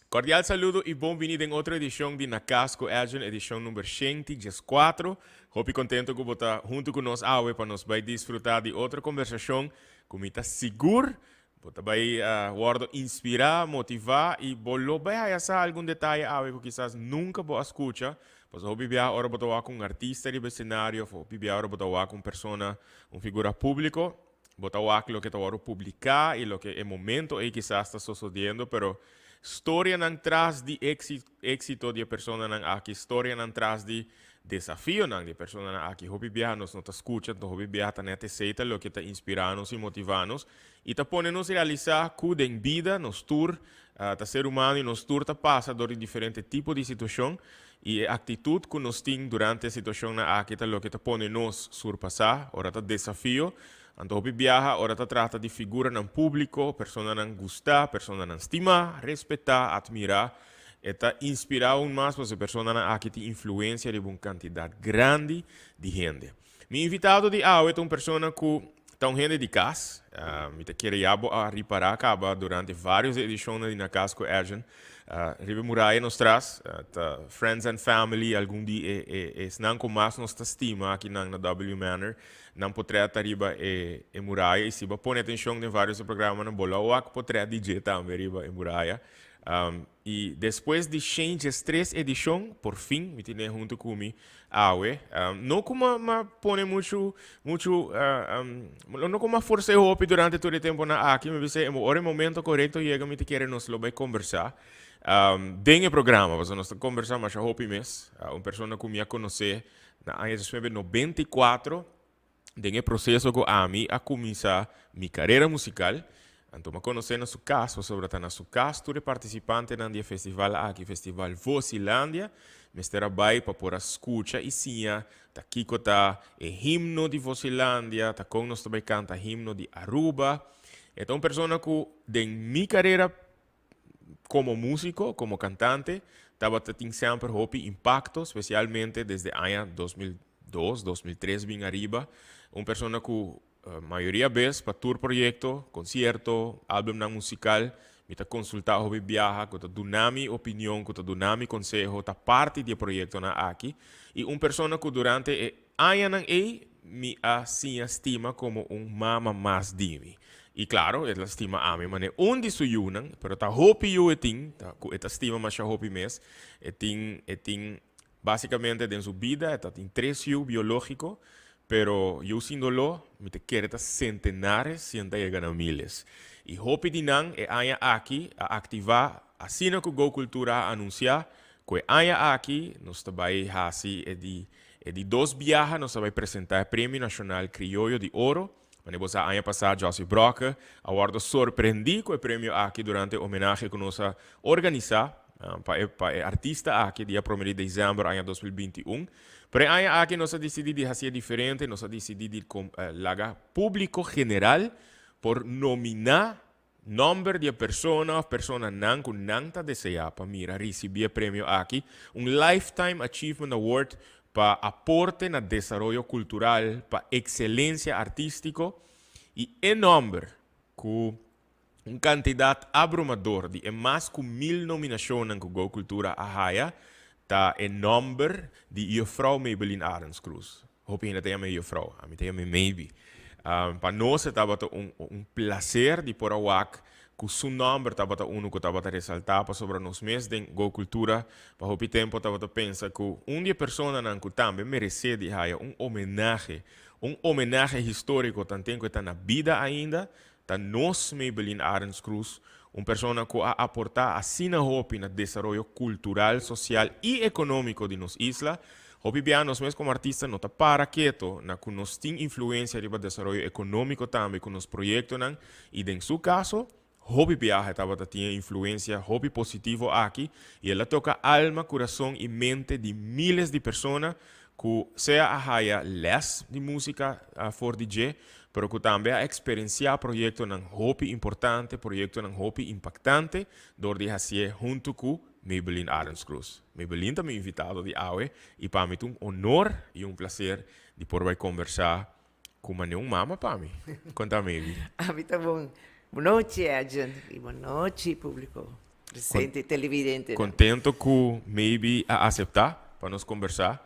Cordial saludo y bon bini den otro edicion di Na Cas cu Edjean, edicion number 114. Hopi contento cu bo ta hunto cu nos awe pa nos bay disfruta di otro conversacion cu mi ta sigur bo ta bay wordo inspira, motiva y bo lo bay haya sa algun detaye awe cu kisas nunca bo a scucha. Pasobra hopi biaha ora bo ta wak un artista riba escenario of hopi biaha ora bo ta wak un persona, un figura publico, Bo ta wak loke ta wòrdu publiká i loke e momento ei kisas ta sosodiendo, pero storianan tras di éksito di e personanan aki, storianan tras di desafionan di e personanan aki, hopi biaha nos no ta skucha, anto hopi biaha ta nèt esei ta loke ta inspirá nos i motivá nos i ta pone nos realisá ku den bida nos tur ta ser humano i nos tur ta pasa dor di diferente tipo di situashon i e aktitut ku nos tin durante e situashonnan aki ta loke ta pone nos surpasá ora ta desafio. Anto hopi biaha ora ta trata di figuranan públiko, personanan gustá, personanan stimá, respetá, atmirá, e ta inspirá aun mas pasobra e personanan aki tin influensia riba un kantidat grandi di hende. Mi invitado di awe ta un persona ku ta un hende di kas. Mi ta kere ya bo a ripará kaba durante vários edishonnan di Na Kas ku Edjean. Riba e muraya nos tras ta friends and family, algun di e esnan ku mas nos ta stima akinan na W Manor. Nan potrèt ta riba e muraya i si bo a pone atenshon den vários e programanan bo lo a wak potrèt di dje tambe riba e muraya. I despues di 103 edishon, por fin mi tine huntu ku mi awe. No ku m'a pone muchu, muchu, no ku m'a fors'é hopi durante tur e tempunan aki, mi bisa ora e momento korekto yega mi ta kere nos lo bai kombersá den e programa, pasobra nos ta kombersá masha hopi mes. Un persona ku mi a konosé na aña 1994. Den e proceso cu ami a cuminsa mi carera musical, anto m'a conoce na su cas, pasobra ta na su cas tur e participantenan di e festival aki, Festival Vosilandia, mester a bay pa por a scucha y siña ta kico ta e himno di Vosilandia, ta con nos ta bay canta himno di Aruba. E ta un persona cu den mi carera como musico, como cantante, tabata tin semper hopi impacto, specialmente desde aña 2002, 2003 bin ariba. Un persona cu mayoria bes pa tur proyecto, concierto, albumnan musical, mi ta consulta hopi biaha, cu ta duna mi opinion, cu ta duna mi conseho, ta parti di e proyectonan aki. Y un persona cu durante e añanan ey mi a siña stima como un mama mas di mi. I klaro, e ta stima ami manera un di su yunan, pero ta hopi yu e tin, ta ku e ta stima masha hopi mes. E tin, e tin básikamente den su bida e ta tin tres yu biológiko, pero yu sin doló mi ta kere ta sentenares si nan ta yega na miles. I hopi di nan e aña aki a aktivá asina ku Go Cultura a anunsiá ku e aña aki nos ta bai hasi e di e di dos biaha nos ta bai presentá e Premio Nashonal Krioyo di Oro. Wanneer bo sa aña pasá Jossy Brokke a wòrdu sorprendí ku e premio aki durante e homenahe ku nos a organisá pa e pa e artista aki dia prome di desèmber aña 2021. Pero e aña aki nos a disidí di hasié diferente, nos a disidí di laga públiko general por nominá nòmber di e persona òf personanan ku nan ta deseá pa mira risibí e premio aki, un Lifetime Achievement Award pa aporte na desaroyo kultural, pa ekselensia artístiko i e nòmber ku un kantidat abrumador di e mas ku 1000 nominashonnan ku Go Cultura a haya ta e nòmber di Juffrouw Maybelline Arends Croes. Hopi hende ta yama e juffrouw, ami ta yama e Maybe. Pa nos e tabata un un placer di por a wak ku su nòmber tabata unu ku tabata resaltá pasobra nos mes den Go Cultura pa hopi tempu tabata pensa ku un di e personanan ku tambe meresé di haya un homenahe, un homenahe históriko tanten ku e ta na bida ainda, ta nos Maybelline Arends Croes, un persona ku a aportá asina hopi na desaroyo kultural, sosial i ekonómiko di nos isla. Hopi bia nos mes komo artista no ta para keto na ku nos tin influensia riba desaroyo ekonómiko tambe ku nos proyektonan i den su kaso hopi biaha e tabata tin e influensia hopi positivo aki i el a toka alma, kurason i mente di miles di persona ku sea a haya lès di músika for di dje, pero ku tambe a eksperensiá proyektonan hopi importante, proyektonan hopi impaktante dor di hasié huntu ku Maybelline Arends Croes. Maybelline ta mi invitado di awe i pa mi ta un honor i un plaser di por bai kombersá ku manera un mama pa mi. Konta Maybe. Ami ta bon. Bon nochi Edjean i bon nochi públiko. Presente televidente. Contento cu maybe a acepta pa nos conversa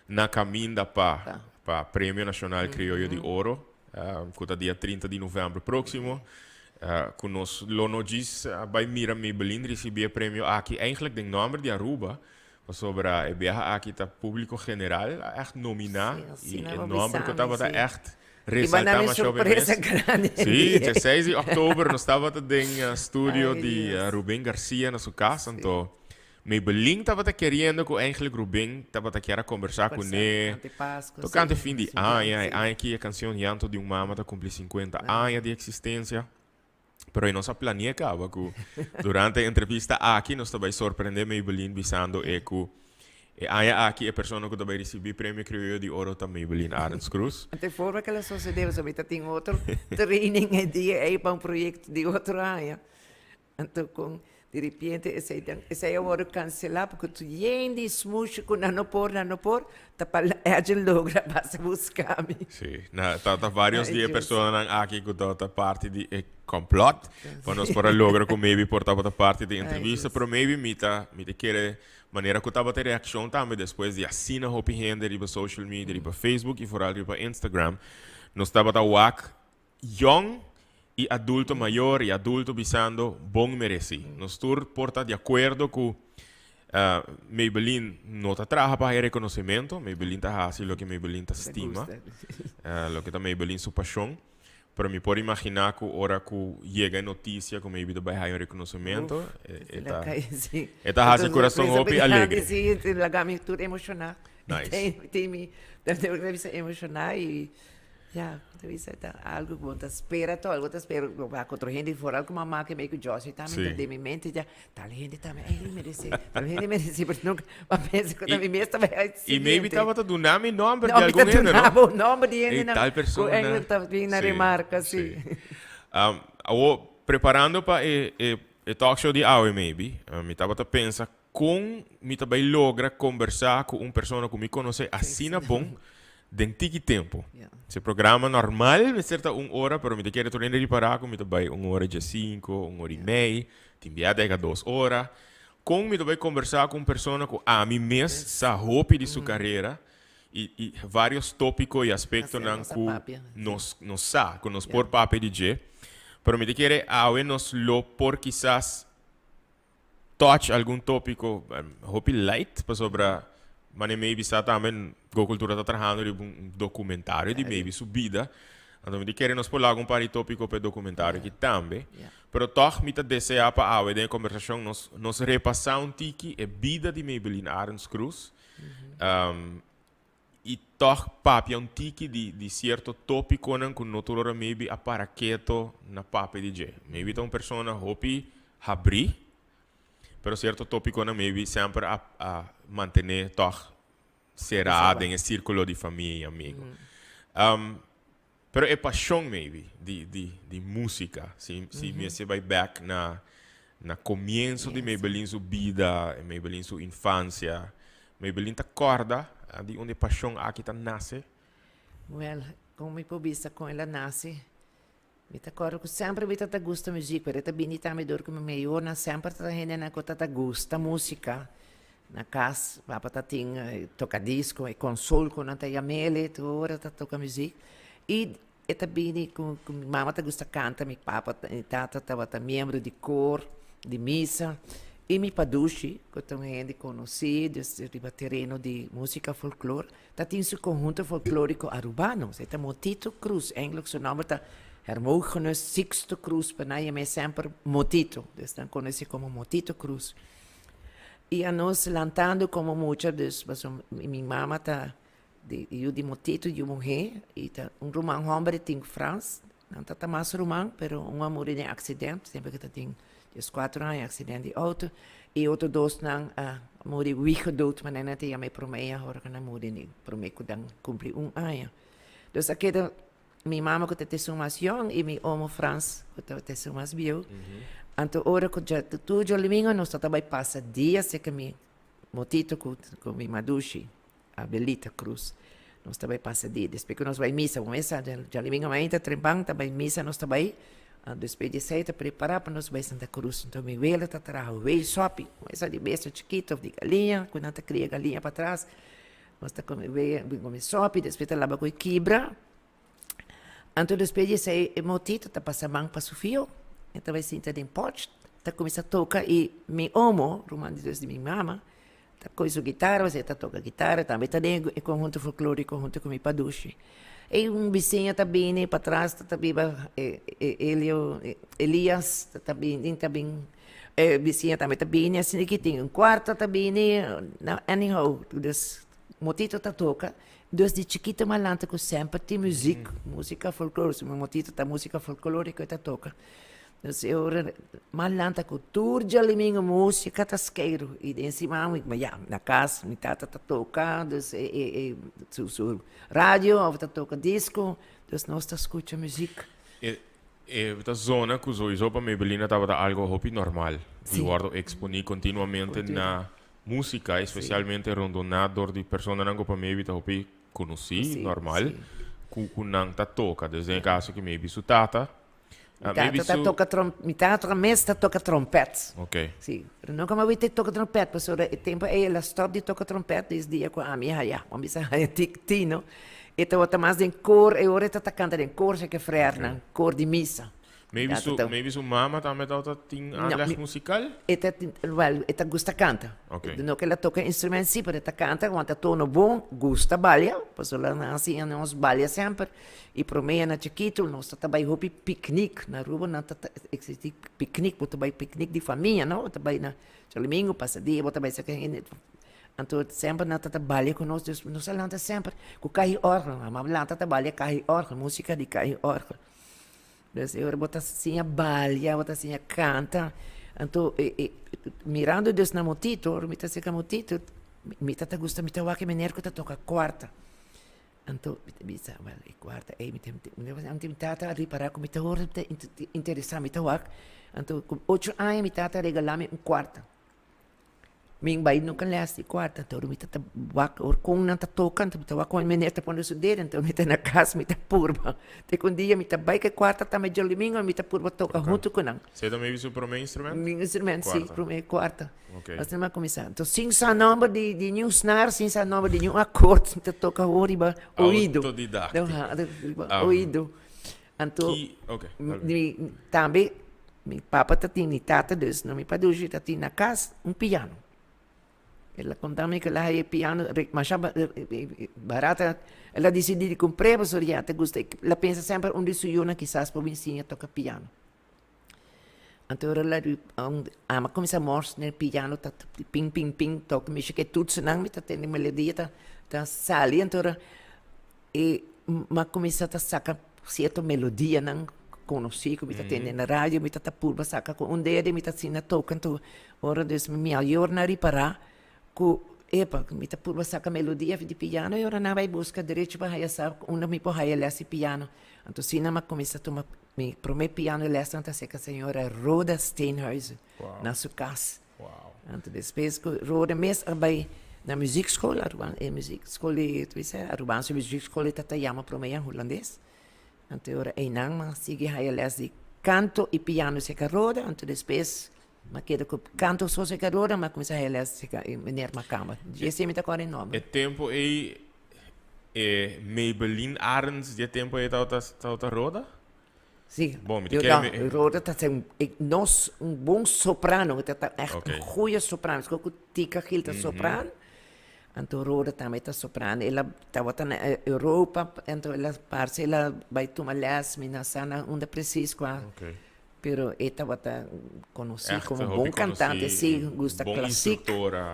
na caminda pa pa Premio Nacional Criollo di Oro, cu ta dia 30 di november proximo, cu nos lo no djis bay mira Maybelline ricibi e premio aki eigenlijk den nomber di Aruba, pasobra e biaha aki ta publico general a echt nomina y e nomber cu tabata echt resalta masha hopi mes. Sí, dje seis di oktober nos tabata den studio di Ruben Garcia na su cas, anto Maybelline tabata keriendo ku eigenlijk Ruben tabata kier a kombersá kuné tokante fin di aña, e aña aki e kansion Llanto di un Mama ta kumpli sinkuenta aña di eksistensia. Pero e nos a plania kaba ku durante e entrevista aki nos ta bai sorprendé Maybelline bisando e ku e aña aki e persona ku ta bai risibí Premio Criollo di Oro ta Maybelline Arends Cruz. Ante forma ku el a sosodé pasobra mi ta tin otro training e dia ei pa un proyekto di otro aña. Anto con di repente esey ta esey a worde cancela porque tu yen di smushi cu nan no por nan no por ta pa Edjean logra pasa busca mi. Sí, na ta ta varios di e personanan aki cu tabata parti di e complot pa nos por a logra cu maybe por tabata parti di e entrevista, pero maybe mi ta mi ta kere manera cu tabata e reaccion tambe despues di asina hopi hende riba social media, riba Facebook y vooral riba Instagram, nos tabata wak Yong y adulto mayor y adulto bisando bon mereci. Nos tur por ta di acuerdo cu Maybelline no ta traha pa haya reconocimento, Maybelline ta haci loke Maybelline ta stima, loke ta Maybelline su pasion. Pero mi por imagina cu ora cu yega e noticia cu maybe ta bay haya un reconocimento, e ta e ta haci curason hopi alegre. Si, laga mi tur emociona. Nice. Emociona y Ya, bo ta bisa ta algo ku bo ta spera tòg, bo ta spera bo wak otro hende foral ku mama ke mei ku Josie tambe ta den mi mente ya, tal hende tambe ei li meresé, tal hende meresé, pero nunka bo a pensa ku ta mi mes ta bai e siguiente. I maybe tabata duna mi nòmber di algun hende, no? No, mi ta duna bo nòmber di hendenan ku eigenlijk ta bin na remarka, si. Awor, preparando pa e e talk show di awe maybe, mi tabata pensa Kon mi ta bai logra kombersá ku un persona ku mi konosé asina bon den tiki tempu? Si programa normal mester ta un ora, pero mi ta kere tur hende ripará ku mi ta bai un ora diesinku, un ora i mei, tin bia ta yega dos ora. Kon mi ta bai kombersá ku un persona ku ami mes sa hopi di su karera i i vários tópiko i aspektonan ku nos nos sa, ku nos por papia di dje? Pero mi ta kere awe nos lo por kisas touch algun topico hopi light pasobra mane maybe sa tambe Go Cultura ta trahando riba un documentario di maybe su bida anto mi ta kere nos por laga un par di topico pa e documentario aki tambe pero tog mi ta desea pa awe den e conversacion nos nos repasa un tiki e bida di Maybelline Arends Cruz I tòg papia un tiki di di sierto tópikonan ku no tur ora maybe a para keto na papia di dje. Maybe ta un persona hopi habrí, pero sierto tópikonan maybe semper a a mantené tòg será den e sírkulo di famia i amigu. Pero e pashon maybe di di di músika, si si mester bai bèk na na komienso di Maybelline su bida, Maybelline su infansia, Maybelline ta kòrda di unda e pashon aki ta nase? Wèl, kon mi por bisa kon el a nase? Mi ta kòrda ku semper mi ta ta gusta muzik, pero e ta bini tambe dor ku mi mayornan semper ta hendenan ku ta ta gusta músika. Na kas papa ta tin tokadisko, e konsol ku nan ta yam'el, tur ora ta toka muzik. I e ta bini ku mi mama ta gusta kanta, mi papa mi tata tabata miembro di kor di misa. I mi padushi ku ta un hende konosí dus riba tereno di musika folklor ta tin su konhunto folkloriko arubano. E ta Motito Cruz, eigenlijk su nòmber ta Hermogenes Sixto Cruz, pero nan yam'é semper Motito, dus nan konos'é komo Motito Cruz. I anos lantando komo mucha, dus pasobra mi mama ta di yu di Motito, yu muhé, i ta un ruman hòmber e tin Frans, nan ta ta mas ruman, pero un a muri den aksident, tempu ku ta tin dieskuater aña, aksident di outo, i otro dosnan a muri wiegedood, manera nan ta yama e promé ora ku nan muri, promé ku nan kumpli un aña. Dus a keda Mi mama ku ta esun mas yòn i mi omo Frans ku ta esun mas bieu. Anto ora ku dja tur djolimingo nos ta ta bai pasa dia serka mi motito ku ku mi madushi Abelita Cruz. Nos ta bai pasa dia. Despues ku nos bai misa, bo mes sa djolimingo mainta trempan ta bai misa nos ta bai. Despues di esei ta prepara pa nos bai Santa Cruz. Enton mi wela ta traha wei sopi, esa di bestia chikito of di galiña ku nan ta kria galiña patras. Nos ta kome wei, kome sopi, despues ta laba ku e kibra. Anto despues di esei e motito ta pasa man pa su fio, e ta bai sinta den porch, ta kuminsá toka i mi omo, ruman di dus di mi mama, ta kohe su gitara, pasobra e ta toka gitara, tambe ta den e konhunto folklóriko huntu ku mi padushi. I un bisiña ta bini patras, ta ta biba Elio, Elias ta bini, ta bin, e bisiña tambe ta bini, asina ki tin un kuarto ta bini, anyhow, dus motito ta toka. Dus di chikito m'a lanta ku semper tin muziek, musika folkloriko, mi motito ta musika folkloriko e ta toka. Dus e ora m'a lanta ku tur djalimingu musika ta skeiru i den siman mi ya na kas mi tata ta toka dus e e su su radio of ta toka disko, dus nos ta skucha muziek. E e ta zona ku sowiso pa Maybelline tabata algo hopi normal di wordo exponi continuamente na Músika, espesialmente rondoná dor di personanan ku pa maybe ta hopi konosí, normal, ku ku nan ta toka. Dus den e kaso aki maybe su tata, Mi tata ta toka trom, mi tata mes ta toka trompèt. Oké. Sí, pero nunka mi a wit e toka trompèt, pasobra e tempu ei el a stòp di toka trompèt des dia ku ami haya, bo a bisa haya tik tino, e tabata mas den kor, e ora e ta ta kanta den kor seke frèrnan, kor di misa. Maybe su, maybe su mama tambe tabata tin aanleg musical? E ta tin, wel, e ta gusta canta. Ok. No cu el a toca instrument si, pero e ta canta, wanta tono bon, gusta balia, pasobra nan a siña nos balia semper. Y prome na chikito nos ta ta bay hopi picnic, na Aruba nan ta ta existi picnic, bo ta bay picnic di famia, no, bo ta bay na djadomingo, pasa dia, bo ta bay saca hende, anto semper nan ta ta balia cu nos, dus nos a lanta semper cu cahi orgel, mama a lanta ta balia cahi orgel, musica di cahi orgel. Dus e ora bo ta siña balia, bo ta siña kanta. Anto e e mirando dus na motito, ora mi ta seka motito, mi ta ta gusta, mi ta wak e meneer ku ta toka kuarta. Anto mi ta bisa, wèl e kuarta ei mi ta mi tata a ripará ku mi ta hoor ta interesá, mi ta wak. Anto ku ocho aña mi tata a regalá mi un kuarta. Mi bai nunca les di cuarta, anto mi ta wak ora con nan ta toca, anto mi ta wak con e meneer ta pone su dedo, anto mi ta na cas mi ta purba. Te cu un dia mi ta bai cu e cuarta tambe djadomingo mi ta purba toca hunto cu nan. Esei ta maybe su prome instrument? Mi instrument, si, prome cuarta. Asina mi a cuminsa. Anto sin sa nomber di niun snaar, sin sa nomber di niun akkoord, mi ta toca hoor riba oido. Autodidactico. Riba oido. Anto, mi tambe, mi papa ta tin, mi tata dus, no mi padushi ta tin na kas un piano. El a konta mi ku el a haña e piano masha barata, el a disidí di kumpr'é pasobra ya ta gusta, el a pensa semper un di su yunan kisas por bin siña toka piano. Anto ora el a ami a kuminsá mors den e piano ta pin pin pin toka mi shiki e tutsunan mi ta tende melodia ta ta sali anto ora E m'a kuminsá ta saka sierto melodianan konosí ku mi ta tende na radio, mi ta ta purba saka ku un dede, mi ta asina toka anto ora dus mi mayornan a ripará ku epa mi ta purba saka melodia di piano i ora nan bai buska derecho pa haya sa unda mi por haya lès di piano. Anto asina m'a kuminsá tuma mi promé piano lèsnan ta seka señora Rhoda Steenhuizen na su kas. Anto despues ku Rhoda mes a bai na muziekschool, Aruba, e muziekschool di, tu bisa, Arubaanse muziekschool e ta ta yama prome ya hulandes. Anto e ora einan m'a sigui haya les di kanto i piano serka Rhoda, anto despues m'a keda ku kanto so serka Rhoda, m'a kuminsá haya les serka e meneer Makamba. Dje esei mi ta kòrda e nòmber. E tempu ei e Maybelline Arends di e tempu ei tabata tabata Rhoda? Sí. Bon, mi ta kere mi. Rhoda ta ser nos un bon soprano, ta ta echt un goeie soprano. Sko ku Tika Gil ta soprano, anto Rhoda tambe ta soprano. El a tabata na Europa, anto el a parse el a bai tuma les, mi no sa na unda precies kua. Pero e tabata konosí komo bon kantante, sí, gusta klasik.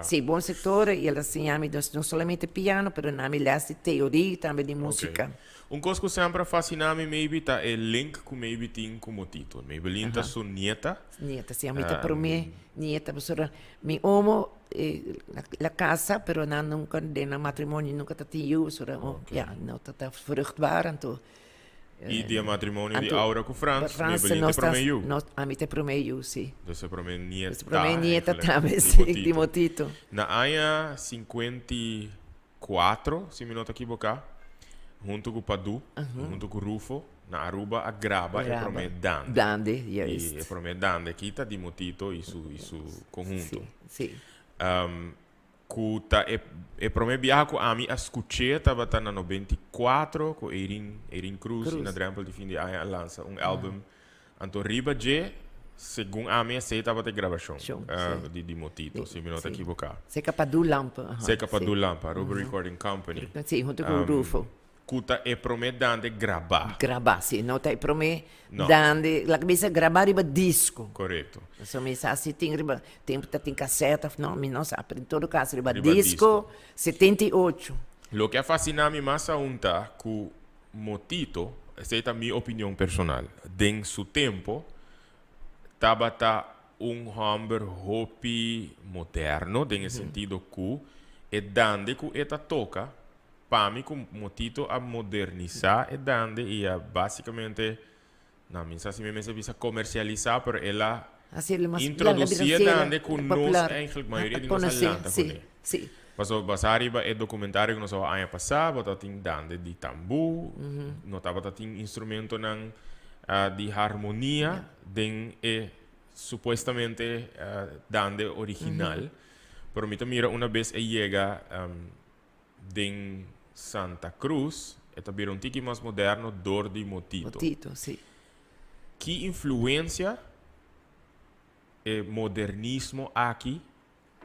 Sí, bon instruktora, i el a siña mi no solamente piano, pero na mi les di teoria tambe di músika. Un kos ku semper a fasina mi maybe ta e link ku maybe tin ku Motito. Maybelline ta su nieta. Nieta, si, ami ta prome nieta pasobra mi omo la kasa pero nan nunka den nan matrimonio nunka ta tin yu pasobra ya no ta ta vruchtbaar anto. I di e matrimonio di Aura ku Frans, Maybelline ta e prome yu. Ami ta e prome yu, si. Dus e prome nieta. E prome nieta tambe, si, di Motito. Na aña 54, si mi no ta kiboká, huntu ku Padu, huntu ku Rufo. Na Aruba a graba e Graba. prome dande. Dande, Y juist. e prome dande aki ta di Motito y su conhunto. Si, si. Cu ta e prome biaha cu ami a scuche tabata na 94 cu Eirin Cruz, Cruz. Na drempel di fin di aña a lansa un album. Anto riba dje, segun ami esey tabata e grabacion Show, si. di Motito, si mi no ta equivoca. Seca Padu Lampa. Aha, Seca si. Padu Lampa, Aruba Recording Company. Si, hunto cu Rufo. Cu ta e prome dande graba. Graba, si. No ta e prome No. dande, laga bisa graba riba disco. Corecto. So mi sa si tin riba, tempo ta tin cassette of no, mi no sa, pero en todo caso riba Riba disco, disco. 78. Loke a fascina mi mas aun ta cu Motito, esey ta mi opinion personal, den su tempo tabata un homber hopi moderno den e sentido cu e dande cu e ta toca, pa mi cu Motito a modernisa e dande y a basicamente, no, mi sa si mi mester bisa comercialisa, pero el a Hacerlo mas introduci e larga, dande cu nos popular. eigenlijk mayoria di nos a Conoce, lanta si, cune. si. Paso basa riba e documentario cu nos a wak aña pasa, bo tabatin dande di tambu, no tabata tin instrumentonan di harmonia den e supuestamente dande original. Pero mi ta mira una bes e yega den Santa Cruz, e ta bira un tiki mas moderno dor di Motito. Motito, si. Ki influencia e modernismo aki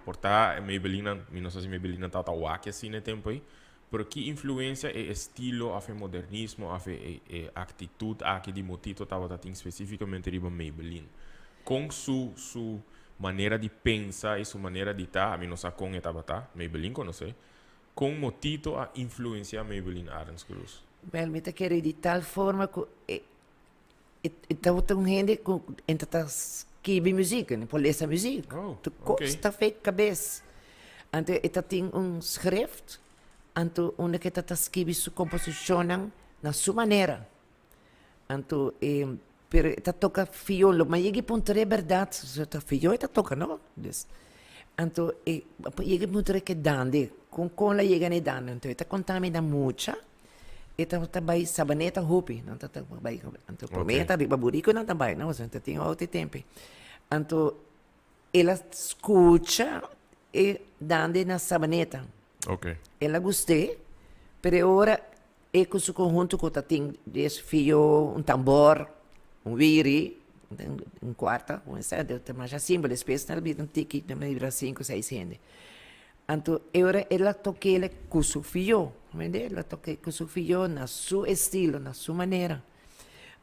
por ta e Maybelline, mi no sa si Maybelline tabata wak asina e tempo ei, pero ki influencia e estilo of e modernismo of e actitud aki di Motito tabata tin specificamente riba Maybelline? Con su manera di pensa y su manera di ta, ami no sa con e tabata, Maybelline conoce, con Motito a influencia Maybelline Arends Croes? Wel, mi ta kere di tal forma cu e tabata un hende cu e ta ta skibi muziek, e por lesa muziek. Oh, Tu ok. cos ta fek cabes. Anto e ta tin un schrift, anto unda cu e ta ta skibi su composicionnan na su manera. Anto e pero e ta toca fiolo, ma yega e punto e berdad, so ta fiolo e ta toca no, dus anto e yega e punto ke dande, con con la yega na e dande, anto e ta conta mi na mucha, e tabata bay Sabaneta hopi, nan ta bay, anto prome ta riba burico nan ta bay no, pasobra ta tin otro tempo, anto el a scucha e dande na Sabaneta, el a gust'e, pero e ora E ku su konhunto ku ta tin dies fio, un tambor, un wiri, un kuarta, un esei, ta masha simpel, despues nan a bira un tiki, nan a bira sinku, seis hende. Anto e ora el a tok'el ku su fio, comprende? El a tok'e ku su fio na su estilo, na su manera.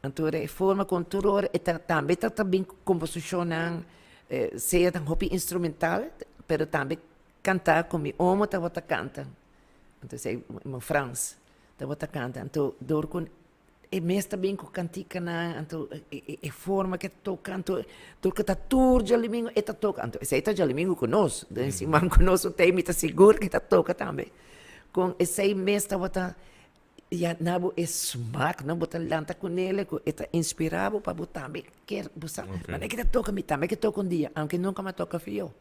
Anto ora e forma kon tur ora e ta tambe ta ta bin ku komposishonnan, sea tan hopi instrumental, pero tambe kantá ku mi omo tabata kanta. Anto esei mi Frans tabata kanta, anto dor ku e mes ta bin ku kantikanan, anto e forma ku e toka, anto dor ku ta tur djalumingu e ta toka, anto esei ta djalumingu ku nos, den siman ku nos no ta ei mi ta sigur ku e ta toka tambe, kon esei mes tabata ya na bo e smak no, bo ta lanta kunele ku e ta inspirá bo pa bo tambe kier bo sa, manera ku e ta toka mi tambe ke toka un dia, aunke nunka mi a toka fió.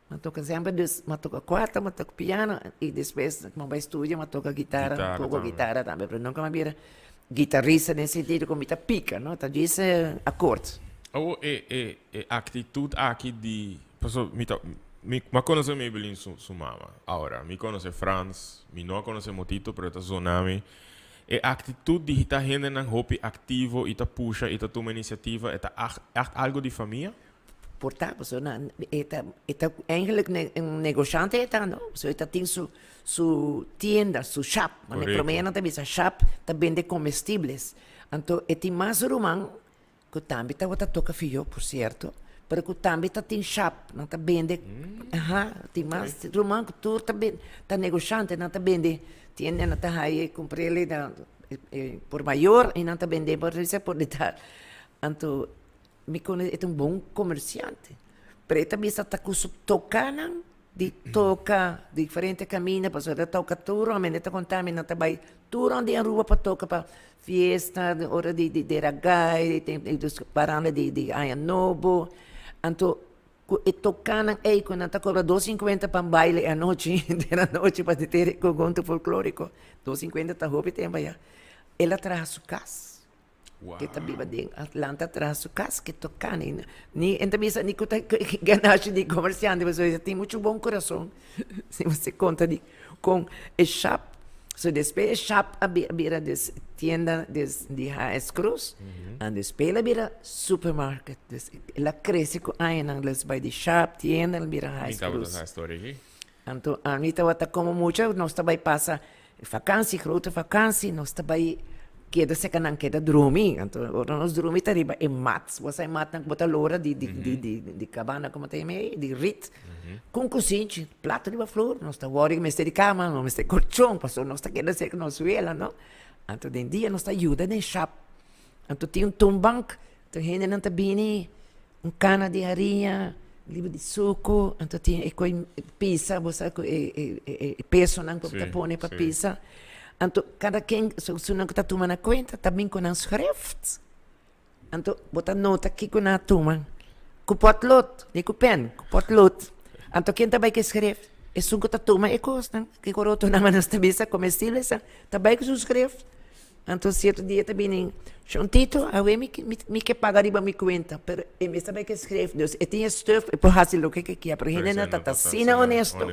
M'a toca semper dus m'a toca cuarta, m'a toca piano y despues m'a bay studia m'a toca guitara, un poco guitara tambe, pero nunca m'a bira guitarista den sentido cu mi ta pica, no, ta djis acords. Awo e e e actitud aki di, paso mi ta mi m'a conoce Maybelline su su mama, ahora mi conoce Frans, mi no a conoce Motito pero e ta zona mi, e actitud di ta hendenan hopi activo y ta pusha y ta tuma iniciativa e ta echt algo di famia? Por ta, pasobra nan e ta e ta eigenlijk un negoshante e ta no, pasobra e ta tin su su tienda, su shop, manera prome nan ta bisa shop ta bende comestibles, anto e tin mas ruman ku tambe tabata toka fiyo por sierto, pero ku tambe ta tin shop, nan ta bende, aha, tin mas ruman ku tur ta bende, ta negoshante, nan ta bende tienda, nan ta haya kumpr'e na por mayor i nan ta bende por por detal, anto Mi conoce, e ta un bon comerciante, pero e ta bisa ta cu su tocanan di toca diferente caminda, pasobra e ta toca tur ora, mi ta conta mi nan ta bay tur ora di Aruba pa toca pa fiesta, ora di deragai, paranda di aña nobo, anto cu e tocanan ey cu nan ta cobra dos cincuenta pa un baile e anochi, den anochi pa di ter e conjunto folklorico, dos cincuenta ta hopi tempo aya, el a traha su cas. Wow. Ke ta biba den Atlanta tras su kas ke toka ni ni en ta bisa ni ku ta ganashi di komersiante pasobra e tin muchu bon kurason si bo konta di kon e shap so despues e shap a bira des tienda des di HS Cruz en despues el a bira supermarket dus el a krese ku añanan les bai di shap tienda el a bira Mi HS tabata Cruz sa e storia aki. Anto ami tabata komo mucha nos ta bai pasa Vakansi, grote vakansi, nos ta bai keda seka nan keda drumi. Anto ora nos drumi ta riba e mat. Bo sa e matnan ku bo ta lora di di di di di kabana komo ta yama ei, di rit. Ku un kusinchi, plato riba flor, nos ta wòri mester di kama, no mester kolchon, pasobra nos ta keda seka nos wela, no. Anto den dia nos ta yuda den shap. Anto tin un toonbank, anto hendenan ta bini. Un kana di hariña, liba di suku, anto tin e koi pisa, bo sa ku e e e pesonan ku bo ta pone pa pisa. Anto kada ken su nan ku ta tuma na kuenta ta bin ku nan schrift. Anto bo ta nota kiko nan a tuma ku potlood, ni ku pen, ku potlood. Anto ken ta bai ku e schrift? Esun ku ta tuma e kosnan, kiko roto nan nos ta bisa comestibles ta bai ku su schrift. Anto sierto dia ta bini, Shon Tito, awe mi mi ke paga riba mi kuenta, pero e mes ta bai ke skref, dus e tin e stuf, e por hasi loke ke kier, pero hendenan ta ta asina honesto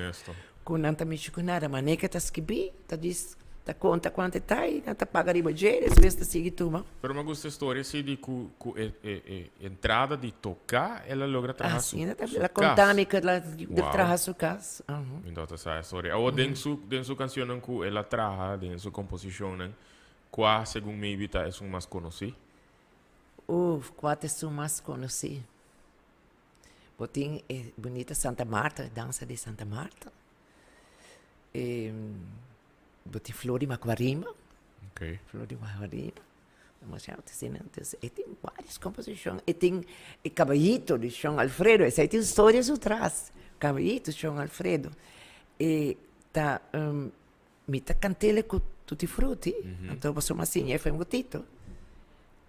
ku nan ta mishi ku nada, manera ke ta skibí, ta djis ta konta kuantu e ta i nan ta paga riba dje, despues ta sigui tuma. Pero mi a gusta e storia si di ku ku e e e entrada di toka el a logra traha su Asina ta, su el a kas. konta mi ku el a traha su kas. Mi no ta sa e storia. Awor den su den su cancionnan cu el a traha, den su composicionnan, cua segun maybe ta esun mas conoci? Uf, cua ta esun mas conoci? Bo tin e bunita Santa Marta, danza di Santa Marta. E bo tin Flor di Macuarima. Okay. Flor di Macuarima. E tin varios composicion. E tin e Caballito di Shon Alfredo. Esei tin storia su tras. Caballito Shon Alfredo. E ta mi ta cantele cu Tutti Frutti. Anto pasobra mi a siña e fen cu Tito.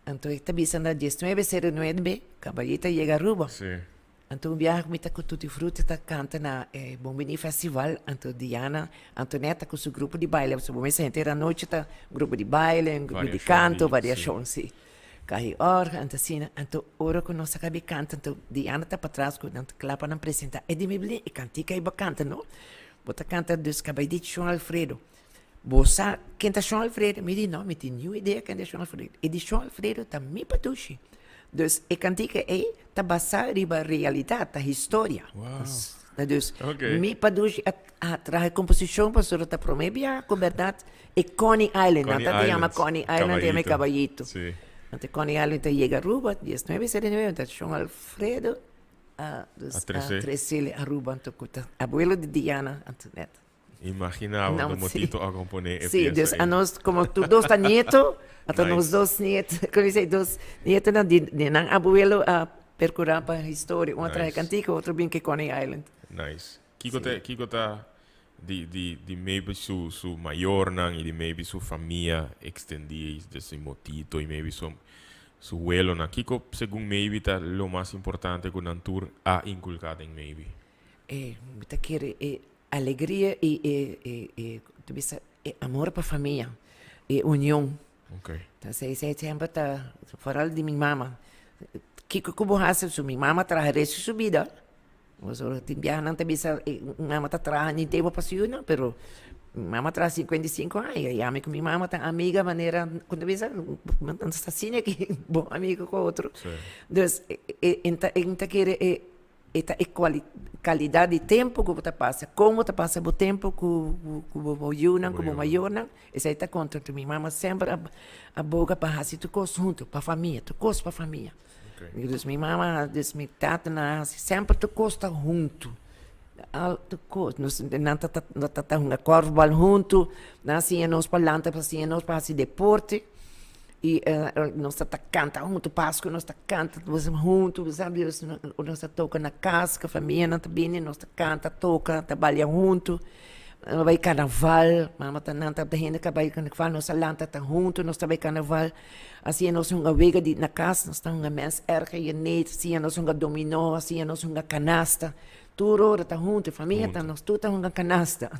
Anto e ta bisa na diesnuebe sero nuebe Caballito a yega Aruba. Anto un biaha ku mi ta ku Tutti Frutti ta kanta na e Bon Bini Festival, anto Diana Antonetta ku su grupo di baile, pasobra bo mester henter anochi ta grupo di baile, un grupo di kanto, variashon si. Kahi orga, anto asina, anto ora ku nos a kabi kanta, anto Diana ta patras ku nan ta kla pa nan presenta, e di mi bini e kantika ei bo kanta no, bo ta kanta dus kabei di Shon Alfredo, bo sa ken ta Shon Alfredo? Mi di no, mi tin niun idea ken ta Shon Alfredo, e di Shon Alfredo ta mi patushi. Dus e kantika ei ta basá riba realidat, ta historia. Wow. Dus Okay. mi padushi a, a traha e komposishon pasobra ta promé biaha ku bèrdat e Coney Island, nan Coney ta ta yama Island, Coney Island, ta yama e Caballito. Caballito. Sí. Anto Coney Island ta yega Aruba, diesnuebe sesenta i nuebe, anto Shon Alfredo a, dus, A a trese. tresele Aruba, anto ku ta abuelo di Diana Antoinette. Imagina bo No, no sí. motito a componé e Sí, pieza dus ei. a nos, como tur dos ta nieto, ata nos Nice. dos nieto, como dice, dos nietonan di, di nan abuelo a percura pa historia. Un a trae Nice. cantica, otro bin ke Coney Island. Nice. Kiko ta, kiko ta di, di, di maybe su, su mayornan y di maybe su famia extendí, de su motito y maybe su, su welonan. Kiko segun maybe ta lo mas importante cu nan tur a inculca den maybe? E, mi ta kere e alegria y e, e, e, tu bisa, e amor pa famia, e union. Okay. Entonces, esei semper ta, vooral di mi mama. Kiko ku bo hasi, su mi mama traha resto su bida. Pasobra tin biahanan ta bisa, e mama ta traha ni tempo pa su yunan, pero mi mama traha 55 aña, y ami ku mi mama ta amiga manera, ku ta bisa, nan ta asina aki, bon amigo ku otro. Sí. Dus, e, e, e ta, e ta kere e E ta e kalidat di tempu ku bo ta pasa, kon bo ta pasa bo tempu ku bo yunan, ku bo mayornan, esei ta konta. Enton mi mama semper a boga pa hasi tur kos huntu, pa famia, tur kos pa famia. Dus mi mama, dus mi tatanan a hasi semper tur kos ta huntu, al tur kos. Nos nan ta ta hunga kòrfbal huntu, nan a siña nos pa lanta, a siña nos pa hasi deporte. I nos ta ta kanta huntu, Pasku nos ta kanta huntu, bo sabi, nos ta toka na kas ku famianan ta bini, nos ta kanta, toka, ta balia huntu. Nos bai karnaval, mama ta nan ta hende ka bai karnaval, nos ta lanta ta huntu, nos ta bai karnaval. Asin nos hunga wega di na kas, nos ta hunga mens erger je niet, asin nos hunga dominó, asin nos hunga kanasta. Tur ora ta huntu, famia ta nos tur ta hunga kanasta.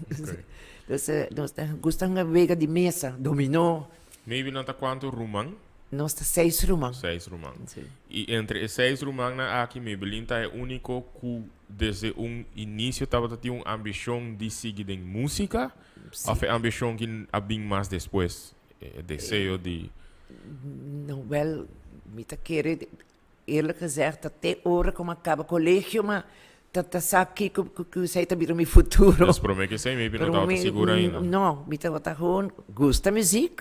Nos ta gusta hunga wega di mesa, dominó. Maybe nan ta cuanto ruman? Nos ta seis ruman. Seis ruman. Sí. I entre e seis rumannan aki Maybelline ta e úniko ku desde un inisio tabata tin un ambishon di sigui den músika? Sí. Òf e ambishon ki a bin mas despues, e deseo di. No, wèl, mi ta kere Eerlijk gezegd ta te ora ku mi a kaba kolegio ma ta ta sa kiko ku esei ta bira mi futuro. Dus promé ku esei maybe no tabata sigur ainda. No, mi tabata gewoon gusta muziek,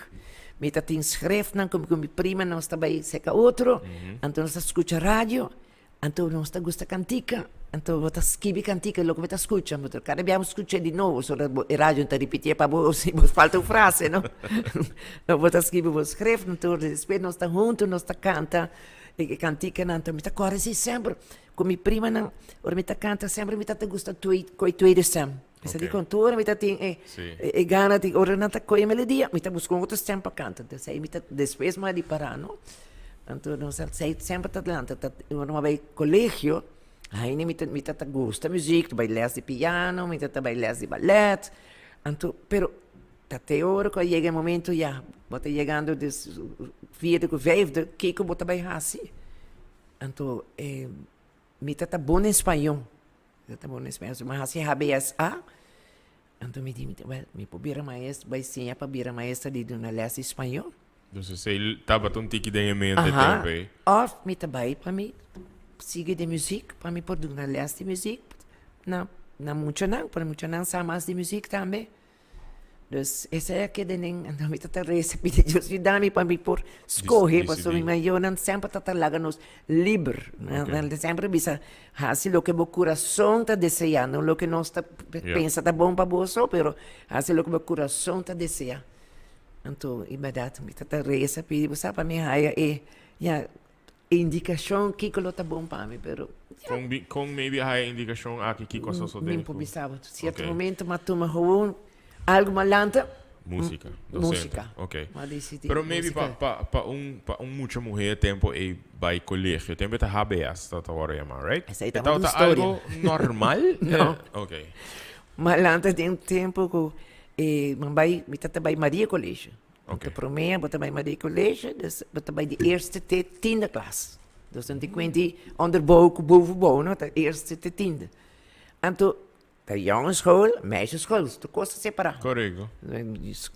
mi ta tin schriftnan ku mi prima nos ta bai seka otro, anto nos ta skucha radio, anto nos ta gusta kantika, anto bo ta skibi kantika loke bo ta skucha, bo ta kada bia bo skuch'é di nobo sodat bo e radio no ta ripitié pa bo si bo falta un frase no. Bo ta skibi bo schrift anto despues nos ta huntu nos ta kanta. E kantikanan ta mi ta kòrda si semper ku mi primanan ora mi ta kanta semper mi ta ta gusta tui koi tweede stem. Mi sa dikon tur ora mi ta tin e e gana di ora nan ta koi e melodia mi ta buska un otro stem pa kanta entonces ei mi ta despues mi a ripará no. Anto nos a sei semper ta lanta ta ora mi a bai kolegio aina mi ta mi ta ta gusta muzik ta bai les di piano mi ta ta bai les di balèt anto pero Ta te ora ku a yega e momento ya, bo ta yegando di vierde ku vijfde, kiko bo ta bai hasi? Anto e mi ta ta bon den spañó, mi ta ta bon den spañó, so mi a hasi HBSA, anto mi di, wèl, mi por bira maestro, bai siña pa bira maestra di duna lès di spañó. Dus esei tabata un tiki den e mente tempu ei. Òf mi ta bai pa mi sigui den muzik, pa mi por duna lès di muzik na na muchanan, pa muchanan sa mas di muzik tambe. Dus esei a keda den anto mi ta ta resa pidi Dios yuda mi pa mi por skohe pasobra mi mayornan semper ta ta laga nos liber. Nan ta semper bisa hasi loke bo kurason ta desea no loke nos ta pensa ta bon pa bo so pero hasi loke bo kurason ta desea. Anto e bèrdat mi ta ta resa pidi bo sa pa mi haya e ya indikashon kiko lo ta bon pa mi pero ya. Kon bi kon maybe a haya indikashon aki kiko a sosode Mi por bisa bo sierto momento mi a tuma gewoon algo mi a lanta Musika docente musika ok mi a disidi pero maybe pa pa pa un pa un mucha muhe tempo ey bai colegio tempo e ta HBS ta ta worde yama right Esey e tabata un tabata storia algo normal No ok mi a lanta den un tempo ku mi a bai mi ta bai Maria Colegio. Ok. De promé bo ta bai Maria College, dus bo ta bai di eerste te tiende klas. Dus dan tin kuenti onderbouw ku bovenbouw, no? Ta eerste te tiende. Anto, ta jongenschool, meisjesschool, tur kos ta separá. Korekto.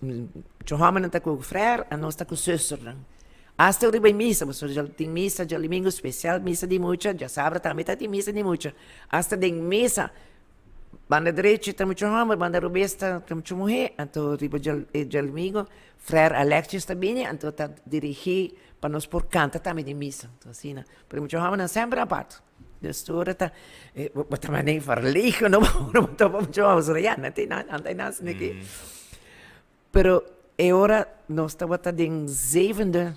Mucho hòmbernan ta ku frèr en nos ta ku zusternan. Asta riba e misa, pasobra dja tin misa djadumingu spesial, misa di mucha, djasabra tambe ta tin misa di mucha. Asta den misa Banda drechi ta mucho homber, banda robes ta mucho muher. Anto riba e djalumingo Frère Alexis ta bini, anto ta dirigi pa nos por canta tambe den misa. Anto asina, pero mucho hombernan semper apart. Dus tur ora ta, bo ta manera verlegen no, ora bo topa mucho homber, pasobra ya nan tin nan ta nasi aki. Pero e ora nos tabata den zevende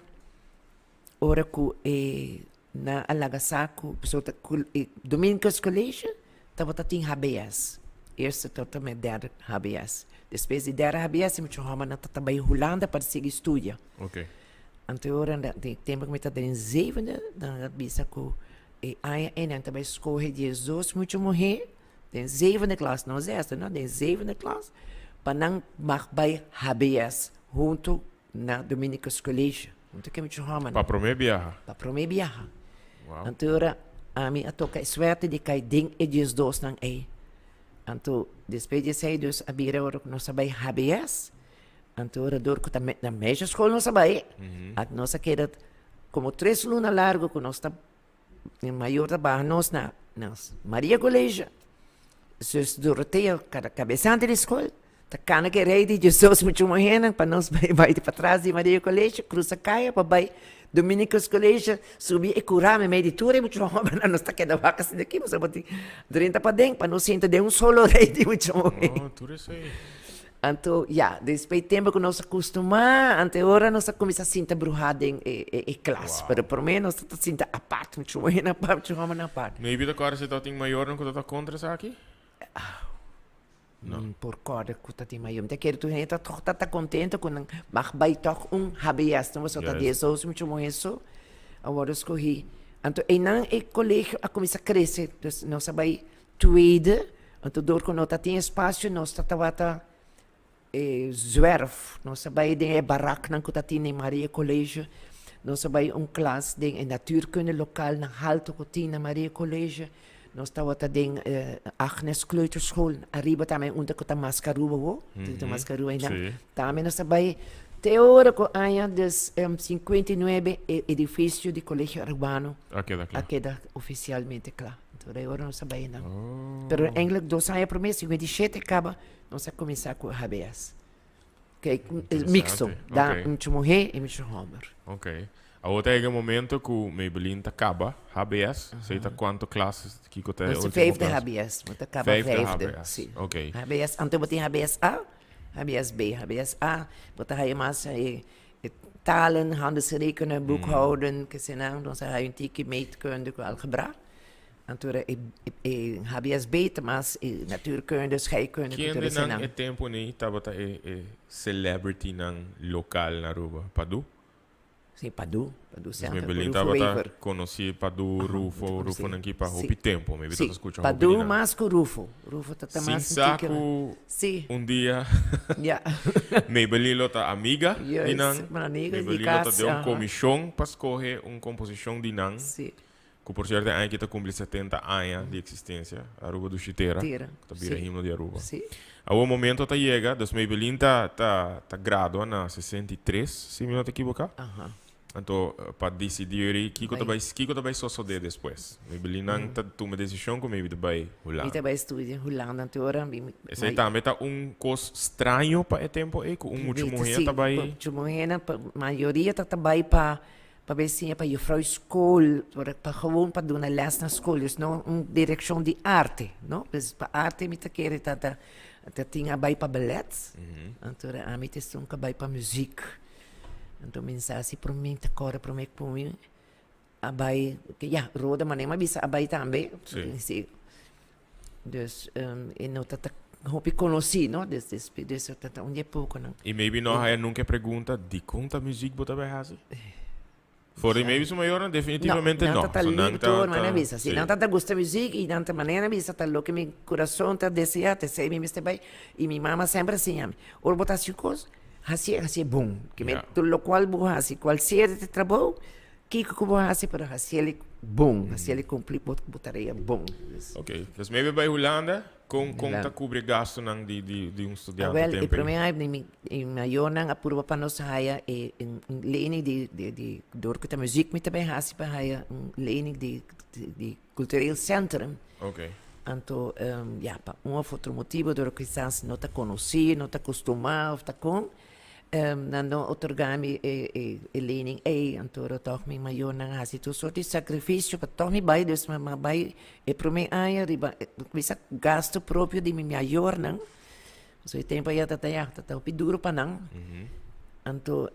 ora ku e nan a laga sa ku pasobra ta ku e Dominicus College tabata tin HBS. Eerste tot en met derde HBS. Despues di derde HBS e mucha hòmbernan ta ta bai Hulanda pa sigui studia. Oké. Anto e ora den tempu ku mi ta den zevende nan a bisa ku e aña ei nan ta bai skohe diesdos mucha muhé Den zevende klas, no zesde no, den zevende klas, pa nan mag bai HBS huntu na Dominicus College. Huntu ku e mucha hòmbernan. Pa promé biaha? Pa promé biaha. Wow. Anto ora ami a toka e suerte di kai den e diesdosnan ei. Anto despues di esei dus a bira ora ku nos a bai HBS, anto ora dor ku ta na meisjeschool nos a bai, nos a keda komo tres luna largu ku nos ta Mi mayor ta baha nos na Maria College. Zus Dorothea, kabesante di skol, ta kana ku e rei di Jesus muchu muhénan pa nos bai bai patras di Maria College, krusa kaya pa bai Dominicus College, subi e kurá meimei di tur e muchu hòmbernan. Nos ta keda wak asina aki pasobra bo tin drenta paden pa nos sinta den un solo rei di muchu muhé. Oh, tur esei. Anto, ya, despues tempu ku nos a kustumá, anto e ora nos a kuminsá sinta bruhá den e klas. Pero promé nos ta sinta apart, muchu muhé na apart, muchu hòmber na apart. Maybe ta kòrda si tabatin mayornan ku tabata kontra esaki? No. Mi por kòrda ku tabatin mayor. Mi ta kere tur hende ta tòg tabata kontento ku nan mag bai tòg un HBS. No pasobra ta diesdos muchu muhé so a wòrdu skohí. Anto einan e kolegio a kuminsá krese. Dus nos a bai Tweede, anto dor ku no ta tin espasio nos ta tabata zwerf, nos ta bai den e baraknan ku ta tin den Maria College. Nos a bai un klas den e natuurkunde lokaal na halto ku tin na Maria College. Nos tabata den Agnes Kleuterschool ariba tambe unda ku ta Mascaruba awo, ta Mascaruba einan. Tambe nos a bai te ora ku aña des 59 e edifisio di Colegio Arubano A keda kla. a keda ofisialmente kla. Enton e ora nos a bai einan. Pero eigenlijk dos aña promé, 57 kaba, nos a kuminsá ku HBS. Kijk, mixto. Da mucho muhé i mucho hòmber. Ok. Awor ta yega e momento ku Maybelline ta kaba HBS. Sei ta kuantu klas, kiko ta e último klas? Vijfde HBS. Bo ta kaba Vijfde vijfde. HBS. Si. Ok. HBS, anto bo tin HBS A, HBS B. HBS A, bo ta haya mas e talen, handelsrekenen, boekhouden, kesenan. Nos a haya un tiki meetkunde ku algebra. Anto e e HBSB ta mas e natuurkunde, scheikunde, Kende cultura nan eseinan. e tempo nei tabata e e celebrity nan local na Aruba? Padu? Si, Padu. Padu Dus semper. Maybelline Rufo tabata Wever. conoci Padu, Aha, Rufo, tabata Rufo conoci. nan ki pa Si. hopi tempo. Maybe Si, tabata scucha hopi di Padu nan. mas cu Rufo. Rufo ta ta Sin mas sa antieke. cu Si. un dia Ja. Maybelline lo ta amiga di Juist, nan. mijn amiga di Maybelline lo ta cas, den un aha. comision pa scoge un composicion di nan. Si. Ku por sierto e aña aki ta kumpli 70 aña di eksistensia, Aruba Dushi Tera, Tera, ku ta bira sí. himno di Aruba. Sí. Awor momento ta yega, dus Maybelline ta ta ta gradua na 63, si mi no ta ekiboká. Aha. Anto pa disidí ori kiko ta Bai. bai kiko ta bai sosodé despues. Maybelline nan ta tuma e desishon ku maybe ta bai Mi Hulanda. ta bai studia Hulanda, anto ora mi mi Esei mai tambe ta un kos straño pa e tempo ei ku un mucha Mi ta muhé sí, ta bai. mucha muhénan pa mayoria ta ta bai pa Pa bay siña pa juffrouw school, pa gewoon pa duna les na school, dus no un direccion di arte, no. Dus pa arte mi ta kere ta ta ta tin a bay pa ballet, anto ami ta esun ku a bay pa muziek. Anto mi sa si prome ta kore prome ku mi a bay, ya, Roda manera mi a bisa a bay tambe, si. Dus e no ta ta hopi conoci, no? Dus dus dus ta ta un di e poconan. Y maybe no haya nunca e pregunta, dicon ta muziek bo ta bay haci? For di maybe su mayornan definitivamente no. No, Nan ta ta So nan lief ta tur, manera ta bisa. Si sí. nan ta ta gusta muziek y nan ta manera bisa ta loke mi curason ta desea, ta esey mi mester bay. Y mi mama semper a siña mi, ora bo ta haci un cos, haci'e, haci'e bon. Ke Ja. tur locual bo haci, cualsier di trabou, Kiko ku bo hasi pero hasiel bon, hasiel kumpli bo bo tarea bon. Dus. Ok, dus maybe bai Hulanda, kon kon Hulanda. ta kubri e gastunan di di di un studiante Awel, e tempo ei? prome aña mi mi e mayornan a purba pa nos haya e un un lening di di di dor ku ta muziek mi ta bai hasi pa haya un lening di di di cultureel centrum. Ok. Anto ya pa un of otro motibo dor kisas no ta konosí, no ta kostumá of ta kon, Nan no otorgá mi e lening ei, anto ora tòg mi mayornan a hasi tur sort di sakrifisio pa tòg mi bai, dus mi a bai e promé aña riba kuminsa gastu propio di mi mayornan, pasobra e tempu aya ta ya ta hopi duru pa nan, anto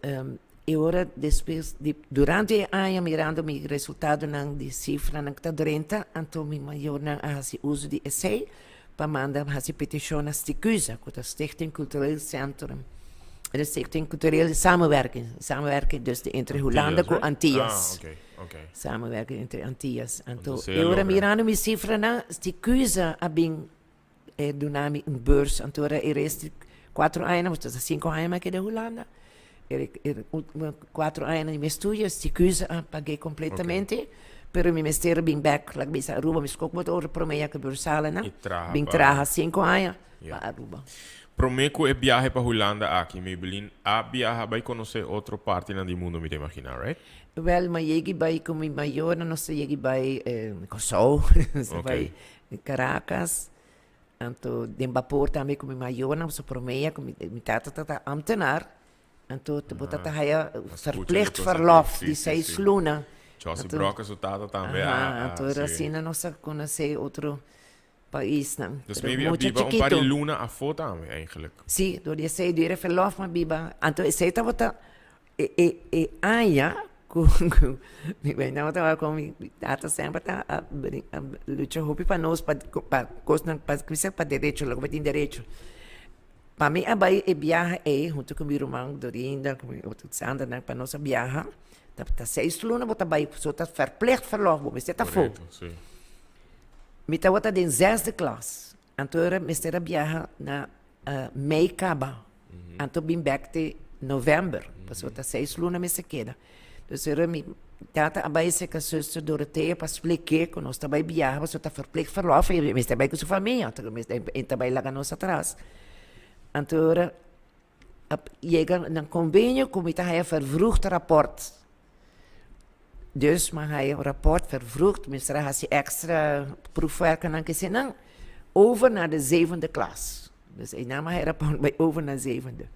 e ora despues di durante e aña mirando mi resultadonan di sifranan ku ta drenta, anto mi mayornan a hasi uso di esei pa manda hasi petishon na Sticusa, ku ta Stichting Cultureel Centrum, de Stichting Culturele Samenwerking, samenwerking dus di entre Hulanda ku Antillas, Antillas. right? Ah, oké, oké. Samenwerking entre Antillas. Anto, Anto, e ora mirando mi sifranan, Sticusa a bin e duna mi un beurs. Anto ora e rest di kuatro añanan, pasobra ta sinku aña mi a keda Hulanda, e ultimo kuatro añanan di mi estudio, Sticusa a pag'é kompletamente. Pero mi mester bin bek, laga bisa Aruba, mi skok bot ora prome ya ku bursalenan, I traha bin pa traha sinku aña Ja. pa Aruba. Prome ku e biahe pa Hulanda aki, Maybelline a biaha bai konosé otro partinan di mundo, mi ta imaginá, right? Wèl, mi a yegi bai ku mi mayornan, nos a yegi bai Kòrsou, nos a bai Caracas, anto den bapor tambe ku mi mayornan, pasobra prome ya ku mi tata tabata ambtenaar, Anto bo ta ta haya verplicht verlof di seis luna. Josie Brokke su tata tambe a Aha, anto era asina nos a konosé otro paisnan. Dus maybe a biba un par di luna afó tambe eigenlijk. Sí, dor di esei dor e verlof mi a biba. Anto esei tabata e e e aña ku mi wena tabata ku mi tata semper ta a lucha hopi pa nos pa pa kosnan pa pa derecho loke bo tin derecho. Pa mi a bai e biaha ei huntu ku mi ruman Dorinda ku mi otro Sandranan pa nos a biaha ta seis luna bo ta bai so ta verplicht verlof bo mester ta afó. Mi tabata den zesde klas anto ora mester a biaha na mei kaba anto bin bek te november pasobra ta seis luna mester keda. Dus ora mi tata a bai serka zuster Dorothea pa splik'é ku nos ta bai biaha pasobra ta verplicht verlof i e mester bai ku su famia, e ta bai laga nos atras. Anto ora a yega na konvenio ku mi ta haya vervroegd rapport. Dus mi a haya un rapport vervroegd, mester a hasi extra proefwerkennan kesinan, over na de zevende klas. Dus einan mi a haya rapport bai over na zevende.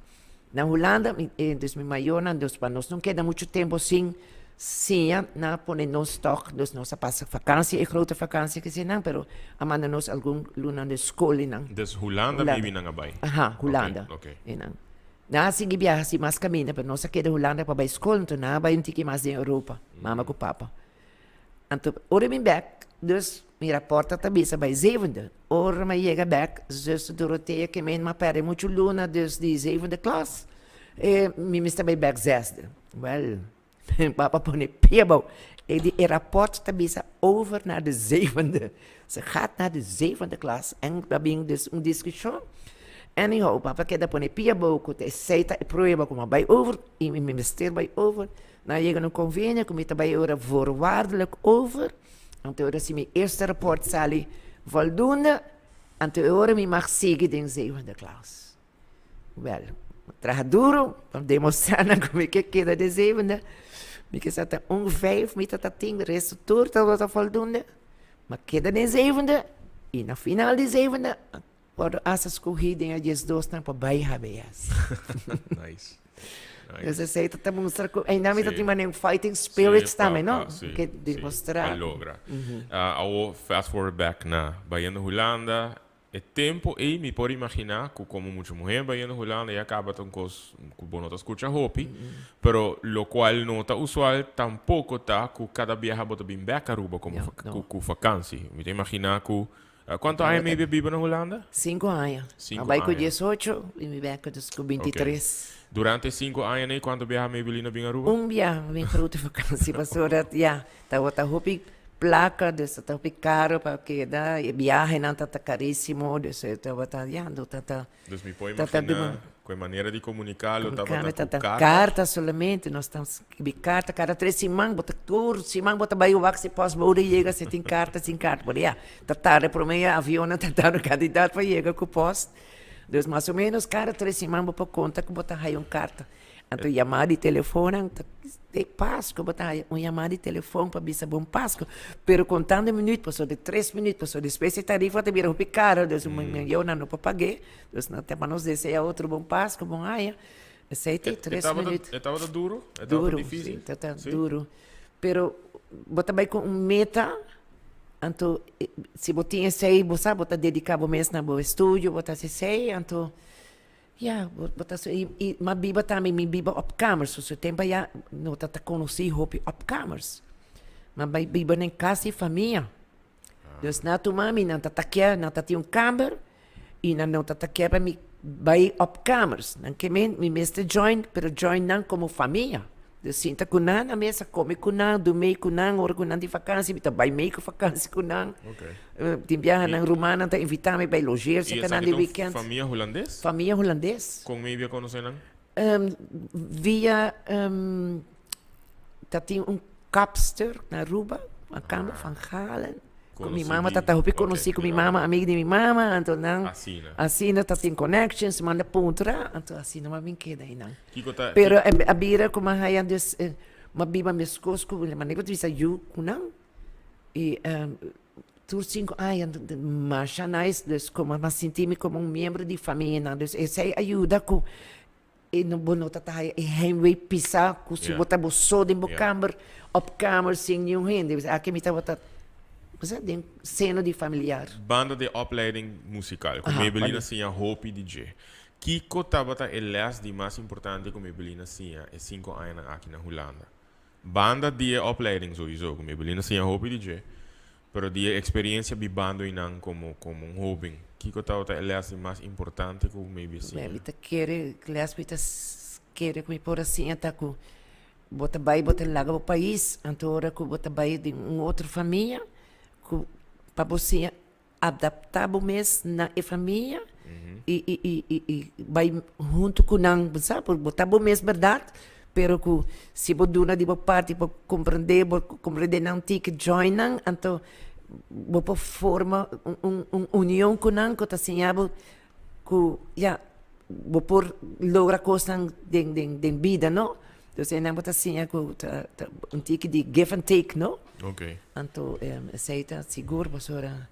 Na Hulanda, mi, dus mi mayornan, dus pa nos no keda muchu tempu sin siña, nan a pone nos tòg, dus nos a pasa vakantie, e grote vakantie kesinan, pero a manda nos algun luna den skol einan. Dus Hulanda maybe nan a bai? Aha, Hulanda. Oké, oké. Einan. Nan a sigui biaha si mas kaminda, pero nos a keda Hulanda pa bai skol, anto nan a bai un tiki mas den Europa, mama ku papa. Anto ora mi bek, dus mi raporta ta bisa bai zevende. Ora mi a yega bek, zuster Dorothea ke men m'a perde muchu luna dus di zevende klas, e mi mester bai bek zesde. Wel, papa pone pia abou. E di e raport ta bisa over naar de zevende. Ze gaat naar de zevende klas en ta bin dus un diskushon. Anyhow, papa keda pone pia abou ku ta esei ta e prueba ku mi a bai over i mi mester bai over. Nan a yega na un konvenio ku mi ta bai ora voorwaardelijk over. Anto ora si mi eerste rapport sali voldoende, anto e ora mi mag sigui den zevende klas. Wèl, mi traha duru pa demostrá nan ku mi ke keda den zevende. Mi ke sa ta un vijf mi ta ta tin, resto tur tabata voldoende. Mi a keda den zevende i na final di zevende a wòrdu hasta skohí den e diesdosnan pa bai HBS. Nice. Dus esei ta ta mustra ku einan mi ta tin manera un fighting spirit tambe, no? Ke demostrá. A logra. Awo fast forward back na bayendo Hulanda, E tempo ei mi por imaginá ku komo mucha muhé bayendo Hulanda ya kaba ta un kos ku bo no ta skucha hopi, pero lokual no ta usual tampoko ta ku kada biaha bo ta bin bèk Aruba komo ku fakansi. Mi ta imaginá ku kuantu aña maybe a biba na Hulanda? Sinku aña. Sinku A bai ku aña. diesocho i mi bèk dus ku bintitres. Durante e sinku añanan ei kuantu biaha Maybelline a bin Aruba? Un biaha mi bin grote vakansi pasobra ya Tabata hopi placa, dus ta hopi caro pa keda, e biahenan ta ta carísimo, dus e tabata, ya, no ta ta. Dus mi por imagina cu e manera di comunica lo tabata cu carta? Carta solamente, nos ta scribi carta cada tres siman, bo ta tur siman bo ta bay wak si postbode yega si tin carta, sin carta, pero ya, ta tarda prome avionnan ta tarda cantidad pa yega cu post, dus mas o menos cada tres siman bo por conta cu bo ta haya un carta. Anto yamá di telefonnan ta te Pasku bo ta haya un yamá di telefon pa bisa bon Pasku pero kontando minüt pasobra di tres minüt pasobra despues e tarifa ta bira hopi karo dus yonan no por pag'é dus nan ta pa nos desea otro bon Pasku bon aña esei te tres minüt. E tabata duro? E tabata Duro difícil? si tabata duro pero bo ta bai ku un meta anto si bo tin esei bo sa bo ta dediká bo mes na bo estudio bo ta hasi esei anto Ya, bo bo ta i i m'a biba tambe mi biba op kamers, so su tempo aya no ta ta konosí hopi op kamers. M'a bai biba den kas di famia. Dus na tuma mi nan ta ta kier nan ta tin un kamber i nan no ta ta kier pa mi bai op kamers. Nan ke men mi mester join pero join nan komo famia. Dus sinta ku nan na mesa, kome ku nan, dumei ku nan, ora ku nan tin fakansi mi ta bai mei ku fakansi ku nan. Tin biaha nan rumannan ta invitá mi bai logeer I serka nan esaki di ta un weekend. famia hulandes? Famia hulandes. Kon maybe a konosé nan? Via ta tin un kapster na Aruba, a kamba Van Galen. Ku mi mama ta ta hopi konosí ku mi mama, amiga di mi mama, anto nan Asina. asina ta tin connections, manda puntra, anto asina mi a bin keda einan. Kiko ta. Pero a bira ku mi a haya dus mi a biba meskos ku manera ku ta bisa yu ku nan i tur sinku aña masha nice dus komo mi a sinti mi komo un miembro di famia nan dus esei a yuda ku e no bo no ta ta haya e heimwee pisa ku si bo ta bo so den bo kamber op kamer sin niun hende aki mi tabata den seno di familiar. Banda di opleiding musikal ku Maybelline a siña hopi di dje. Kiko tabata e les di mas importante ku Maybelline a siña e sinku añanan aki na Hulanda? Banda di e opleiding souiso, ku Maybelline a siña hopi di dje, pero di e eksperiencia bibando einan komo komo un hoben, kiko tabata e les di mas importante ku Maybe a siña? Mi ta kere, les mi ta kere ku mi por a siña ta ku bo ta bai bo ta laga bo pais, anto ora ku bo ta bai den un otro famia ku pa bo siña adaptá bo mes na e famia i i i i i bai huntu ku nan, bo sa, bo ta bo mes bèrdat, Pero ku si bo duna di bo parti bo komprendé, bo komprendé nan tiki join nan, anto bo por forma un un union ku nan ku ta siña bo ku ya bo por logra kosnan den den den bida no. Dus einan bo ta siña ku ta ta un tiki di give and take no. Anto esei ta sigur pasobra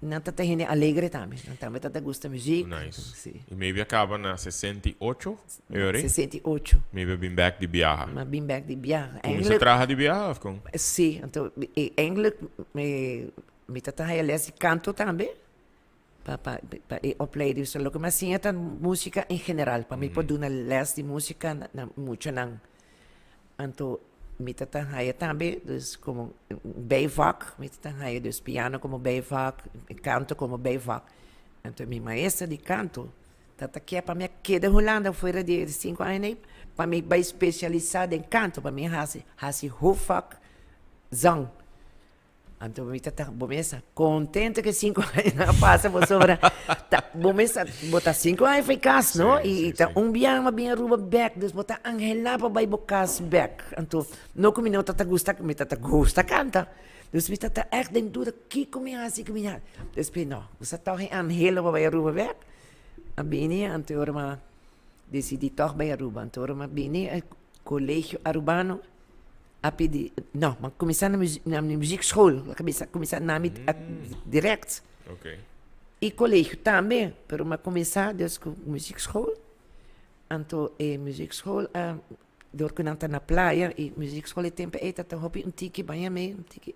nan ta ta hende alegre tambe, nan tambe ta ta gusta muziek. Nice. Si. I maybe a kaba na 68, e ora ei? 68. Maybe a bin bek di biaha. Mi a bin bek di biaha. Kuminsá Eigenlijk traha di biaha of kon? Si, anto eigenlijk mi ta ta haya les di kanto tambe pa pa pa e opleiding. So loke mi a siña ta músika en general, pa mi por duna les di músika na muchanan. Anto mi ta ta haya tambe dus komo un bijvak, mi ta ta haya dus piano komo bijvak, kanto komo bijvak. Anto mi maestra di kanto ta ta kier pa mi a keda Hulanda fuera di e sinku aña ei pa mi bai spesialisá den kanto, pa mi hasi hasi hoofdvak zang. Anto mi ta ta bo mesa contento ke 5 aña a pasa pasobra ta bo mesa bo ta 5 aña for kas no i ta un biaha mi a bin Aruba bek dus bo ta anhela pa bai bo kas bek anto no ku mi no ta ta gusta mi ta ta gusta kanta dus mi ta ta ègt den duda kiko mi hasi kiko mi hasi despues no bo sa tòg e anhelo pa bai Aruba bek a bini anto ora mi a disidi tòg bai Aruba anto ora mi a bini e Colegio Arubano a pidi, no, m'a kuminsá na na mi muziekschool, a kuminsá kuminsá na mi dirèkt. I kolegio tambe, pero m'a kuminsá dus ku muziekschool. Anto e muziekschool a dor ku nan ta na playa i muziekschool e tempu ei ta hopi un tiki baña mee, un tiki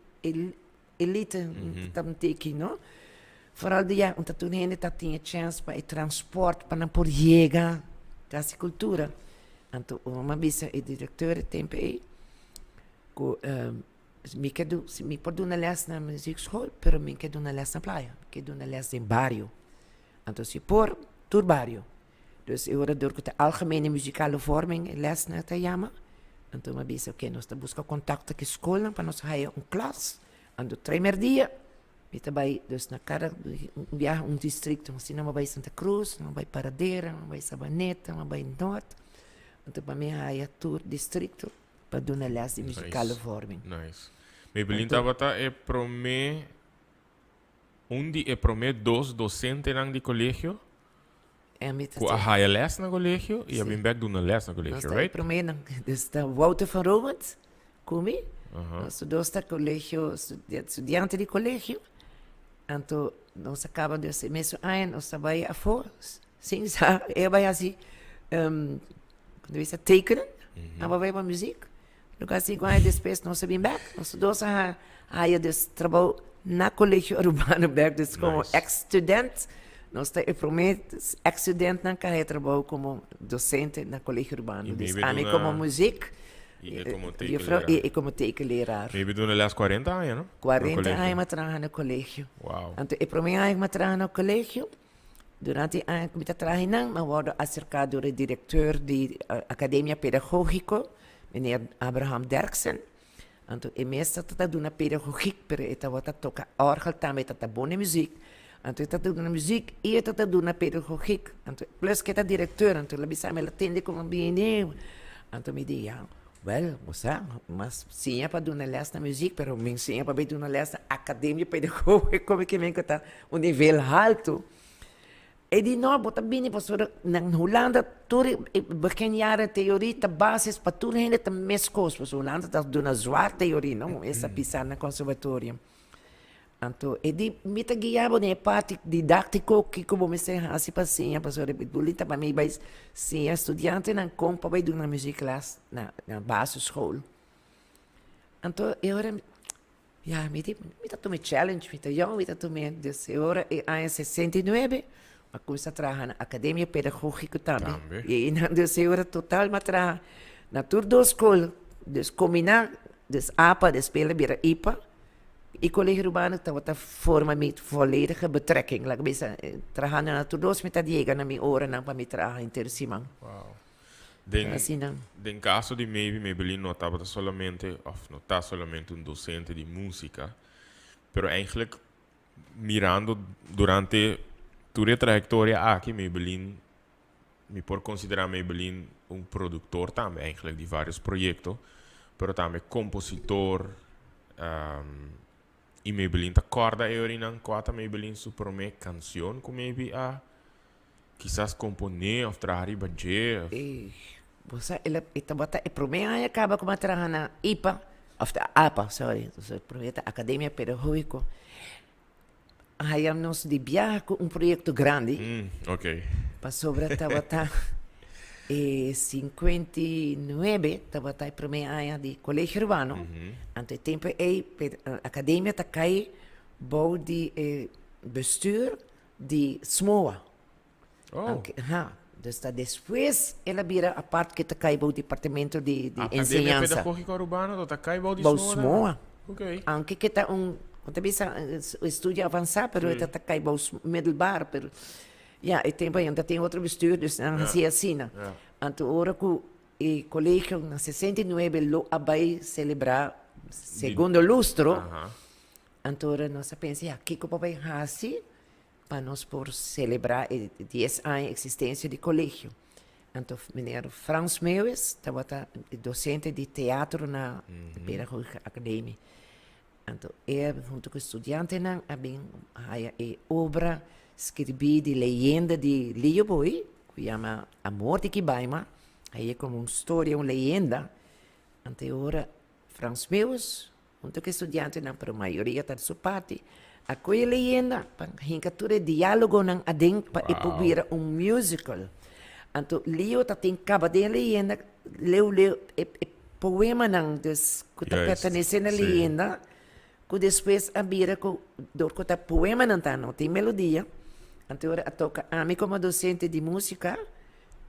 elite ta un tiki, no. Foral di ya, unda tur hende ta tin e chèns pa e transpòrt pa nan por yega Kas di Kultura. Anto un mama bisa e direkteur e tempu ei ku mi ke du si mi por duna lès na muziekschool pero mi ke duna lès na playa, mi ke duna lès den bario. Anto si por tur bario. Dus e ora dor ku ta algemene muzikale vorming e lèsnan ta yama, anto mi a bisa oke nos ta buska kontakto ku e skolnan pa nos haya un klas. Anto primer dia Mi ta bai dus na kada biaha un distrikto, asina mi a bai Santa Cruz, mi a bai Paradera, mi a bai Sabaneta, mi a bai Noord, anto pa mi haya tur distrikto pa duna les di muzikale vorming. Nice. Maybelline tabata e prome, un di e prome dos dosentenan di kolegio ku a haya les na kolegio i a bin bek duna les na kolegio, right? Nos ta e promenan. Dus ta Wouter van Rowens ku mi. Nos tur dos ta kolegio, studiante di kolegio. Anto nos a kaba dus e mesun aña nos ta bai afó sin sa e a bai hasi ku ta bisa tekenen, a bai pa muziek. Lo sinku aña despues nos a bin bek, nos tur dos a haya dus trabou na Colegio Arubano bek, dus komo ex student, nos ta e prome ex studentnan ku a haya trabou komo dosente na Colegio Arubano, dus ami komo muziek juffrouw i e komo tekenleraar. Maybe duna les 40 aña no? 40 aña mi a traha na colegio. Anto e prome aña ku mi a traha na colegio, Durante e aña ku mi ta traha einan, mi a wòrdu aserká dor e direkteur di Akademia Pedagógiko, meneer Abraham Derksen. Anto e mes ta ta duna pedagogik, pero e tabata toka òrgel tambe, e ta ta bon den muzik. Anto e ta ta duna muzik i e ta ta duna pedagogik. Anto plus ku e ta direkteur, anto el a bisa mi, el a tende ku mi a bini. Anto mi di, ya, wèl, bo sa, mas siña pa duna lès na muzik, pero mi siña pa bai duna lès na Akademia Pedagógiko, mi ke men ku ta un nivel haltu. E di no, bo ta bini pasobra na Hulanda tur e beginjaren teorie ta basis pa tur hende ta meskos, pasobra Hulanda ta duna zwaar teorie, no? Esa pisa na conservatorium. Anto e di mi ta guia bo den e parti didaktiko kiko bo mester hasi pa siña, pasobra e bedoeling ta pa mi bai siña studiantenan kon pa bai duna muziekles na basisschool. Anto e ora Ya, mi di, mi ta tuma e challenge, mi ta yong, mi ta tuma e. Dus e ora e aña 69, mi a kuminsá traha na Akademia Pedagógiko tambe. Tambe. I einan dus e ora total mi a traha na tur dos skol, dus kombiná, dus apa despues el a bira ipa, i Kolegio Urbano tabata forma mi volledige betrekking, laga bisa, trahando na tur dos mi ta yega na mi oranan pa mi traha henter siman. Wow. Den, Asina. den caso di Maybe, Maybelline no tabata solamente, of no ta solamente un docente di musica, pero eigenlijk mirando durante tur e trayectoria aki, Maybelline Mi por considera Maybelline un productor tambe eigenlijk di varios proyecto, pero tambe compositor. Y Maybelline ta corda e orinan cua ta Maybelline su prome cancion cu maybe a kisas compone of traha riba dje of. E, bo sa el a, e tabata e prome aña caba cu mi a traha na ipa, of ta apa, sorry, e prome ta Academia Pedagogico. Haya nos di biaha cu un proyecto grandi. Pasobra tabata e 59 tabata e prome aña di Colegio Urbano. Anto e tempo ey academia ta cay bou di e bestuur di SMOA. Anke, ha. Dus ta despues el a bira apart ke ta kai bou departamento di di Academia enseñansa. Pedagogico Arubano ta kai bou di Bou SMOA? SMOA. Ok. Anke ke ta un, kon ta bisa, estudio avansá, pero e ta ta kai bou middelbaar, pero ya, e tempo ainda tin otro bestuur, dus nan hasi asina. Anto ora ku e kolegio na 69 lo a bai selebrá segundo lustro, anto ora nos a pensa, ya, kiko por bai hasi pa nos por celebra e dies aña existencia di colegio. Anto meneer Frans Meeuwis tabata e docente di teatro na Pedagogische Academie. Anto e hunto cu studiantenan a bin haya e obra skirbi di leyenda di Leo Boy, cu yama Amor di Kibaima, haye como un storia, un leyenda. Anto e ora Frans Meeuwis Huntu ku e studiantenan, pero mayoria ta di su parti, a kohe e leyenda pa hinka tur e diálogonan aden pa e por bira un musical. Anto Leo ta tin kaba den e leyenda, leu leu e e poemanan dus ku ta pertenesé na leyenda, ku despues a bira ku dor ku ta poemanan ta no tin melodia, anto ora a toka ami komo dosente di músika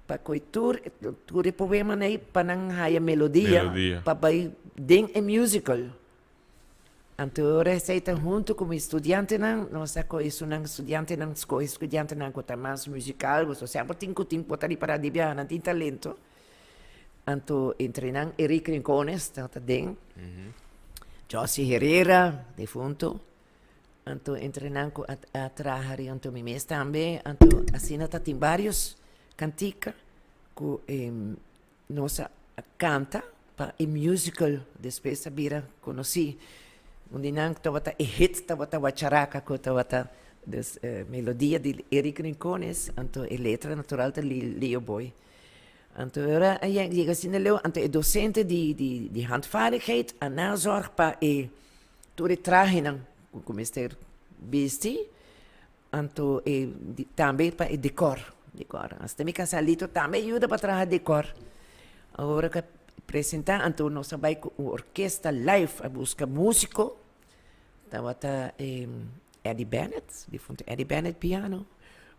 Pa koe tur tur e poemanan ei pa nan haya melodia pa bai den e musical. Anto ora esei ta huntu ku mi studiantenan, nos a kohe esunnan studiantenan, skohe studiantenan ku ta mas musical, pasobra semper tin ku tin por ta ripará di biaha nan tin talento. Anto entre nan Eric Rincones tabata den, Jossy Herrera defunto. Anto entre nan ku a a traha ri anto mi mes tambe, anto asina ta tin varios kantika ku nos a kanta pa e musical despues a bira konosí. Un di nan tabata e hit tabata Wacharaka ku tabata dus melodia di Eric Rincones, anto e letra natural ta Leo Boy. Anto ora a yega asina leu, anto e docente di di di handvaardigheid a nazorg pa e Tur e trahenan ku mester bisti, anto e tambe pa e dekor, dekor. Hasta mi kasalito tambe yuda pa traha dekor. Ora ku a presentá anto nos a bai ku un orkesta live a buska músiko, tabata Eddie Bennett, difunto Eddie Bennett piano,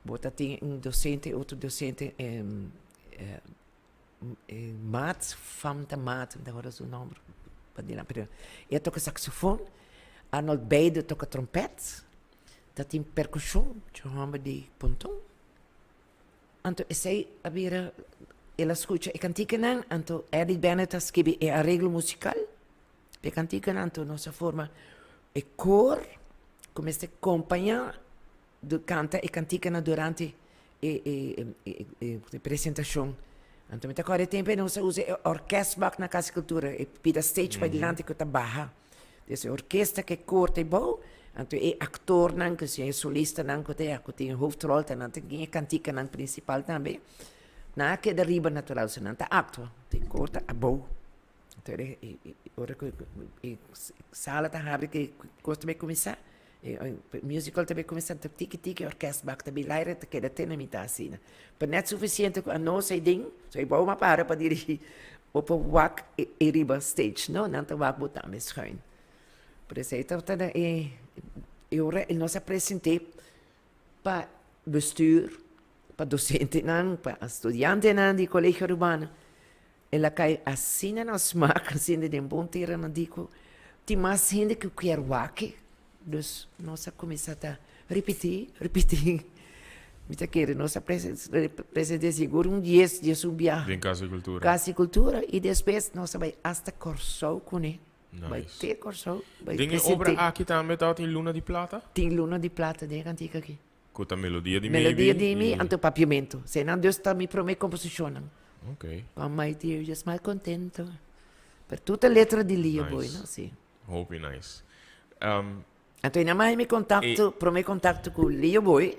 bo ta tin un dosente, otro dosente Maat, Fanta Maat, mi ta acorda su nomber pa dilanti, pero e a toca saxofon, Arnold Beide toca trompet, ta tin percusion, cu homber di Ponton. Anto esey a bira, el a scucha e canticanan, anto Eddie Bennett a scribi e areglo musical p'e canticanan, anto nos a forma e koor cu mester compaña canta e canticanan durante e e presentacion. Anto mi ta acorda e tempo ei nos a usa e orkestbak na Casa di Cultura, e pida stage padilanti cu ta baha. Dus e orkesta cu e koor ta ebou, anto e actornan cu e solistanan cu ta ya cu tin e hoofdrol ta nan ta gin e canticanan principal tambe. Nan a keda riba natural, so nan ta actua, anto e koor ta abou. Anto ora cu e sala ta habri cu e cos ta bay cuminsa, E musical ta bay cuminsa ta tiki tiki orkest bak ta bin laira ta keda te na mitad asina. Pero net suficiente cu anos ei den, so ei bou a para pa dirigi bo por wak e riba stage no, nan ta wak bo tambe schuin. Pero esei tabata na e e ora nos a presente pa bestuur, pa docentenan, pa studiantenan di Colegio Arubano. El a kai asina na smak, asina den bon tera nan di ku tin mas hende ku kier wak e. Dus nos a kuminsá ta ripití, ripití. Mi ta kere nos a present'é sigur un dies, diesun biaha. Den Kas di Kultura. Kas di Kultura i despues nos a bai asta Kòrsou kuné. Bai te Kòrsou, bai Den e present'é. obra aki tambe tabatin Luna di Plata? Tin Luna di Plata den e kantika aki. Ku ta melodia di Maybe. Melodia di mi, anto papiamento. Eseinan dus ta mi prome komposishonnan. Ok. Come my dear, just smile contento. Pero tur ta letra di Lio Boy, no? Si. Hopi nice. Anto einan mi haña mi kontakto, prome kontakto ku Lio Boy.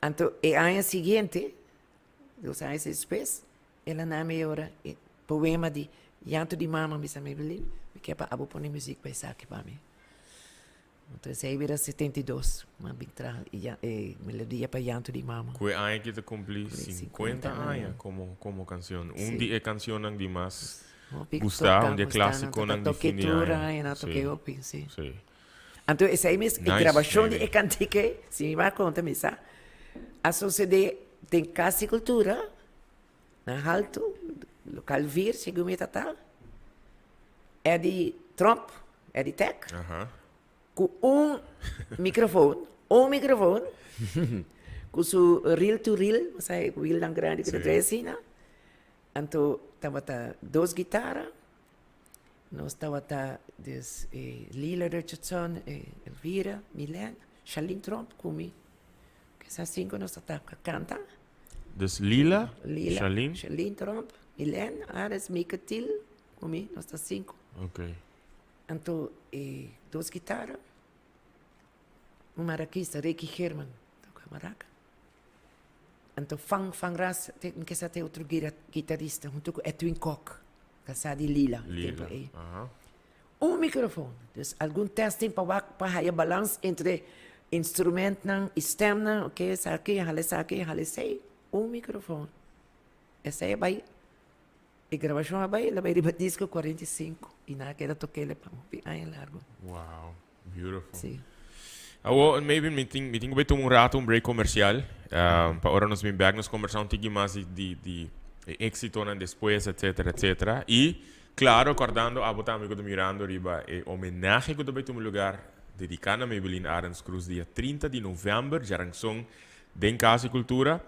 Anto e aña siguiente, dos aña despues, el a na mi ora e poema di Llanto di Mama, mi sa Maybelline, mi ke pa abo pone muzik pa esaki pa mi. Anto esei bira 72, mi a bin traha e melodia pa Llanto di Mama. Ku e aña aki ta kumpli 50 aña komo kansion. Un di e kansionnan di mas gustá, un di e klásikonan di fin di aña. Si. Anto esei mes, e grabashon di e kantika ei, si mi bai konta mi sa, a sosodé den Kas di Kultura, na Haltu, lokal vier, segun mi ta ta, Eddie Tromp, Eddie Tech, ku un microfoon, un microfoon, ku su reel to reel, bo sa e wielnan grandi ku ta trae asina, anto tabata dos gitara, nos tabata dus Lila Richardson, Elvira, Milen, Shalene Tromp ku mi, kesa sinku nos ta kanta. Dus Lila, Lila, Shalene. Shalene Tromp, Milen, Ares, Mika Thiel, ku mi, nos ta sinku. Ok. Anto e dos gitara, un marakista, Ricky Geerman, toka maraka. Anto Fan, Fan Ras, te, mi ke sa te otro gira, gitarista, hunto ku Edwin Kok, kasá di Lila, e Lila, tempo ei. aha. Un microfoon. Dus algun testing pa wak pa haya balans entre instrumentnan y stemnan, ok, esaki, hala esaki, hala esei. Un microfoon. Esei a bai, e grabacion a bai, el a bai riba disco 45 y nan a keda tok'el pa hopi aña largo. Wow, beautiful. Si. Awo, maybe mi tin, mi tin ku bai tuma un rato un break comercial, pa ora nos bin bek nos combersa un tiki mas di, di, di e exitonan despues, etcetera, etcetera. Y Claro, cordando abo tambe cu ta mirando riba e homenahe cu ta bay tuma lugar dedica na Maybelline Arends Cruz dia 30 di november djaranson den Casa di Cultura.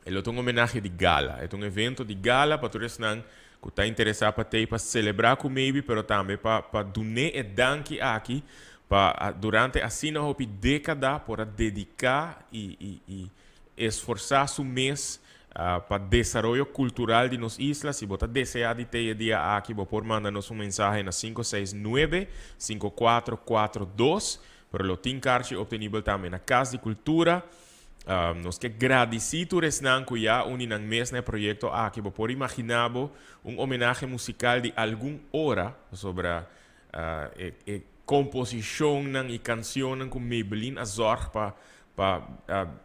E lo ta un homenahe di gala. E ta un evento di gala pa tur esnan cu ta interesa pa tey pa celebra cu Maybe pero tambe pa pa dun'e e danki aki pa durante asina hopi decada por a dedica y y y esforsa su mes Pa desaroyo kultural di nos isla, si bo ta deseá di tei e dia aki, bo por manda nos un mensahe na 569 5442, pero lo tin karchi optenibel tambe na Kas di Kultura. Nos ke gradisí tur esnan ku ya uni nan mes na e proyekto aki. Bo por imaginá bo un homenahe musikal di algun ora pasobra e komposishonnan i kansionnan ku Maybelline a zòrg pa pa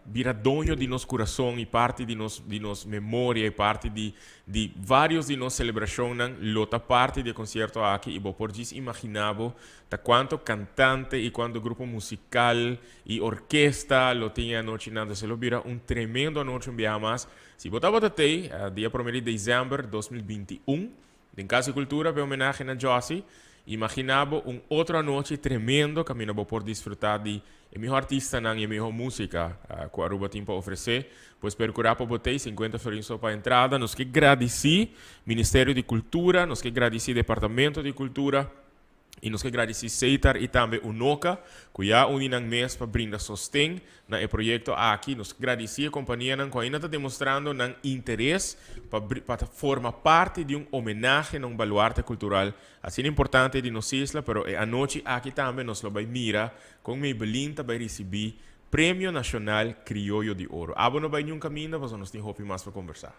bira doño di nos kurason i parti di nos di nos memoria i parti di di varios di nos selebrashonnan lo ta parti di e konsierto aki i bo por djis imaginá bo ta kuanto kantante i kuanto grupo musikal i orkesta lo tin e anochinan. Entonces lo bira un tremendo anochi un biaha mas. Si bo tabata tei dia prome di dezèmber 2021 Den Cas di Cultura p'e homenahe na Jossy, imagina bo un otro anochi tremendo caminda bo por disfruta di e miho artistanan y e miho musica cu Aruba tin pa ofrece. Pues percura pa bo tey 50 florin so pa entrada. Nos ke gradici Ministerio di Cultura, nos ke gradici Departamento di Cultura, I nos ke gradisí Seitar i tambe Unoca ku ya uni nan mes pa brinda sosten na e proyekto aki. Nos ke gradisí e kompanianan ku ainda ta demostrando nan interes pa pa ta forma parti di un homenahe na un baluarte kultural asina importante di nos isla. Pero e anochi aki tambe nos lo bai mira kon Maybelline ta bai risibí Premio Nashonal Krioyo di Oro. Abo no bai niun kaminda pasobra nos tin hopi mas pa kombersá.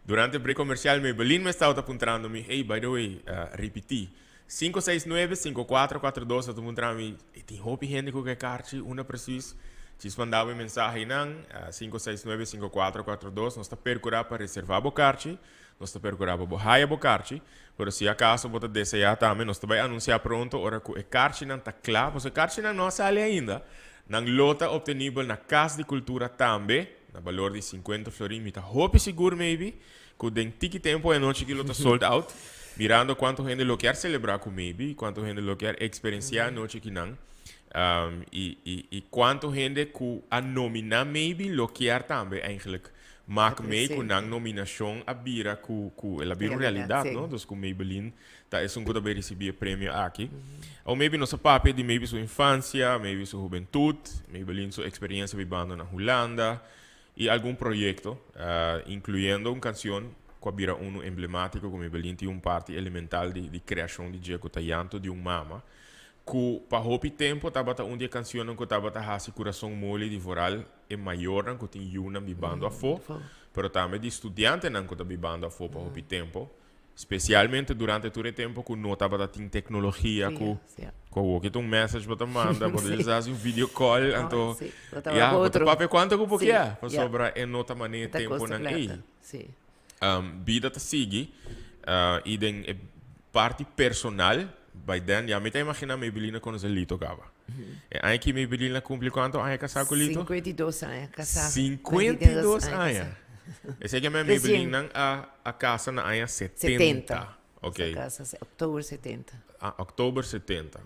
Durante break comercial Maybelline me estaba puntrando mi, hey, by the way, ripiti. 569-5442 ta puntra mi, e tin hopi hende ku ke karchi, unda precies? Djis manda bo e mensahe nan, 569-5442, nos ta percura pa reserva bo karchi, nos ta percura pa bo haya bo karchi, pero si acaso bo ta desea tambe, nos ta bai anuncia pronto ora ku e karchinan ta kla, pasobra e karchinan no a sali ainda, nan lo ta obtenibel na Kas di Kultura tambe, na balor di 50 florin. Mi ta hopi sigur maybe ku den tiki tempo e anochi aki lo ta sold out, mirando kuantu hende lo kier selebrá ku maybe, kuantu hende lo kier eksperensiá anochi akinan, i i i kuantu hende ku a nominá maybe lo kier tambe eigenlijk mak mee ku nan nominashon a bira ku ku el a bira un realidat, no? Dus ku Maybelline ta esun ku ta bay risibí e premio aki. O maybe nos a papia di maybe su infansia, maybe su hubentut, Maybelline su eksperensia bibando na Hulanda, I algun proyekto, inkluyendo un kansion ku a bira unu emblemátiko ku Maybelline tin un parti elemental di di kreashon di dje ku ta Llanto di un Mama, ku pa hopi tempu tabata un di e kansionnan ku tabata hasi kurason moli di vooral e mayornan ku tin yunan bibando afó, pero tambe di studiantenan ku ta bibando afó pa hopi tempu. Specialmente durante tur e tempo cu no tabata tin tecnologia cu cu awor ki ta un message bo ta manda, bo ta just haci un video call, anto ya, bo ta papia cuanto cu bo kier, pasobra e no ta manera e temponan ey. Bida ta sigui y den e parti personal, by then ya mi ta imagina Maybelline a conoce Lito caba. E aña aki Maybelline a cumpli cuanto aña casa cu Lito? 52 aña casa. 52 aña. Esey ke men Maybelline nan a a casa na aña 70. Ok. A casa october 70. Ah, october 70.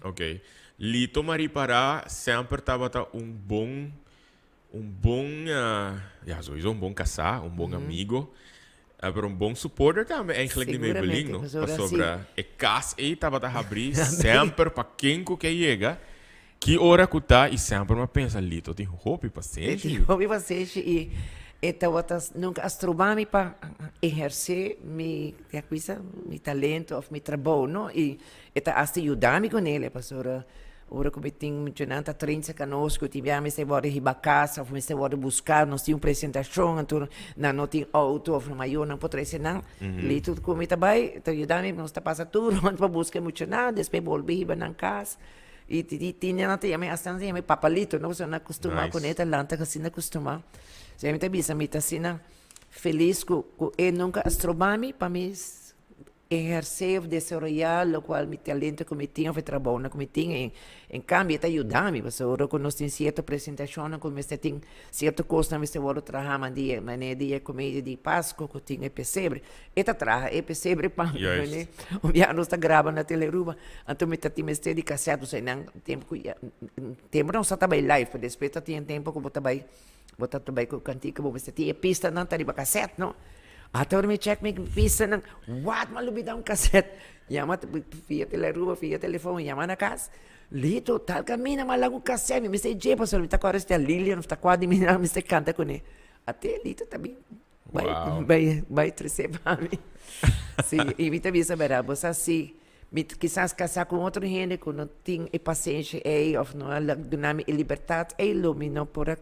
Ok. Lito Maripara semper tabata un bon un bon ya sowieso un bon casá, un bon amigo, pero un bon supporter tambe eigenlijk di Maybelline, no? Pasobra e cas ey tabata habrí semper pa ken cu ke yega, ki ora cu ta y semper mi a pensa Lito tin hopi pasenshi. E tin hopi pasenshi y e tabata nunca a stroba mi pa eherce mi, mi talento of mi trabou, no? Y E ta hasta yuda mi con el, pasobra ora cu mi tin muchanan ta train cerca nos, cu tin bia mester worde hiba casa of mester worde busca, nos tin un presentacion, anto nan no tin auto of nan mayornan por trece nan, Lito cu mi ta bay, ta yuda mi, nos ta pasa tur rond pa busca e muchanan, despues bolbe hiba nan cas, y tin nan ta yama, hasta nan ta yama papa Lito, no, pasobra nan a costuma cune, ta lanta asina costuma, so mi ta bisa mi ta asina feliz cu e nunca a stroba mi pa mi Ehersé of desaroyá lokual mi talento ku mi tin of e trabounan ku mi tin. En, en kambio e ta yuda mi, pasobra ora ku nos tin sierto presentashonnan ku mester tin sierto kosnan mester wòrdu trahá manera manera di e komedia di Pasko ku tin e pesebre. E ta traha e pesebre pa mi, Juist. Un biaha nos ta graba na Telearuba, anto mi ta tin mester di kasèt, pasobra einan tempu ku ya, tempu nos ta bai live, pero despues ta tin e tempu ku bo ta bai Bo ta bai ku kantika bo mester tin e pistanan ta riba kaset no. Ata ora mi check mi pistanan, wat mi a lubida un kaset. Yama via Telearuba, via telefon, yama na kas, Lito tal kaminda mi a laga un kaset, mi mester dje pasobra mi ta kòrda si ta Lilian of ta kua di mi nan mester kanta kuné. Ate Lito ta bin bai bai bai trese pa mi. Si, i mi ta bisa bera bo sa si mi kisas kasá ku otro hende ku no tin e pasenshi ei òf no a duna mi e libertat ei lo mi no por a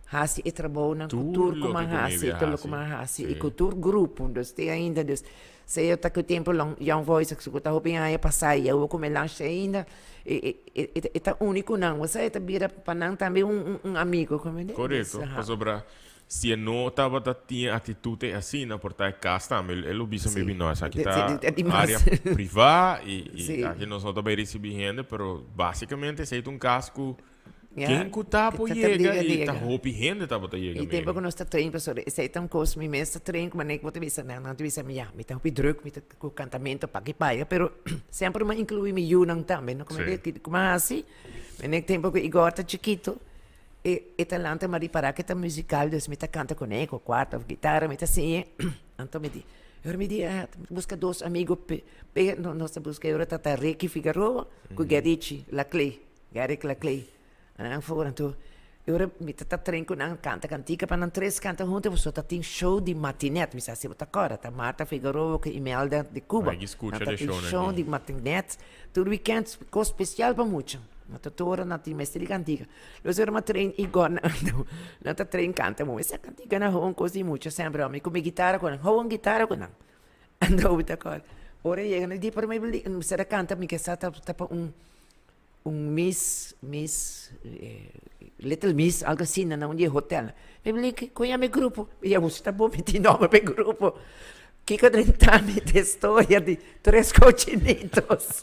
hasi e trabounan ku tur ku mi a hasi, tur loke mi a hasi i ku tur grupo. Dus te ainda dus sea ta ku tempu Young Voices ku ta hopi aña pasá i awor ku mi lansha ainda e ta uni ku nan, bo sa e ta bira pa nan tambe un amigo. Korekto, pasobra Si e no tabata tin e actitud ei asina, por ta e cas tambe, e lo bisa maybe no, esaki ta area priva y aki nos no ta bay ricibi hende, pero basicamente esey ta un cas cu ken cu ta por yega y ta hopi hende tabata yega maybe. Y tempo cu nos ta train, pasobra esey ta un cos, mi mes ta train, cu manera cu bo ta bisa nan, nan ta bisa mi ya, mi ta hopi druk, mi ta cu cantamento paki paya, pero semper mi a inclui mi yunan tambe, no, como a haci, manera tempo cu Igor ta chikito, E e ta lanta ma ripará ke ta musical dus mi ta kanta kuné ku kuarta òf gitara mi ta siñ'é anto mi di e ora mi di ah buska dos amigo pe pe nos ta buska e ora ta ta Ricky Figaroa ku Gerichi Laclé Gerrit Laclé nan for anto e ora mi ta ta train ku nan kanta kantika pa nan tres kanta huntu pasobra ta tin show di matinet mi sa si bo ta kòrda ta Martha Figaroa ku Imelda de Cuba nan ta tin show di matinet tur weekend kos spesial pa mucha. Ma ta tur ora nan tin mester di kantika. Los ora mi a train Igor nan nan ta train kanta moe. Esa kantika nan hou un kos di mucha semper. Ami ku mi gitara ku nan, hou un gitara ku nan. Anto mi ta kòrda. Ora e yega nan di pero mi mi ser a kanta mi ke sa ta pa un un miss miss little miss algo asina na un di e hotel. Mi bini ku yama e grupo. Mi di ta bon mi tin nomber pa e grupo. Kiko drenta mi den storia di Tres Cochinitos.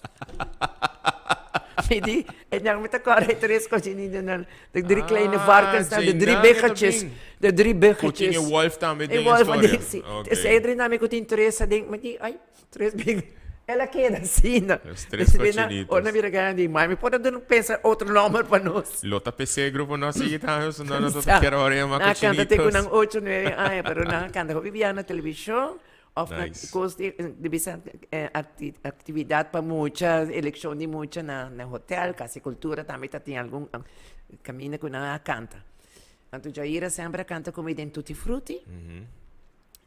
Mi di, e nan mi ta kòrda e Tres Cochinitos nan, de drie kleine varkens nan, de drie biggetjes, de drie biggetjes. Ku tin e wolf tambe den e storia. E wolf, si. Esei drenta mi ku tin tres aden, mi di, ai, tres biggetjes. El a keda asina. Los tres cochinitos. Ora mi bira grandi, mami por a duna pensa otro nomber pa nos. Lo ta p'esei grupo no a sigui tambe, pasobra nan no ta kier ora yama Nan a cochinitos. kanta te ku nan ocho, nuebe aña, pero nan a kanta hopi bia na televishon òf na kos di di bisa aktividat pa mucha, elekshon di mucha na na hotel, Kas di Kultura tambe ta tin algun kaminda ku nan a kanta. Anto Jaira semper a kanta ku mi den Tutti Frutti.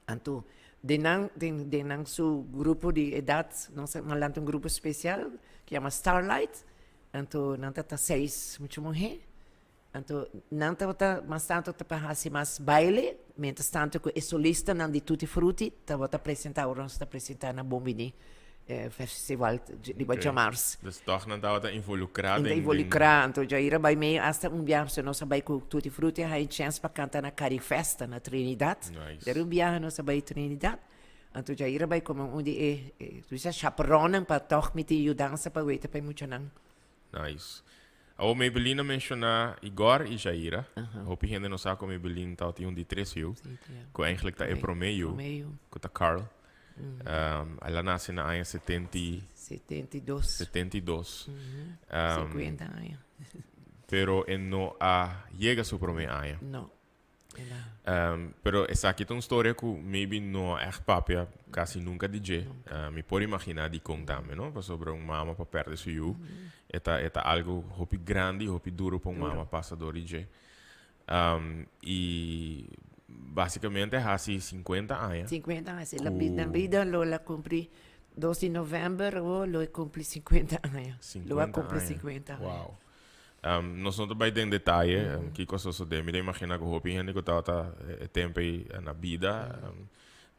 Anto den nan den den nan su grupo di edat nos a lanta un grupo spesial ku yama Starlight anto nan ta ta seis mucha muhé anto nan tabata mas tantu ta pa hasi mas baile mientras tanto ku e solistanan di Tutti Frutti tabata presenta ora nos ta presenta na Bon Bini festival riba djamars. Dus tòg nan tabata involukrá den. Nan ta involukrá anto Jair a bai mee asta un biaha pasobra nos a bai ku Tutti Frutti a haña chèns pa kanta na Carifesta na Trinidad. Der un biaha nos a bai Trinidad anto Jair a bai komo un di e bisa chaperonnan pa tòg miti yudansa pa weta pa e muchanan. Nice. Awor Maybelline a menshoná Igor i Jaira. Hopi hende no sa ku Maybelline tabatin un di tres yu, ku eigenlijk ta e promé yu, ku ta Carl. El a nase na aña setenta i 72. 72. 50 aña. Pero e no a yega su promé aña. No. El a. Pero esaki ta un storia ku maybe no a ègt papia kasi nunka di dje. Mi por imaginá dikon tambe, no? Pasobra un mama pa pèrdè su yu, e ta e ta algu hopi grandi i hopi duru pa un mama pasa dor di dje. I basikamente hasi 50 aña. 50 aña, si. Na bida lo el a kumpli 2 di novèmber awor lo e kumpli 50 aña. Lo a kumpli 50 aña. Wow. Nos no ta bai den detaye kiko a sosodé. Mi ta imaginá ku hopi hende ku tabata e tempu ei na bida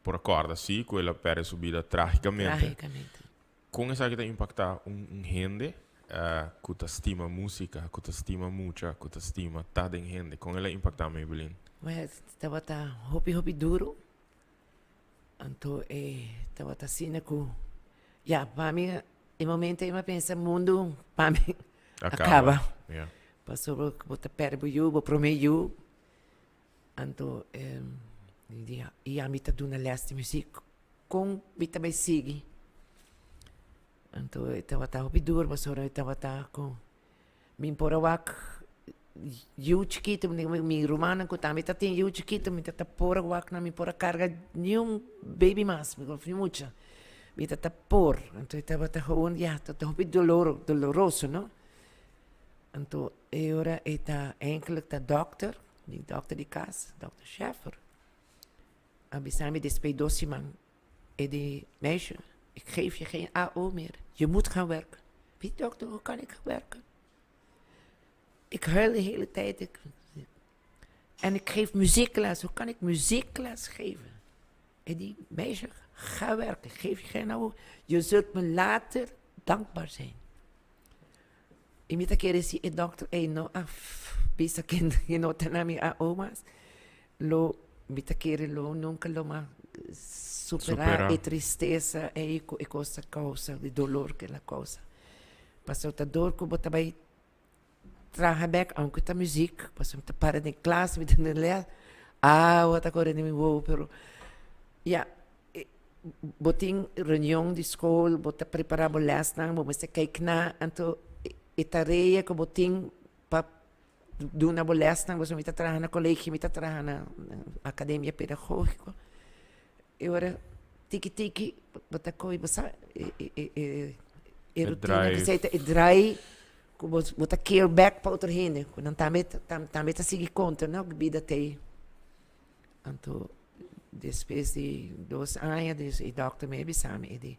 por a kòrda sí ku el a pèrdè su bida trágikamente. Trágikamente. Kon esaki ta impaktá un hende ku ta stima músika, ku ta stima mucha, ku ta stima ta den hende? Kon el a impaktá Maybelline? Wèl, tabata hopi hopi duru. Anto e tabata asina ku, ya, pa mi e momento ei mi a pensa mundu pa mi a kaba. Pasobra bo ta pèrdè bo yu, bo promé yu. Anto mi di, i ami ta duna lès di muzik, kon mi ta bai sigui? Anto e tabata hopi duru pasobra e tabata ku mi por a wak yu chikitu, mi rumannan ku tambe ta tin yu chikitu, mi ta por a wak nan, mi por a karga niun baby mas, mi por mucha, mi ta por. Anto e tabata gewoon, ya, tabata hopi dolor, doloroso, no? Anto e ora e ta eindelijk ta dokter, di dokter di kas, dokter Scheffer, a bisa mi despues dos siman, e di, meisje, ik geef je geen AO meer, je moet gaan werken. Wie dokter, hoe kan ik gaan werken? Ik huil de hele tijd. Ik, en ik geef muziekles, hoe kan ik muziekles geven? E di, meisje, ga werken, geef je geen AO. Je zult me later dankbaar zijn. I mi ta kere si e dokter ei no a bisa ke e no ta na mi AO mas, lo mi ta kere lo nunka lo mas supera e tristesa ei ku e kos ta kousa, di dolor ku el a kousa. Pasobra ta dor ku bo ta bai traha bek, aunke ta muzik, pasobra mi ta para den klas, mi ta den les, awa ta kore den mi wowo, pero ya. Bo tin reunion di skol, bo ta prepará bo lèsnan, bo mester kijk na, anto e tarea ku bo tin pa duna bo lèsnan, pasobra mi ta traha na kolegio, mi ta traha na akademia pedagógiko, e ora tiki tiki bo ta kohe bo sa e rutina ku esei ta e drai ku bo ta care bèk pa otro hende, ku nan tambe tambe ta sigui konta no ku bida ta ei. Anto despues di dos aña dus e dokter mi a bisa mi, e di,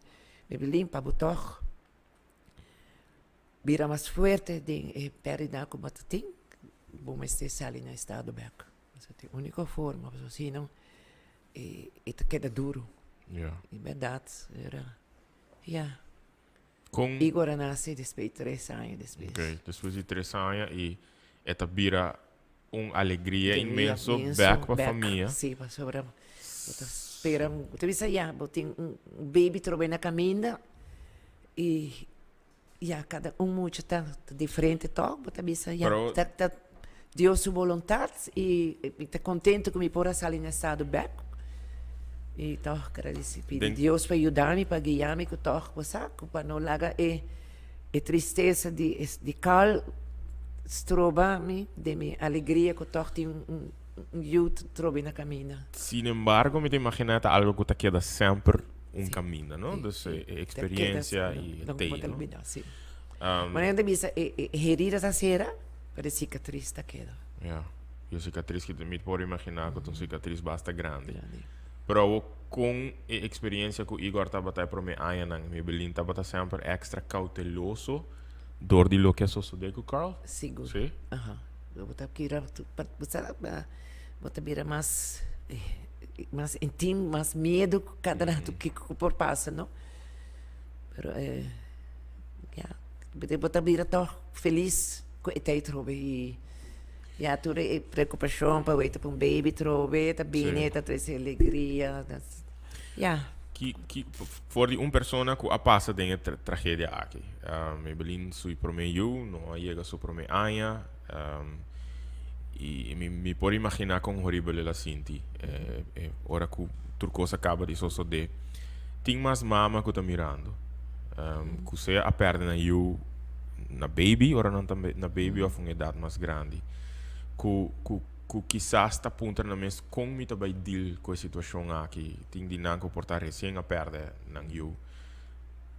Mebelin, pa bo tog bira mas fuerte den e pèrdida ku bo ta tin, bo mester sali na estado bèk. Esei ta e úniko forma, pasobra si no e ta keda duru. E bèrdat, era, ya. Kon. Igor a nase despues di tres aña despues. Ok, despues di tres aña i e ta bira un alegria inmenso bèk pa famia. Sí, pasobra bo ta spera, bo ta bisa ya, bo tin un baby trobe na kaminda i ya kada un mucha ta diferente tòg, bo ta bisa ya, ta ta Dios su boluntat i mi ta kontento ku mi por a sali na estado bèk i tòg gradisí pidi Dios pa yuda mi, pa guia mi ku tòg bo sa ku pa no laga e E tristesa di di Carl stroba mi den mi alegria ku tòg tin un yu ta trobe na kaminda. Sin embargo, mi ta imaginá ta algo ku ta keda semper un kaminda, no? Dus e experiencia i e tei, no? Sí. Manera ta bisa e herida ta sera, pero e sikatris ta keda. Ya. I e sikatris ki mi por imaginá ku ta un sikatris basta grandi. Pero awor kon e experiencia ku Igor tabata e prome añanan, Maybelline tabata semper extra cauteloso dor di loke a sosode ku Carl? Sigur. Sí? Aha. Bo ta kira, bo sa, bo ta bira mas, mas intim, mas miedu ku kada rato kiko ku por pasa, no? Pero e, ya, bo ta bira tòg felis ku e tei trobe i. Ya tur e preocupacion pa weta pa un baby trobe ta bini ta trece alegria ya. Ki ki for di un persona cu a pasa den e tragedia aki. Maybelline su prome yu no a yega su prome aña y mi mi por imagina con horibel el a sinti ora cu tur cos a caba di sosode. Tin mas mama cu ta mirando cu sea a perde nan yu na baby, ora nan ta na baby of un edad mas grandi, cu, cu, cu kisas ta puntra nan mes con mi ta bay deal cu e situacion aki, tin di nan cu por ta recien a perde nan yu.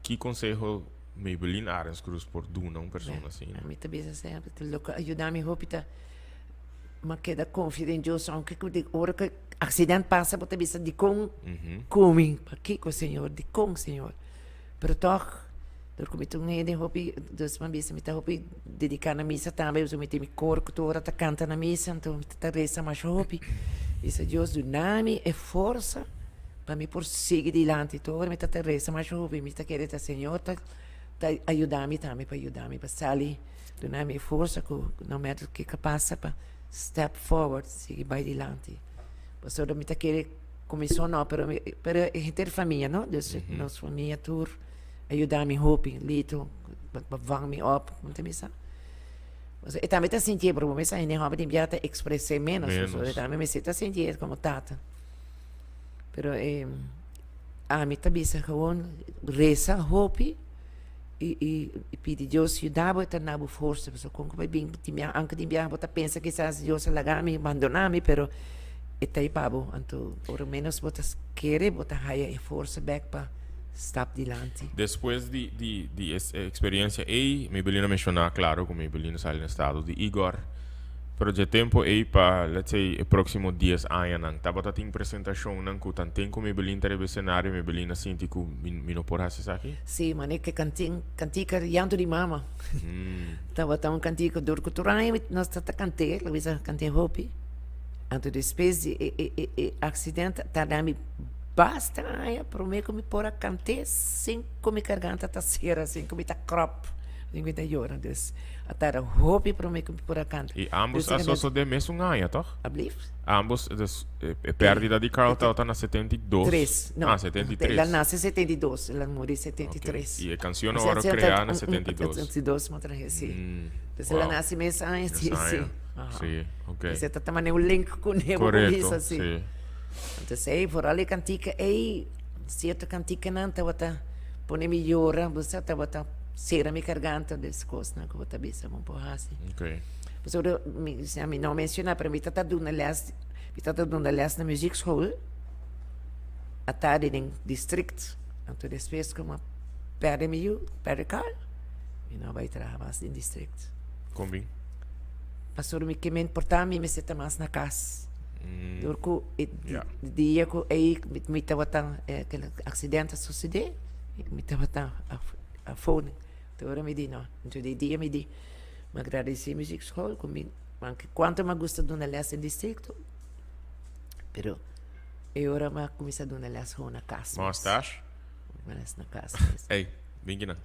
Ki conseho Maybelline Arends Croes por duna un persona asina? Mi ta bisa semper, loke a yuda mi hopi ta mi a keda confia den Dios, aunke cu di ora cu accident pasa bo ta bisa dicon cu mi, pakico Señor, dicon Señor, pero toch Dor ku mi ta un hende hopi, dus mi a bisa mi ta hopi dediká na misa tambe, pasobra mi tin mi kor ku tur ora ta kanta na misa, anto mi ta resa masha hopi. Bisa Dios duna mi e forsa pa mi por sigui dilanti. Tur ora mi ta ta resa masha hopi, mi ta kere ta Señor ta ta ayuda mi tambe pa yuda mi pa sali, duna mi e forsa ku no matter kiko pasa pa step forward, sigui bai dilanti. Pasobra mi ta kere ku mi so no, pero pero henter famia no, dus nos famia tur. A yuda mi hopi, Lito, pa vang mi op, como ta bisa. E tambe ta sintié, pero bo mester hende hopi tin bia ta expres'é menos. Menos. E tambe mester ta sintié como tata. Pero eh, ami ta bisa gewoon resa hopi i, i, i pidi Dios yuda bo, e ta na bo forsa. Pasobra kon ku bai bin tin bia, anke tin bia bo ta pensa kisas Dios a laga mi, bandona mi, pero e ta ei pa bo. Anto por lo menos bo ta kere, bo ta haya e forsa bek pa stap dilanti. Despues di di di es experiencia ey, Maybelline a menciona claro cu Maybelline a sali na estado di Igor. Pero dje tempo ey pa let's say e proximo dies añanan tabata tin presentacionnan cu tanten cu Maybelline ta riba e scenario Maybelline a sinti cu mi mi no por haci esaki? Sí, mane ke kantin kantika Llanto di Mama. Tabata un kantika dor cu tur aña nos ta ta kant'é, lo bisa kant'é hopi. Anto despues di e e e e accident tarda mi Basta aña promé ku mi por a kant'é sin ku mi karganta ta sera, sin ku mi ta kròp, sin ku mi ta yora. Dus a tarda hopi promé ku mi por a kanta. I ámbos a sosodé mesun aña, tòg? Ablief? Ámbos, dus e pèrdida di Carl tabata na 72. Tres, no. Ah, 73. El a nase 72, el a muri 73. Ok. I e kanshon a wòrdu kreá na 72. 72 mi a trahe, sí. Dus el a nase mes aña, sí, sí. Sí, ok. Esei ta manera un link kuné bo por bisa, sí. Korekto, sí. Entonces ei, vooral e kantika ei, sierto kantikanan tabata pone mi yora, bo sa, tabata sera mi karganta, des kosnan ku bo ta bisa bo por hasi. Okay. Pasobra mi, si ami no menshoná, pero mi tabata duna lès, mi tabata duna lès na muziekschool, atardi den district. Anto despues ku mi a pèrdè mi yu, pèrdè Carl, mi no a bai traha mas den district. Kon bin? Pasobra mi ke men portá mi mester ta mas na kas. Dor ku e dia ku ei mi tabata kel aksidente a susedé, mi tabata afó. Te ora mi di no. Anto di dia mi di, mi a gradisí muziekschool ku mi, aunke kuantu mi a gusta duna lès den distrikto, pero e ora mi a kuminsá duna lès gewoon na kas mes. Mustache? Duna lès na kas mes. Ey, bin kinan.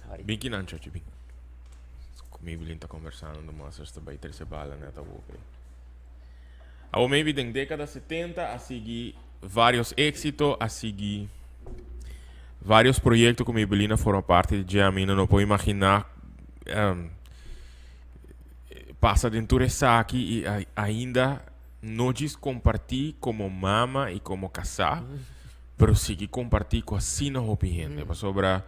Sorry. Bin kinan, Chochi, bin. Ku Maybelline ta konversando, Masters ta bai trese bala net awor. Awor maybe den dékada 70 a sigui varios éxito, a sigui varios proyecto ku Maybelline a forma parti di dje. Ami no por imaginá um, pasa den tur esaki i ainda no djis kompartí komo mama i komo kasá, pero sigui kompartí ku asina hopi hende. Pasobra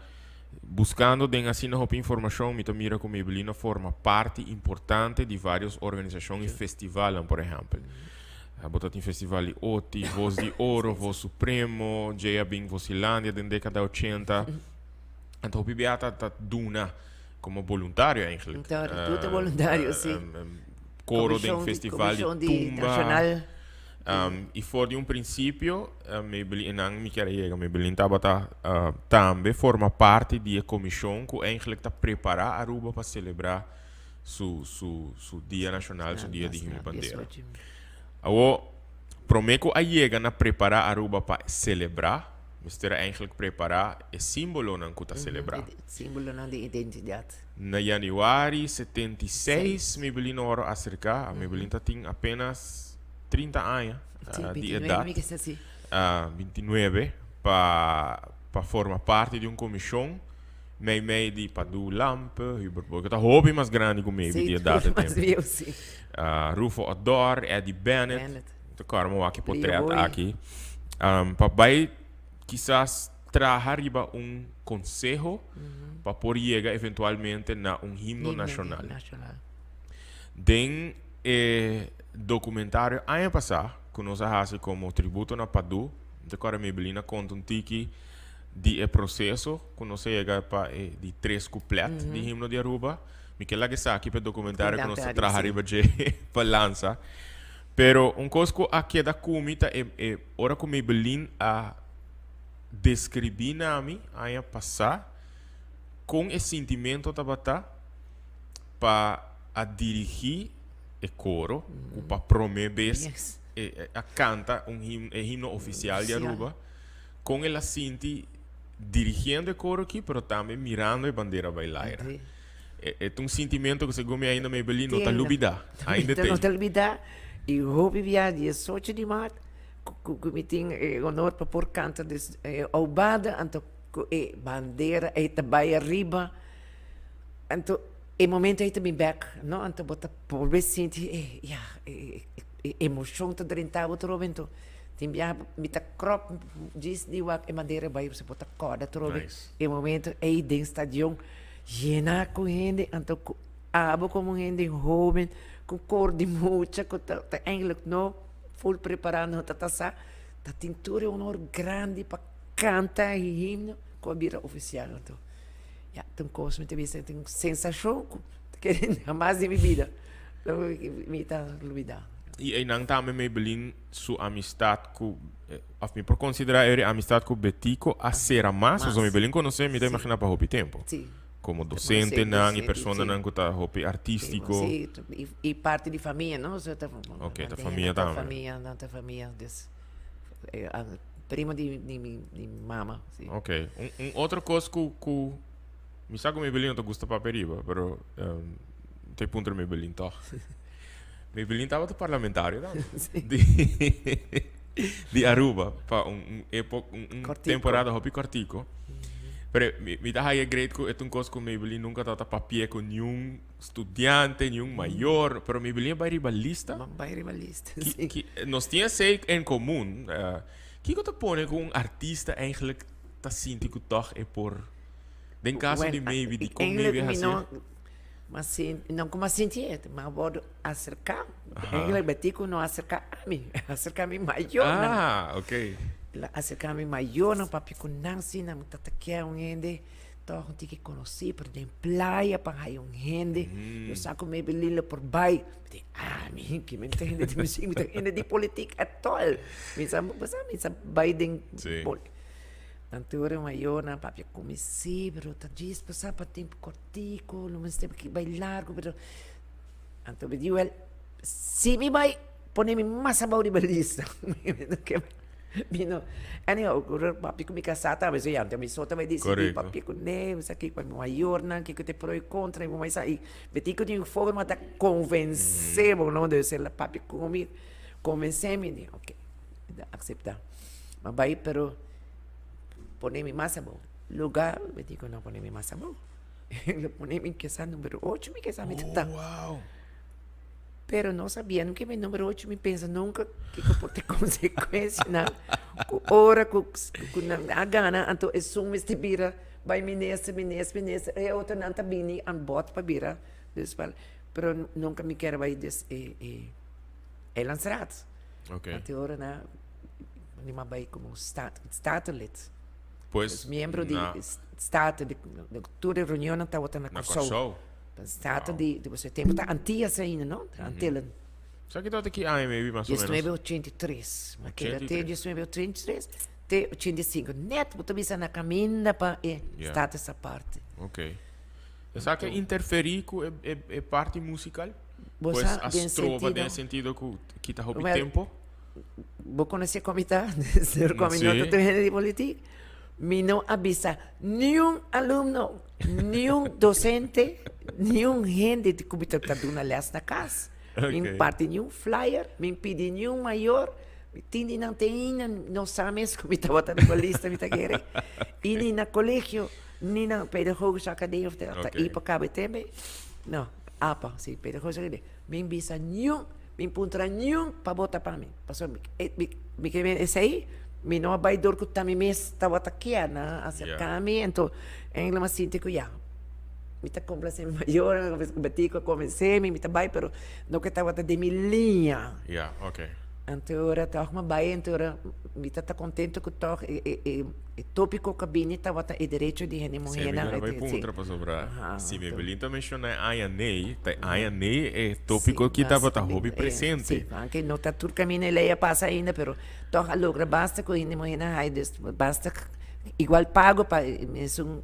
Buscando den asina hopi informacion mi ta mira cu Maybelline a forma parti importante di varios organisacion y festivalnan, por ehempel. Bo ta tin festival di Oti, Voz di Oro, Voz Supremo, djey a bin Vosilandia den decada 80. Anto hopi bia ta ta duna como boluntario eigenlijk. Voluntario, tur ta boluntario, si. Coro den festival di tumba. Nacional. I for di un prinsipio, Maybelline, nan mi kier a yega, Maybelline tabata tambe forma parti di e komishon ku eigenlijk ta prepará Aruba pa selebrá su su su dia nashonal, su dia di himno bandera. Awor, promé ku a yega na prepará Aruba pa selebrá, mester a eigenlijk prepará e símbolonan ku ta selebrá. Símbolonan di identidat. Na yanüari 76 Maybelline ora a aserká, Maybelline ta tin apenas 30 aña Sí, di 29 edad, mi ke sa sí. 29, pa pa forma parti di un komishon meimei di Padu Lampe, Hubert Boy, ku ta hopi mas grandi ku mi Sí, di edad tur e mas tempu. bieu, sí. Rufo Odor, Eddie Bennett, Bennett. ta kòrda mi wak e Leo potret Boy. aki. Pa bai kisas traha riba un konseho pa por yega eventualmente na un himno Himno nashonal. nashonal. Den e documentario aña pasá ku nos a hasi komo tributo na Padu, mi ta kòrda Maybelline a konta un tiki di e proseso ku nos a yega pa e di tres kuplet di himno di Aruba. Mi ke laga esaki pa e documentario ku nos ta traha riba dje pa lansa. Pero un kos ku a keda ku mi ta e e ora ku Maybelline a deskribí na mi aña pasá kon e sintimento tabata pa a dirigí e koro ku pa promé bes a kanta un himno, e himno ofisial di Aruba, kon el a sinti dirigiendo e koro aki pero tambe mirando e bandera bai laira. E ta un sintimento ku segun mi ainda Maybelline no ta lubidá. Ainda No tin. ta lubidá i hopi bia 18 di mart ku mi tin e honor pa por kanta des e Aubada anto ku e bandera ei ta bai ariba anto E momento ei ta bin bek, no? Anto bo ta bolbe sinti e, ya, e emocion ta drenta bo trobe. Anto tin biaha mi ta krop djis di wak e bandera bai, bo ta kòrda trobe e momento ei den stadion yena ku hende. Anto ku abo komo un hende hoben ku kor di mucha ku ta eigenlijk no ful prepará, no ta ta sa, ta tin tur e honor grandi pa kanta e himno ku a bira ofisial. Anto Ya, ta un kos mi ta bisa, ta un sensashon ku ta kere hamas den mi bida mi ta lubida. I einan tambe Maybelline su amistat ku, òf mi por konsiderá e amistat ku Betico a sera mas, pasobra Maybelline konosé mi ta imaginá pa hopi tempu. Sí. Komo dosentenan i personanan ku ta hopi artístiko. Sí, i parti di famia, no? Oké, ta famia tambe. Famia, nan ta famia, dus. Primo di di mi di mi mama, si. Ok. Un, un otro kos ku ku mi sa ku Maybelline no ta gusta papia riba, pero um, te puntra Maybelline toch. Maybelline tabata parlamentario tambe. Sí. Di di Aruba pa un un epo un, un Kortico. temporada hopi kortico. Pero mi, mi ta haya great ku e ta un kos ku Maybelline nunka tabata papia ku niun studiante, ni un mayor, pero Maybelline bai riba lista. Ma bai riba lista, Ki, sí. ki, nos tin esei en komun. Eh, kiko ta pone ku un artista eigenlijk ta sinti ku tòg e por, den kaso Bueno, di Maybe, di kon eigenlijk Maybe mi hasi? no, ma sin, no ku m'a sinti et, m'a wòrdu aserká. Aha. Eigenlijk Betico no a aserká ami, a aserká mi mayornan. Ah, ok. El a aserká mi mayornan, papia ku nan si, nan ta ta kier un hende. Tòg un tiki konosí, pero den playa pa haya un hende. Yo sa ku Maybelline lo por bai. Mi di, ah, mi ki mi ta hende di muzik, mi ta hende di politik at all. Mi sa, bo sa, mi sa bai den Sí. poli. Anto ora mayornan papia ku mi, sí, pero ta djis pasá pa tempu kòrtiku, lo mester bai largu, pero anto mi di, wèl, si mi bai pone mi mas abou riba lista. Mi no ke mi no, anyhow, ora papia ku mi kasá tambe, so ya, anto mi so ta bai disidí papia ku ne, mi sa kiko mi mayornan, kiko ta e pro i kontra, i mi sa, i mi tin ku tin un forma ta konvensé bo, no, dus el a papia ku mi, konvensé mi, di ok, mi ta akseptá. Ma bai pero pone mi mas abou. Lugar, mi di ku no pone mi mas abou. Lo pone mi kesa numero ocho, mi kesa mi ta ta. Oh, wow. Pero no sabiendo ke mi numero ocho, mi pensa nunca kiko por ta e consecuencianan ku ora ku ku nan a gana, anto esun mester bira bai minister, minister, minister, e otronan ta bini aan bod pa bira. Dus wel, pero nunca mi kier bai dus e e eilandsraad. Ok. Anto ora na Mi a bai como statenlid. Pues, Dus miembro di na Staten, di tur e reunionnan tabata na na Kòrsou. Kòrsou. Staten Wow. di, di e tempu ta Antillas ainda, no? Antillen. Sa ki tabata ki aña maybe mas o menos? 1983. Mi a keda te 83. 1983 te 85. Net bo ta bisa na kaminda pa e Ja. Status Aparte. Ok. Esaki a interferí ku e e e parti musikal? Bo Pues sa a den stroba den sentido. sentido ku kita hopi Wel, tempo? Bo conoce con mi ta? Señor con mi no ta tur hende di politiek. Mi no a bisa niun alumno, niun docente, niun hende di cu mi ta duna les na cas. Mi parti niun flyer, mi pidi niun mayor. Mi tin di nan te ainda no sa mes cu mi tabata riba lista mi ta kere. Y ni na colegio, ni na pedagogische academie of ta IPA KBTB. No, apa, si, pedagogische academie. Mi bisa niun. Mi puntra niun pa bota pa mi, pasobra mi mi ke men esei mi no a bai dor ku ta mi mes tabata kia nan a aserká mi, anto eindelijk mi a sinti ku ya mi ta komplase mi mayornan Betico a konvensé mi, mi ta bai pero no ke tabata den mi liña. Ya, oke. Anto ora tòg mi a bai anto ora mi ta ta kontento ku tòg e e tópiko ku a bini tabata e derecho di hende Sí, mi muhénan. quier bai puntra pasobra si Maybelline ta menciona e aña nei, ta e aña nei e tópiko aki tabata hopi presente. Sí, aunke no ta tur kaminda e lei a pasa ainda, pero tòg a logra basta ku hende muhénan haya dus basta igual pago pa e mesun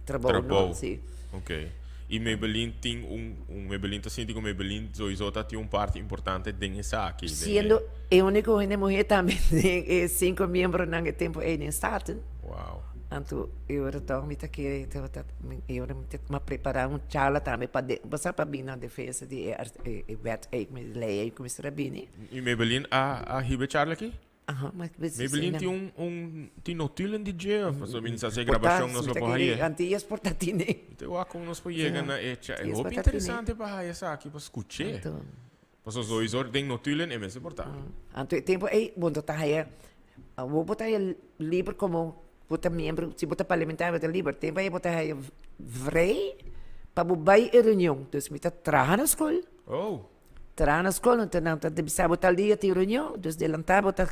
trabou, no? Trabou, Sí. ok. I Maybelline tin un, un Maybelline ta sinti ku Maybelline sowieso ta tin un parti importante den esaki, den e. Siendo e úniko hende muhé tambe den e sinku miembronan e tempu ei den Staten. Wow. Anto e ora tòg mi ta kere tabata e ora mi ta a prepará un charla tambe pa de bo sa pa bin na defensa di e e wet ei ku lei ei ku mester a bini. I Maybelline a a hiba e charla aki? Aha, ma Maybelline tin un un tin notulen di dje of pasobra mi sa si e grabashon nos lo por haye. Antillas por ta tine. Mi ta wak kon nos por yega na e cha. E hopi interesante pa haya esaki pa skuch'é. Pasobra sowieso den notulen e mester por ta. Anto e tempo ei bo no ta haya, awor bo ta haya liber komo bo ta miembro, si bo ta parlamentario bo ta liber. Tempo ei bo ta haya vrij pa bo bai e reunion. Dus mi ta traha na skol. Oh. Traha na skol, anto nan ta bisa bo tal dia tin reunion, dus delantá bo ta,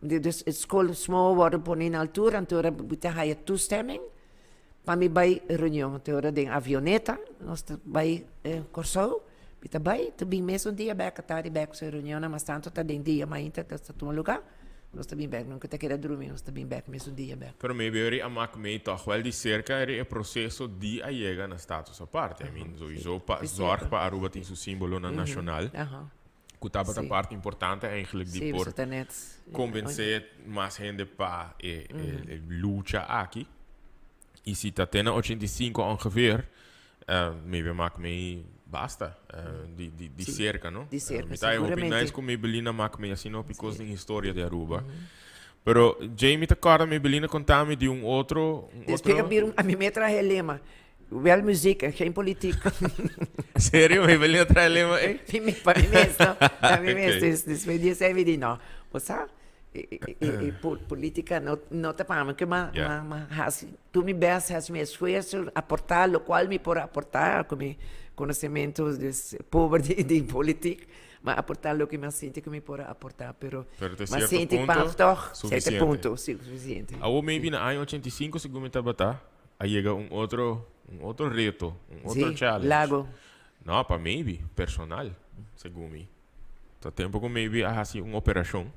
dus e skol smoa wòrdu pone na altura, anto ora bo ta haya toestemming pa mi bai reunion. Anto ora den avioneta nos ta bai Kòrsou, mi ta bai, ta bin mesun dia bèk, atardi bèk, pasobra e reunionnan mas tantu ta den dia, mainta ta tuma lugá. Nos ta bin bek, nunca ta keda drumi, nos ta bin bek mesun dia bek. Pero maybe eri a mak mei toch wel di cerca eri e proceso di a yega na status aparte. I mean, sowieso pa zorg pa Aruba tin su simbolonan nacional, cu tabata parti importante eigenlijk di por convence mas hende pa e lucha aki. Y si ta te na 85 ongeveer, maybe mak mei basta di, di, di cerca, no? Di cerca, Mi ta hopi seguramente. nice cu Maybelline a mak mei asina hopi cos den historia di Aruba. Pero Jamie ta corda Maybelline a conta mi di un otro, un Despues otro a bira un, a mi me traha e lema, Wel muziek en geen politiek. Serio? Maybelline a traha e lema ey? Mi me, pa mi mes, no? Pa mi mes. Ok. Dus despues di esey mi di no, bo sa, e politica no, no ta pa mi, ke ma, ma, ma hasi tur mi best, hasi mi esfuerso, aporta locual mi por aporta cu mi conocemento dus pober di di politiek, ma aporta loke mi a sinti cu mi por a aporta, pero Pero te mi a cierto sinti punto, pa toch, cierto suficiente. punto, si, suficiente. Awor maybe na aña 85 segun mi tabata, a yega un otro, un otro reto, un otro Si, challenge. lago. No, pa maybe, personal, segun mi. Ta tempo cu maybe a haci un operacion.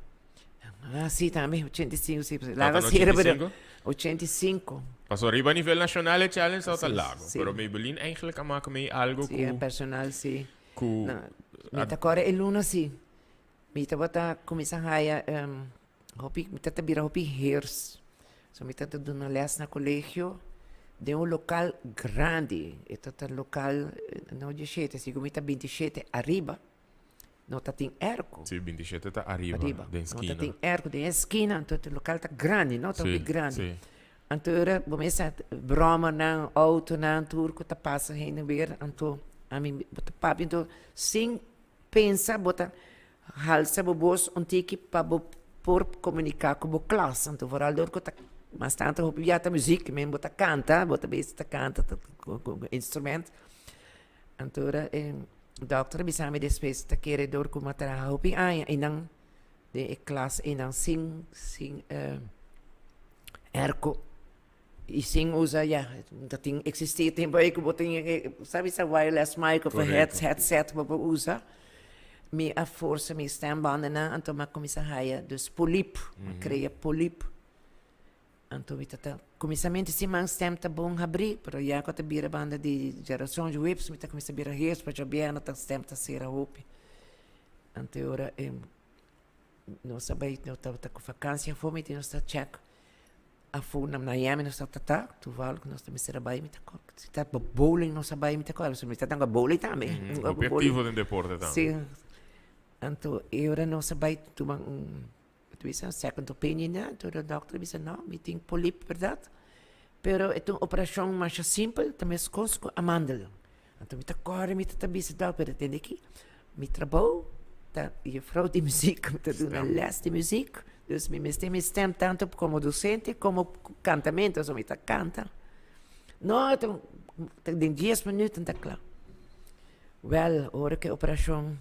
Ah, sí, tambe, 85, sí. Tata Lago no sí era, pero 85? 85. Paso riba nivel nacional e challenge tata Sí, lago. sí. Pero Maybelline eigenlijk a maak mee algo Sí, ku personal, sí. ku No, mi ta kore e luna, sí. Mi tabata kuminsá haya hopi, mi ta bira hopi heers. So mi ta duna les na colegio den un local grandi. E ta local, no 17, sigur mi ta 27 ariba. No ta tin airco. Sí, 27 ta ariba, Ariba. den No ta skina. tin airco den e skina, anto e local ta grandi, no? Ta hopi grandi. Anto ora bo mester bròmernan, outonan, tur ku ta pasa heen en weer, anto ami bo ta papia, anto sin pensa bo ta halsa bo bos un tiki pa bo por komuniká ku bo klas. Anto vooral dor ku ta mas tantu hopi bia ta muziek, men bo ta kanta, bo ta bezig ta kanta ku instrument. Anto ora e dòkter a bisa mi despues ta kere dor ku mi a traha hopi aña einan den e klas einan sin sin airco i sin usa ya ta tin eksistí e tempu ei ku bo tin sa bisa wireless mic of headset bo por usa mi a forsa mi stembandennan anto mi a kuminsá haya dus polip mi a krea polip. Anto mi ta ta kuminsamentu siman stem ta bon habrí, pero ya ku a ta bira banda di djarason djueps mi ta kuminsá bira heers pa djabièrnè ta stem ta sera hopi. Anto e ora e nos a bai nos tabata ku fakansia afó mi di nos ta chèk afó na Miami nos tabata ta toevallig nos ta mester a bai mi ta si ta pa bowling nos a bai mi ta kòrda pasobra mi ta tanga bowling tambe. Hopi aktivo den deporte tambe. Si anto e ora nos a bai tuma un Mi ta bisa second opinion ya, enton e dokter a bisa no, mi tin polip berdad, pero e ta un operashon masha simpel, ta meskos ku amandel. Anto mi ta kore mi ta bisa dokter, pero tende aki mi trabou ta jufrouw di muziek, mi ta duna les di muziek, dus mi mester mi stem tanto komo dosente komo kantamento, so mi ta kanta. No, ta den dies minüt ta kla. Wèl, ora ku e operashon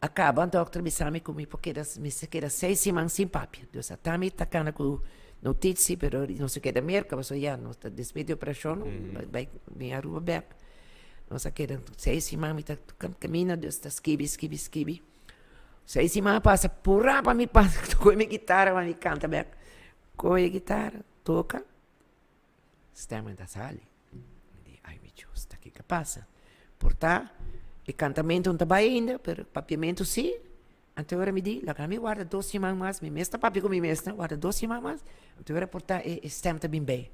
A kaba dokter bisa mi ku mi por keda mester keda seis siman sin papia. Dus ata mi ta kana ku notitsi pero nos a keda Merka pasobra ya nos ta despues di operashon bai bin Aruba bek. Nos a keda seis siman mi ta kaminda dus ta skibi skibi skibi. Seis siman a pasa purá pa mi pasa kohe mi gitara pa mi kanta bek. Kohe e gitara toka Stemmen ta sali. Mi di, ai mi Dios, ta kiko a pasa? Por ta e kantamento no ta bai ainda, pero papiamentu si. Anto ora mi di, laga mi warda dos siman mas, mi mes ta papia ku mi mes, no, warda dos siman mas, anto ora por ta e stem ta bin bei.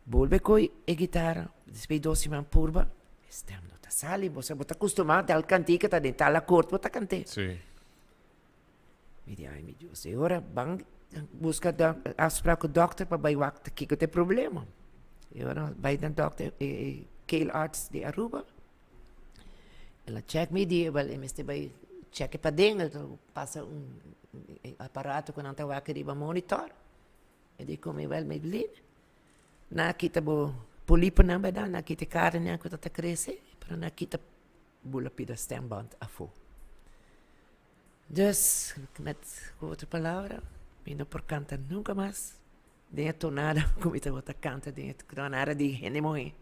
Bolbe koe e gitara, despues di dos siman purba, e stem no ta sali, bo sa bo ta kustumá dal kantika ta den tal akord bo ta kant'é. Mi di, ai mi Dios, e ora ban buska afspraak ku dokter pa bai wak ta kiko ta e problema. E ora bai na dokter, e keelarts di Aruba, el a chèk mi di, wèl e mester bai chèk e paden, el ta pasa un aparato ku nan ta wak riba monitor. E di ku mi, wèl Maybelline, nan a kita bo poliponan bèrdad, nan a kita e karnenan ku ta ta krese, pero nan a kita bula pida stemband afó. Dus, met ku otro palabra, mi no por kanta nunka mas den e tonada ku mi tabata kanta, den e tonada di hende muhé.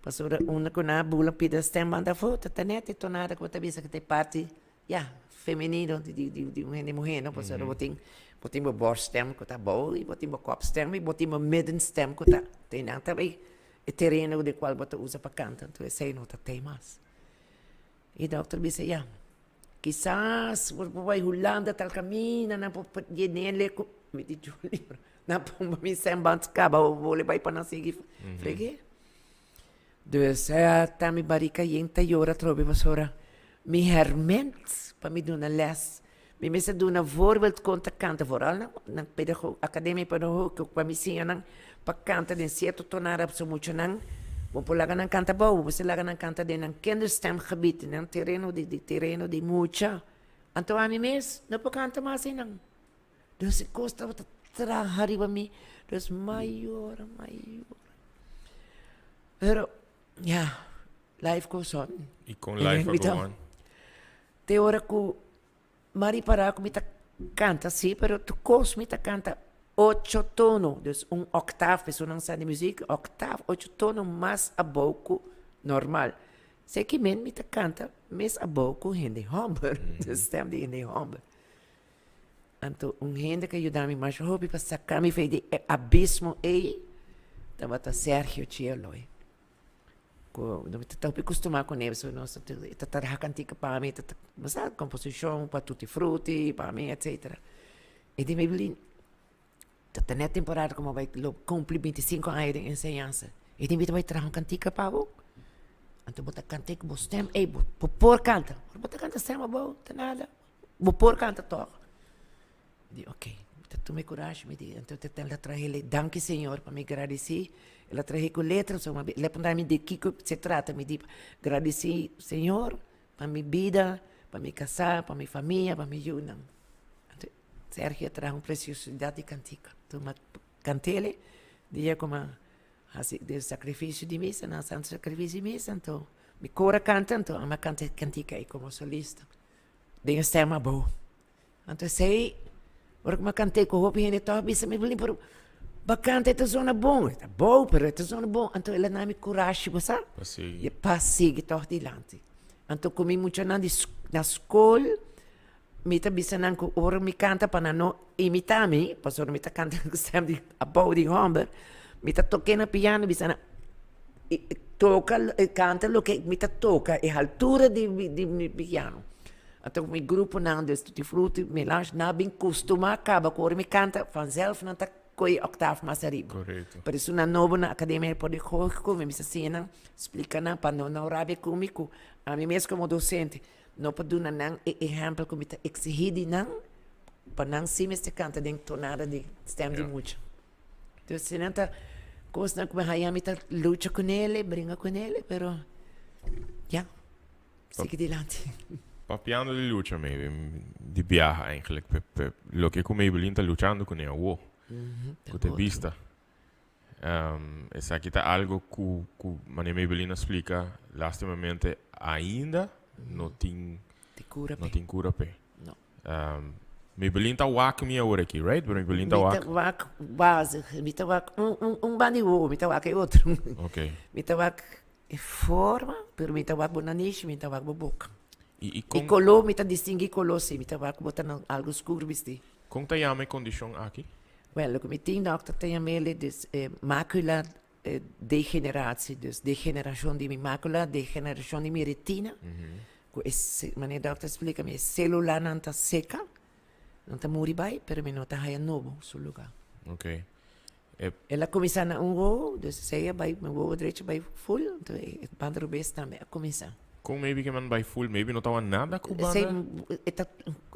Pasobra unda ku nan a bula pida stemband afó, ta ta nèt e tonada ku bo ta bisa ku ta e parti, ya, femenino di di un hende muhé, no? Pasobra bo tin bo tin bo borststem ku ta abou, i bo tin bo kopstem, i bo tin bo middenstem ku ta, nan ta bai e tereno den kual bo ta usa pa kanta, anto esei no ta tei mas. E dokter bisa, ya, kisas bo por bai Hulanda tal kaminda, nan por yen'e ku, mi di Julie, nan por mi sèmbant kaba, bo bole bai pa nan sigui freg'é. Dus ta mi barika yen ta yora atrobe pasobra mi hèrmènt pa mi duna lès. Mi mester duna voorbeeld kon ta kanta, vooral na na pedago akademia pedagogico pa mi siña nan pa kanta den sierto tonada pasobra muchanan bo por laga nan kanta abou, bo mester laga nan kanta den nan kinderstemgebied, den nan tereno di di tereno di mucha. Anto ami mes no por kanta mas einan. Dus e kos tabata traha riba mi, dus m'a yora, m'a yora. Pero ya, life goes on. I kon life a go on? Te ora ku m'a ripará ku mi ta kanta sí, pero tur kos mi ta kanta ocho tono, dus un oktaf, esun sa di muzik, oktaf, ocho tono mas abou ku normal. Seki men mi ta kanta mes abou ku hende hòmber, de stèm di hende hòmber. Anto un hende ku a yuda mi masha hopi pa saka mi for di e abismo ei tabata Sergio Chieloy. Ku no mi ta hopi kustumá kuné pasobra nos ta e ta traha kantika pa mi, e ta bo sa komposishon pa Tutti Frutti pa mi etsetera. E di Maybelline ta tene temporada ku mi a bai lo kumpli bintisinko aña den enseñansa. E di mi ta bai traha un kantika pa bo, anto bo ta kant'é ku bo stèm, ey bo por kanta, bo ta kanta stèm abou ta nada. Bo por canta toch? Mi di ok, mi ta tuma e kurashi, mi di, anto ta el a traha e danki Señor pa mi gradisí, el a traha ku letra, so el a puntra mi di kiko se trata, mi di gradisí Señor pa mi bida, pa mi kasá, pa mi famia, pa mi yunan. Anto Sergio a traha un preciosidad di kantika, anto mi a kant'el dia ku mi a hasi e sakrifisio di misa, nan santo sakrifisio di misa, anto mi kor a kanta, anto ami a kanta e kantika ei komo solista. Den e stem abou. Anto esei, ora ku mi a kant'é ku hopi hende tòg bisa mi, Evelyn, pero bo a kanta e ta zona bon. E ta bou, pero e ta zona bon. Anto el a na mi kurashi, bo sa? Pa sigui. Pa sigui tòg dilanti. Anto ku mi muchanan di na skol, mi ta bisa nan ku ora mi kanta pa nan no imitá mi, pasobra mi ta kanta ku stem di abou di hòmber, mi ta tok'é na piano bisa nan, toka kanta loke mi ta toka e haltura di mi piano. Anto mi gruponan dus Tutti Frutti, Melange nan a bin kustumá kaba ku ora mi kanta vanzelf nan ta kohe e oktaf mas ariba. Korekto. Por eso nan nobo na Akademia Pedagógiko mi mester siña nan, splika nan pa no nan rabia ku mi ku ami mes komo dosente no por duna nan e ehèmpel ku mi ta eksihí di nan pa nan si mester kanta den tonada di stèm di mucha. Dus si nan ta kosnan ku mi haña mi ta lucha kunele, bringa kunele, pero ya, sigui dilanti. Papiando di lucha maybe, di biaha eigenlijk, pe pe loke ku Maybelline ta luchando kuné awo, ku ta e bista. Esaki ta algo ku ku manera Maybelline a splika, lastimamente ainda no tin no tin kura p'e. No. Maybelline ta wak mi awor aki, right? Pero Maybelline ta wak. Mi ta wak wazig. Mi ta wak un, un, un banda di wowo, mi ta wak e otro. Ok. Mi ta wak e forma, pero mi ta wak bo nanishi, mi ta wak bo boka. I, i kon. E koló, mi ta distingui koló si, mi ta wak bo ta na algo skur bisti. Kon ta yama e kondishon aki? Wel, loke mi tin dòkter ta yam'el dus macula degeneratie, dus degenerashon di mi macula, degenerashon di mi retina. Ku e manera dòkter a splika mi, e selulanan ta seka, nan ta muri bai, pero mi no ta haya nobo su lugá. Ok. E. El a kuminsá na un wowo, dus esei a bai, mi wowo drechi a bai ful, anto e banda robes tambe a kuminsá. Kon maybe ke man bai ful? Maybe no tawa nada ku banda? Esei e ta,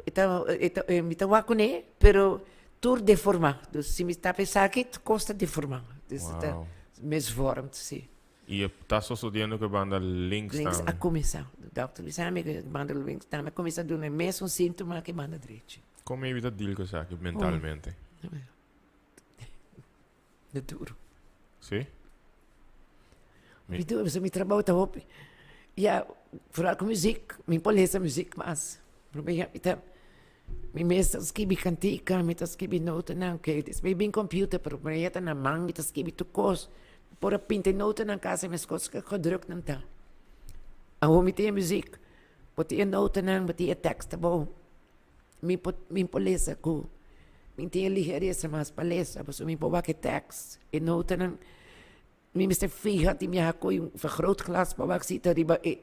e ta, e ta, mi ta wak kuné, pero tur deformá. Dus si mi tapa esaki, tur kos ta deformá. Dus e ta misvormd, si. I e ta sosodiendo ku e banda links Links tambe? a kuminsá. Dòkter bisa mi ku e banda links tambe a kuminsá duna e mesun síntoma ku e banda drechi. Kon maybe ta deal ku esaki mentalmente? Ta duru. Sí? Mi duru, pasobra mi trabou ta hopi. Ya, foral ku muzik, mi por lesa muzik mas. Mi ta, mi mes ta skibi kantika, mi ta skibi notanan, oke, despues bin computer, pero mi ya ta na man, mi ta skibi tur kos. Por a pinta e notanan kasi meskos ku gedruk nan ta. Awor mi tin e muzik, bo tin e notanan, bo tin e tekst abou. Mi por mi por lesa ku mi tin e ligeresa mas pa lesa pasobra mi por wak e tekst, e notanan. Mi mester fiha tin biaha koe un vergrootglas pa wak si ta riba e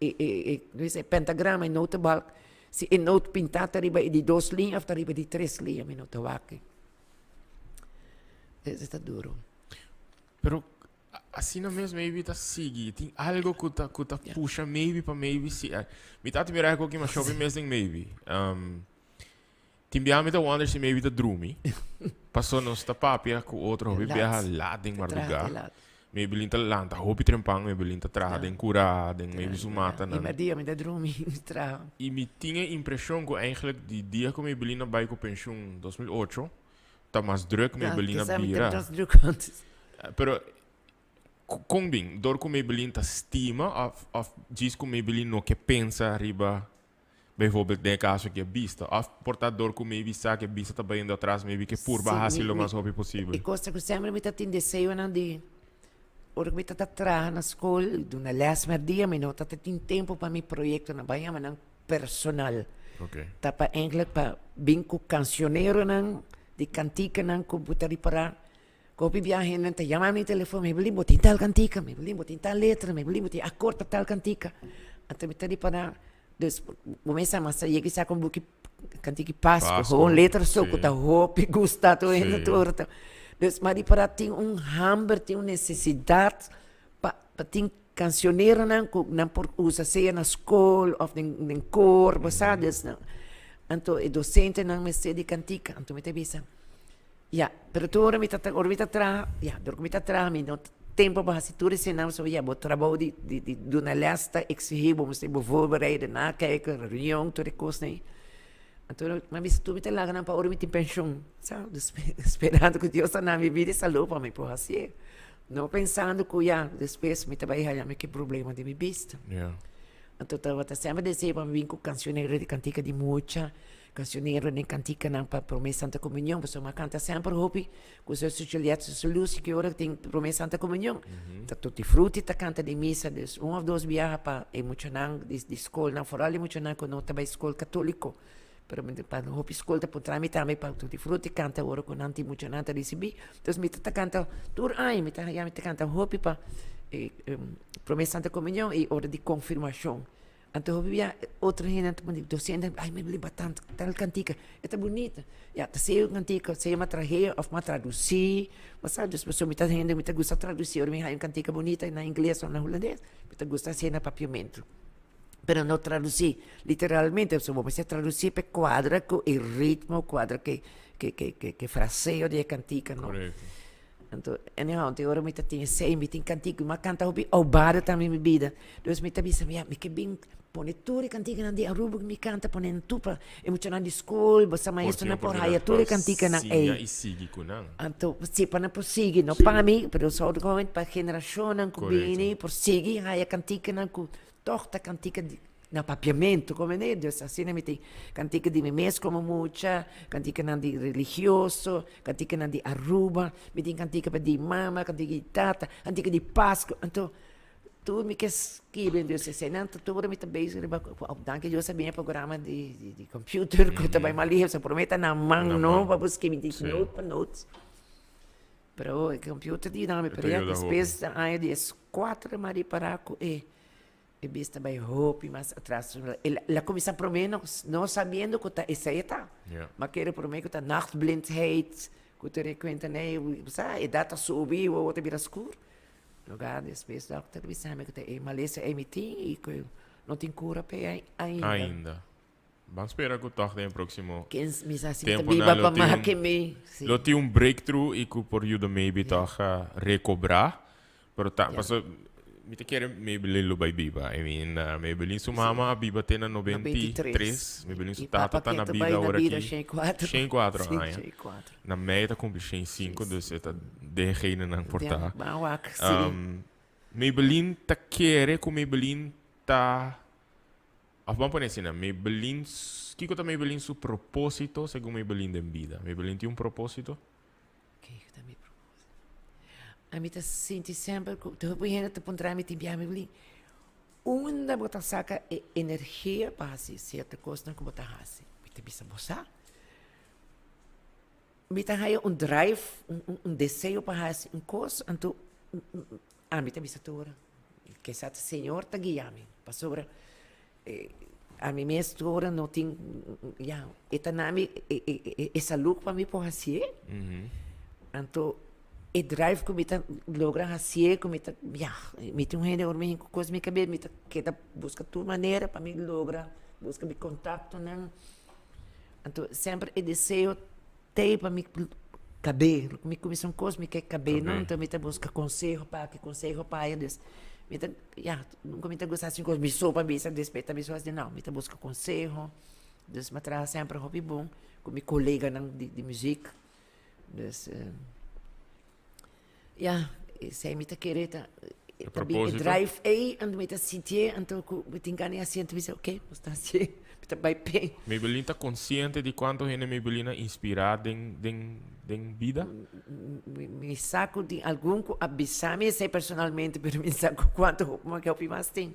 e e e e pentagrama, e notenbalk, si e noot pintá ta riba e di dos liña òf ta riba e di tres liña, mi no ta wak. Esei ta duro. Pero asina mes maybe ta sigui. Tin algo ku ta ku ta pusha maybe pa maybe si. Mi ta admira ku ki masha hopi mes den maybe. Um, tin biaha mi ta wonder si maybe ta drumi. Paso nos ta papia ku otro hopi biaha laat den mardugá. Maybe lin ta lanta hopi trempan, maybe lin ta traha den kura, den maybe su matanan. I merdia mi ta drumi, mi traha. I mi tin e impreshon ku eigenlijk di dia ku Maybelline a bai ku penshun 2008, ta mas druk Maybelline a bira. Ta mas druk antes. Pero kon bin? Dor ku Maybelline ta stima of of djis ku Maybelline no ke pensa riba bijvoorbeeld den e kaso ku e bista? Of por ta dor ku maybe sa ku e bista ta bayendo atras maybe ke purba hasi lo mas hopi posibel? E kos ta ku semper mi ta tin deseonan di ora ku mi ta traha na skol duna les merdia mi no ta tin tempu pa mi proyektonan bai yama nan personal. Ta pa eigenlijk pa bin ku kansioneronan di kantikanan ku bo ta ripará. Ku hopi biaha hendenan ta yama mi telefòn, Mebelin bo tin tal kantika, Mebelin bo tin tal letra, Mebelin bo tin akòrt pa tal kantika. Anto mi ta ripará, dus bo mester a mester yega sa ku un buki kantika di Pasku, gewoon letra so ku ta hopi gusta tur hende tur. Dus mi a ripará tin un hamber, tin un nesesidat pa pa tin kansioneronan ku nan por usa sea na skol òf den den kor, bo sa, dus nan. Anto e dosentenan mester di kantika, anto mi ta bisa. Ya, pero tur ora mi ta ora mi ta traha, ya, dor ku mi ta traha mi no tempo pa hasi tur esei nan, pasobra ya bo trabou di di di duna lès ta eksihí bo mester bo voorbereiden, nakijken, reunion, tur e kosnan ei. Anto mi a bisa tur mi ta laga nan pa ora mi tin penshon, sa, dus sperando ku Dios ta na mi bida i salú pa mi por hasié. No pensando ku ya despues mi ta bai haña mi ki problema di mi bista. Anto tabata semper deseo pa mi bin ku kansionero di kantika di mucha. Cancionero den canticanan pa Prome Santa Comunion, pasobra mi a canta semper hopi cu Zuster Juliette, Zuster Lucy, ki ora tin Prome Santa Comunion. Ta Tutti Frutti ta canta den misa, dus un of dos biaha pa e muchanan di scolnan, vooral e muchanan cu no ta bay scol catolico, pero mi pa hopi scol ta puntra mi tambe pa Tutti Frutti canta ora cu nan tin muchanan ta ricibi. Dus mi ta canta tur aña, mi ta haya mi ta canta hopi pa e Prome Santa Comunion y ora di confirmacion. Anto hopi bia otro hende ta pone docente, ay mi bliba tanto tal cantica, e ta bunita. Ya, ta sea un cantica, sea mi a trahe of mi a traduci, bo sa, dus pasobra mi ta hende mi ta gusta traduci, ora mi haya un cantica bunita na ingles of na hulandes, mi ta gusta hacié na papiamento. Pero no traduci literalmente, pasobra bo mester traduci pa e cuadra cu e ritmo, cuadra cu e fraseo di e cantica, no. Anto, anyhow, te ora mi ta tin esei, mi tin kantika, mi a kanta hopi oubado tambe mi bida. Dus mi ta bisa, ya, mi ke bin pone tur e kantikanan di Aruba ku mi kanta, pone nan tur pa e muchanan di skol, bosa maestronan por haya tur e kantikanan ei. Siña i sigui ku nan. Anto, si, pa nan por sigui, no pa mi, pero sobretodo pa generashonnan ku bini por sigui haya kantikanan ku tòg ta kantika di Na papiamentu como ne, dus asina mi tin cantica di mi mes como mucha, canticanan di religioso, canticanan di Aruba, mi tin cantica pa di mama, cantica di tata, cantica di Pascu, anto tur mi ke skibi, dus eseinan ta tur mi ta bezig riba, danki Dios a bini e programa di di computer cu ta bay mas lihe, pasobra prome ta na man no pa bo skibi di note pa note, pero e computer ta yuda mi, pero ya despues di aña 14 mi a ripara cu e. E bes ta bai hopi mas atras. El a kuminsá promé no, no sabiendo ku ta esei e ta. Ma kere promé ku ta nachtblindheid, ku ta rekuenta nei, sa, edat ta subi, wowo ta bira skur. Lugar despues dòkter a bisa mi ku ta e malesa ei mi tin i ku no tin kura p'e ainda. Ainda. Ban spera ku tòg den e próksimo Ken mi sa si mi ta biba temponan lo pa tin mas un ke mi. Sí. lo tin un breakthrough i ku por yuda maybe tòg rekobrá. Pero ta paso mi ta kere Maybelline lo bai biba. I mean Maybelline su mama a biba te na 93. Maybelline su I tata papa ta ke na ta bida bai na awor bida aki 104. 104 Sí, aña. 104. Na mei ta kumpli 105 dus e ta den genenan por Den ta. ban wak, sí. Maybelline ta kere ku Maybelline ta Of ban pone asina, Maybelline, kiko ta Maybelline su propósito segun Maybelline den bida? Maybelline tin un propósito? Kiko ta mi propósito? Ami ta sinti semper ku tur hopi hende ta puntra mi tin biaha, Maybelline, unda bo ta saka e energia pa hasi sierto kosnan ku bo ta hasi? Mi ta bisa, bo sa? Mi ta haya un drive, un deseo pa hasi un kos, anto ami ta bisa tur ora, Kisas ta Señor ta guia mi, pasobra ami mes tur ora no tin, ya, e ta na mi e salud pa mi por hasié. Anto e drive ku mi ta logra hasié, ku mi ta, ya, mi tin un hende ora mi hinka kos mi kabes, mi ta keda buska tur manera pa mi logra buska mi kontaktonan. Anto semper e deseo t'ei pa mi kab'é. Mi kuminsá un kos mi ke kab'é no, anto mi ta buska konseho pa aki, konseho pa aya. Dus mi ta, ya, nunka mi ta gusta hasi un kos mi so pa bisa, despues ta mi so hasi. No, mi ta buska konseho. Dus mi a traha semper hopi bon ku mi koleganan di muzik. Dus, ya, esei mi ta kere ta E ta bin e propósito? drive ei, anto mi ta sintié, anto ku mi tin gana di hasi, anto mi bisa, oké, nos ta hasié. Mi ta bai p'e. Maybelline ta konsiente di kuantu hende Maybelline a inspirá den den den bida? Mi sa ku tin algun ku a bisa mi esei personalmente, pero mi sa ku kuantu hopi mas hopi mas tin.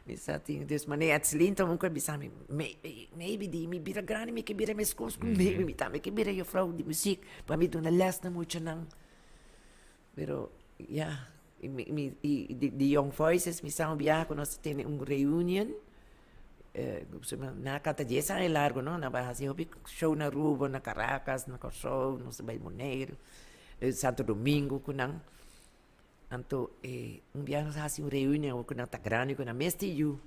Mi sa tin, dus manera Etselin ta un ku a bisa mi, Maybe di mi bira grandi mi ke bira meskos ku Maybe, mi tambe ke bira jufrou di muzik pa mi duna les na muchanan. Pero ya, i mi mi i di Young Voices mi sa un biaha ku nos ta tene un reunion, nan a kanta dies aña largu no, nan bai hasi hopi show na Aruba, na Caracas, na Kòrsou, nos a bai Boneiru, Santo Domingo ku nan. Anto e un biaha nos a hasi un reunion ku nan ta grandi ku nan mes tin yu,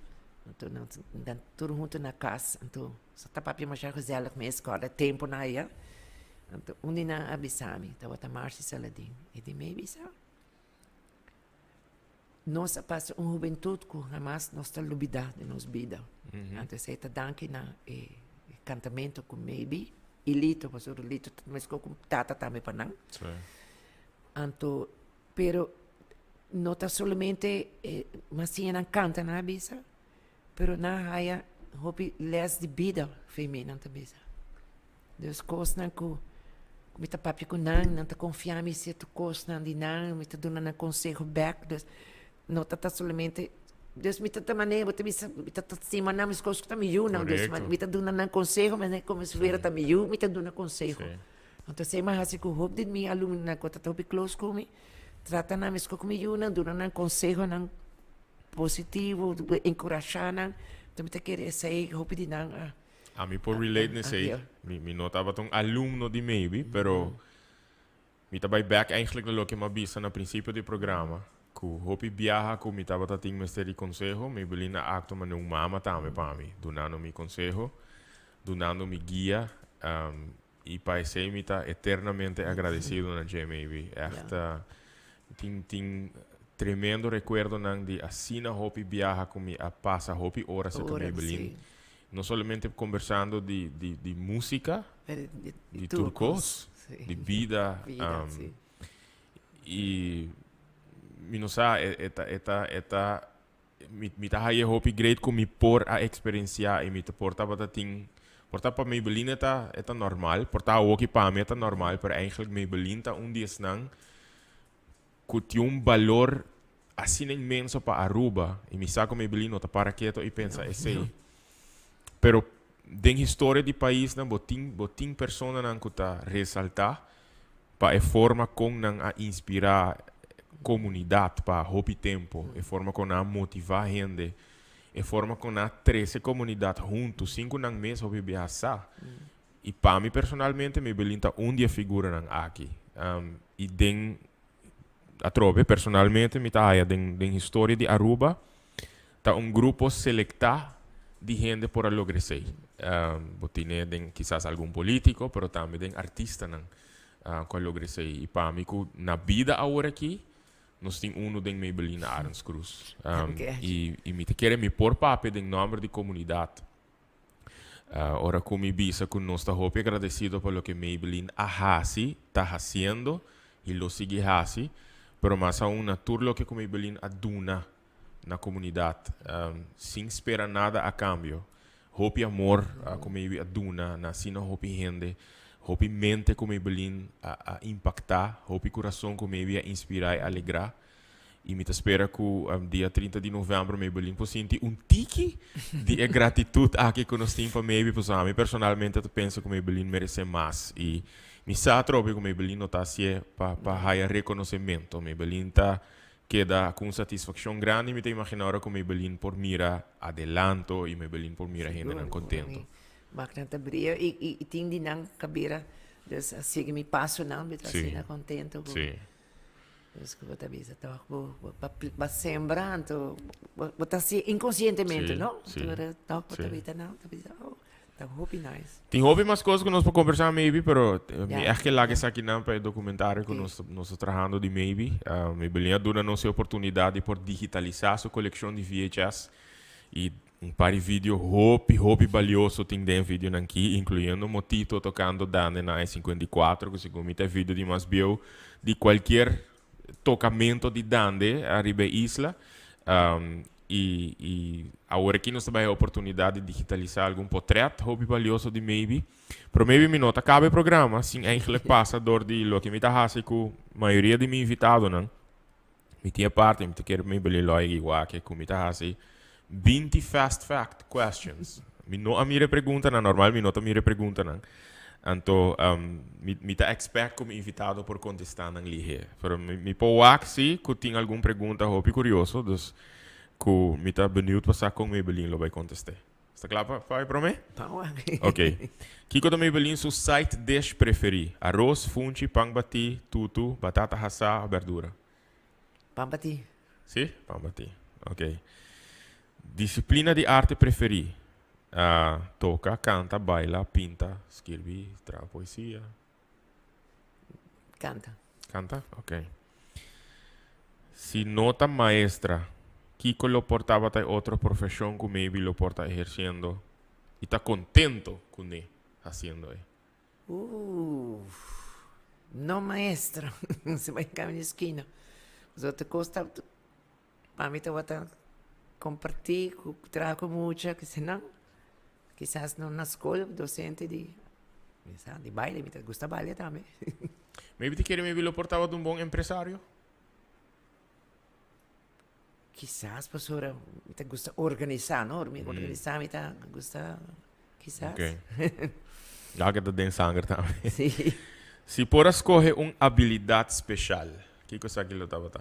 anto nan nan tur huntu na kas, anto nos ta papia masha gezellig mes, kòrda tempunan aya. Anto un di nan a bisa mi, tabata Marcy Saladin, e di mi bisa, Nos a pasa un hubentut ku hamas nos ta lubidá den nos bida. Anto esei ta danki na e kantamentu ku Maybe i Lito, pasobra Lito ta meskos ku tata tambe pa nan. Anto, pero no ta solamente mas siña nan kanta nan a bisa, pero nan a haya hopi les di bida fe mi, nan ta bisa. Dus kosnan ku mi ta papia ku nan, nan ta konfia mi sierto kosnan di nan, mi ta duna nan konseho bèk. Dus no ta ta solamente, dus mi ta ta manera bo ta bisa, mi ta ta stima nan meskos ku ta mi yunan. Dus mi ta duna nan konseho manera komo si fuera ta mi yu mi ta duna konseho. Anto esei mi a hasi ku hopi di mi alumnonan ku ta ta hopi close ku mi, trata nan meskos ku mi yunan, duna nan konsehonan positivo, enkurashá nan. Anto mi ta kere esei hopi di nan a. Ami por relate na esei. Mi no tabata un alumno di Maybe, pero mi ta bai bek eigenlijk na loke mi a bisa na principio di programa, cu hopi biaha cu mi tabata tin mester di conseho, Maybelline a actua manera un mama tambe pa mi, dunando mi conseho, dunando mi guia, y pa esei mi ta eternamente agradecido na dje, Maybe. Echt, tin, tin tremendo recuerdonan di asina hopi biaha cu mi a pasa hopi ora cerca Maybelline. No solamente conversando di, di, di musica, di, di tur cos, di bida. Vida, um, sí. Y mi no sa, e, e ta, e ta, e ta, mi, mi ta haye hopi great cu mi por a experiencia y mi ta por tabata tin, por ta pa Maybelline e ta, e ta normal, por ta awoki pa mi e ta normal, pero eigenlijk Maybelline ta un di esnan cu tin un balor asina inmenso pa Aruba y mi sa cu Maybelline no ta para keto y pensa esey. Pero den historia di paisnan bo tin bo tin personanan cu ta resalta pa e forma con nan a inspira comunidad pa hopi tempo, e forma con nan a motiva hende, e forma con nan a trece comunidad hunto sin cu nan mes hopi biaha sa. Y pa mi personalmente Maybelline ta un di e figuranan aki. Y den atrobe personalmente mi ta haya den den historia di Aruba ta un grupo selecta di hende por a logra esey. Bo tine den kisas algun politico pero tambe den artistanan cu a logra esey. Y pa mi cu na bida awor aki nos tin uno den Maybelline Arends Croes. Y y mi ta kere mi por papia den nomber di comunidad. Ora ku mi bisa ku nos ta hopi agradesido pa loke Maybelline a hasi, ta hasiendo i lo sigui hasi, pero mas aun na tur loke ku Maybelline a duna na komunidat sin spera nada a kambio. Hopi amor ku Maybe a duna na asina hopi hende, hopi mente ku Maybelline a impaktá, hopi kurason ku Maybe a inspirá i alegrá. Y mi ta spera cu dia 30 di november Maybelline por sinti un tiki di e gratitud aki cu nos tin pa Maybe. Pasobra ami personalmente ta pensa cu Maybelline merece mas. Y mi sa atrobe cu Maybelline no ta hacié pa pa haya reconocemento. Maybelline ta keda cu un satisfaccion grandi mi ta imagina ora cu Maybelline por mira adelanto y Maybelline por mira hendenan contento. Wak nan ta bria y y tin di nan cabera. Dus a sigui mi pasonan mi ta asina contento cu. Dus ku bo ta bisa tòg bo bo a sembra anto bo ta hasi inkonsientemente no? Sí, Anto tòg bo ta sí. bita nan ta bisa oh ta hopi nice. Tin hopi mas kos ku nos por kombersá maybe pero mi Ya, ègt ke laga ya. esakinan pa e dokumentario ku Sí. nos nos ta trahando di maybe. Maybelline a duna nos e oportunidat di por digitalisá su kolekshon di VHS i un par di video hopi hopi balioso tin den e videonan ki, inkluyendo Motito tokando Dande na aña 54, ku segun mi ta e video di mas bieu di kualkier tokamento di Dande ariba e isla. y y awor aki nos ta bay oportunidad di digitalisa algun potret hopi balioso di Maybe. Pero maybe mi no ta caba e programa sin eigenlijk pasa door di loke mi ta haci cu mayoria di mi invitadonan. Mi tin e parti, mi ta kere Maybelline lo a yega igual ke cu mi ta haci 20 fast fact questions. Mi no a mira e preguntanan, normal mi no ta mira e preguntanan. Anto um, mi, mi ta expect cu mi invitado por contesta nan lihe. Pero mi, mi por wak si cu tin algun pregunta hopi curioso, dus cu mi ta benieuwd pa sa con Maybelline lo bay conteste. Sta kla pa, pa e prome? Ok. Kiko ta Maybelline su side dish preferí? Aros, funchi, pan batí, tutu, batata hasá o berdura? Pan batí. Sí? Pan batí. Ok. Disiplina di arte preferí? Ah, toka, kanta, baila, pinta, skirbi, traha poesia. Kanta. Kanta? Ok. Si no ta maestra, kiko lo por tabata e otro profeshon ku maybe lo por ta ehersiendo i ta kontento kuné hasiendo e? Uff, no maestra. Si bai kami di skina. Pasobra ta kos ta, pa mi tabata kompartí ku traha ku mucha, kese nan. Kisas no na skol, docente di, mi sa, di baile, mi ta gusta baile tambe. Maybe ti kere maybe lo por tabata un bon empresario? Kisas pasobra mi ta gusta organisa, no? Mi organisa mi ta gusta, kisas. Ok. Ya ke ta den sanger tambe. Si. Si por a skohe un abilidat speshal, kiko esaki lo tabata?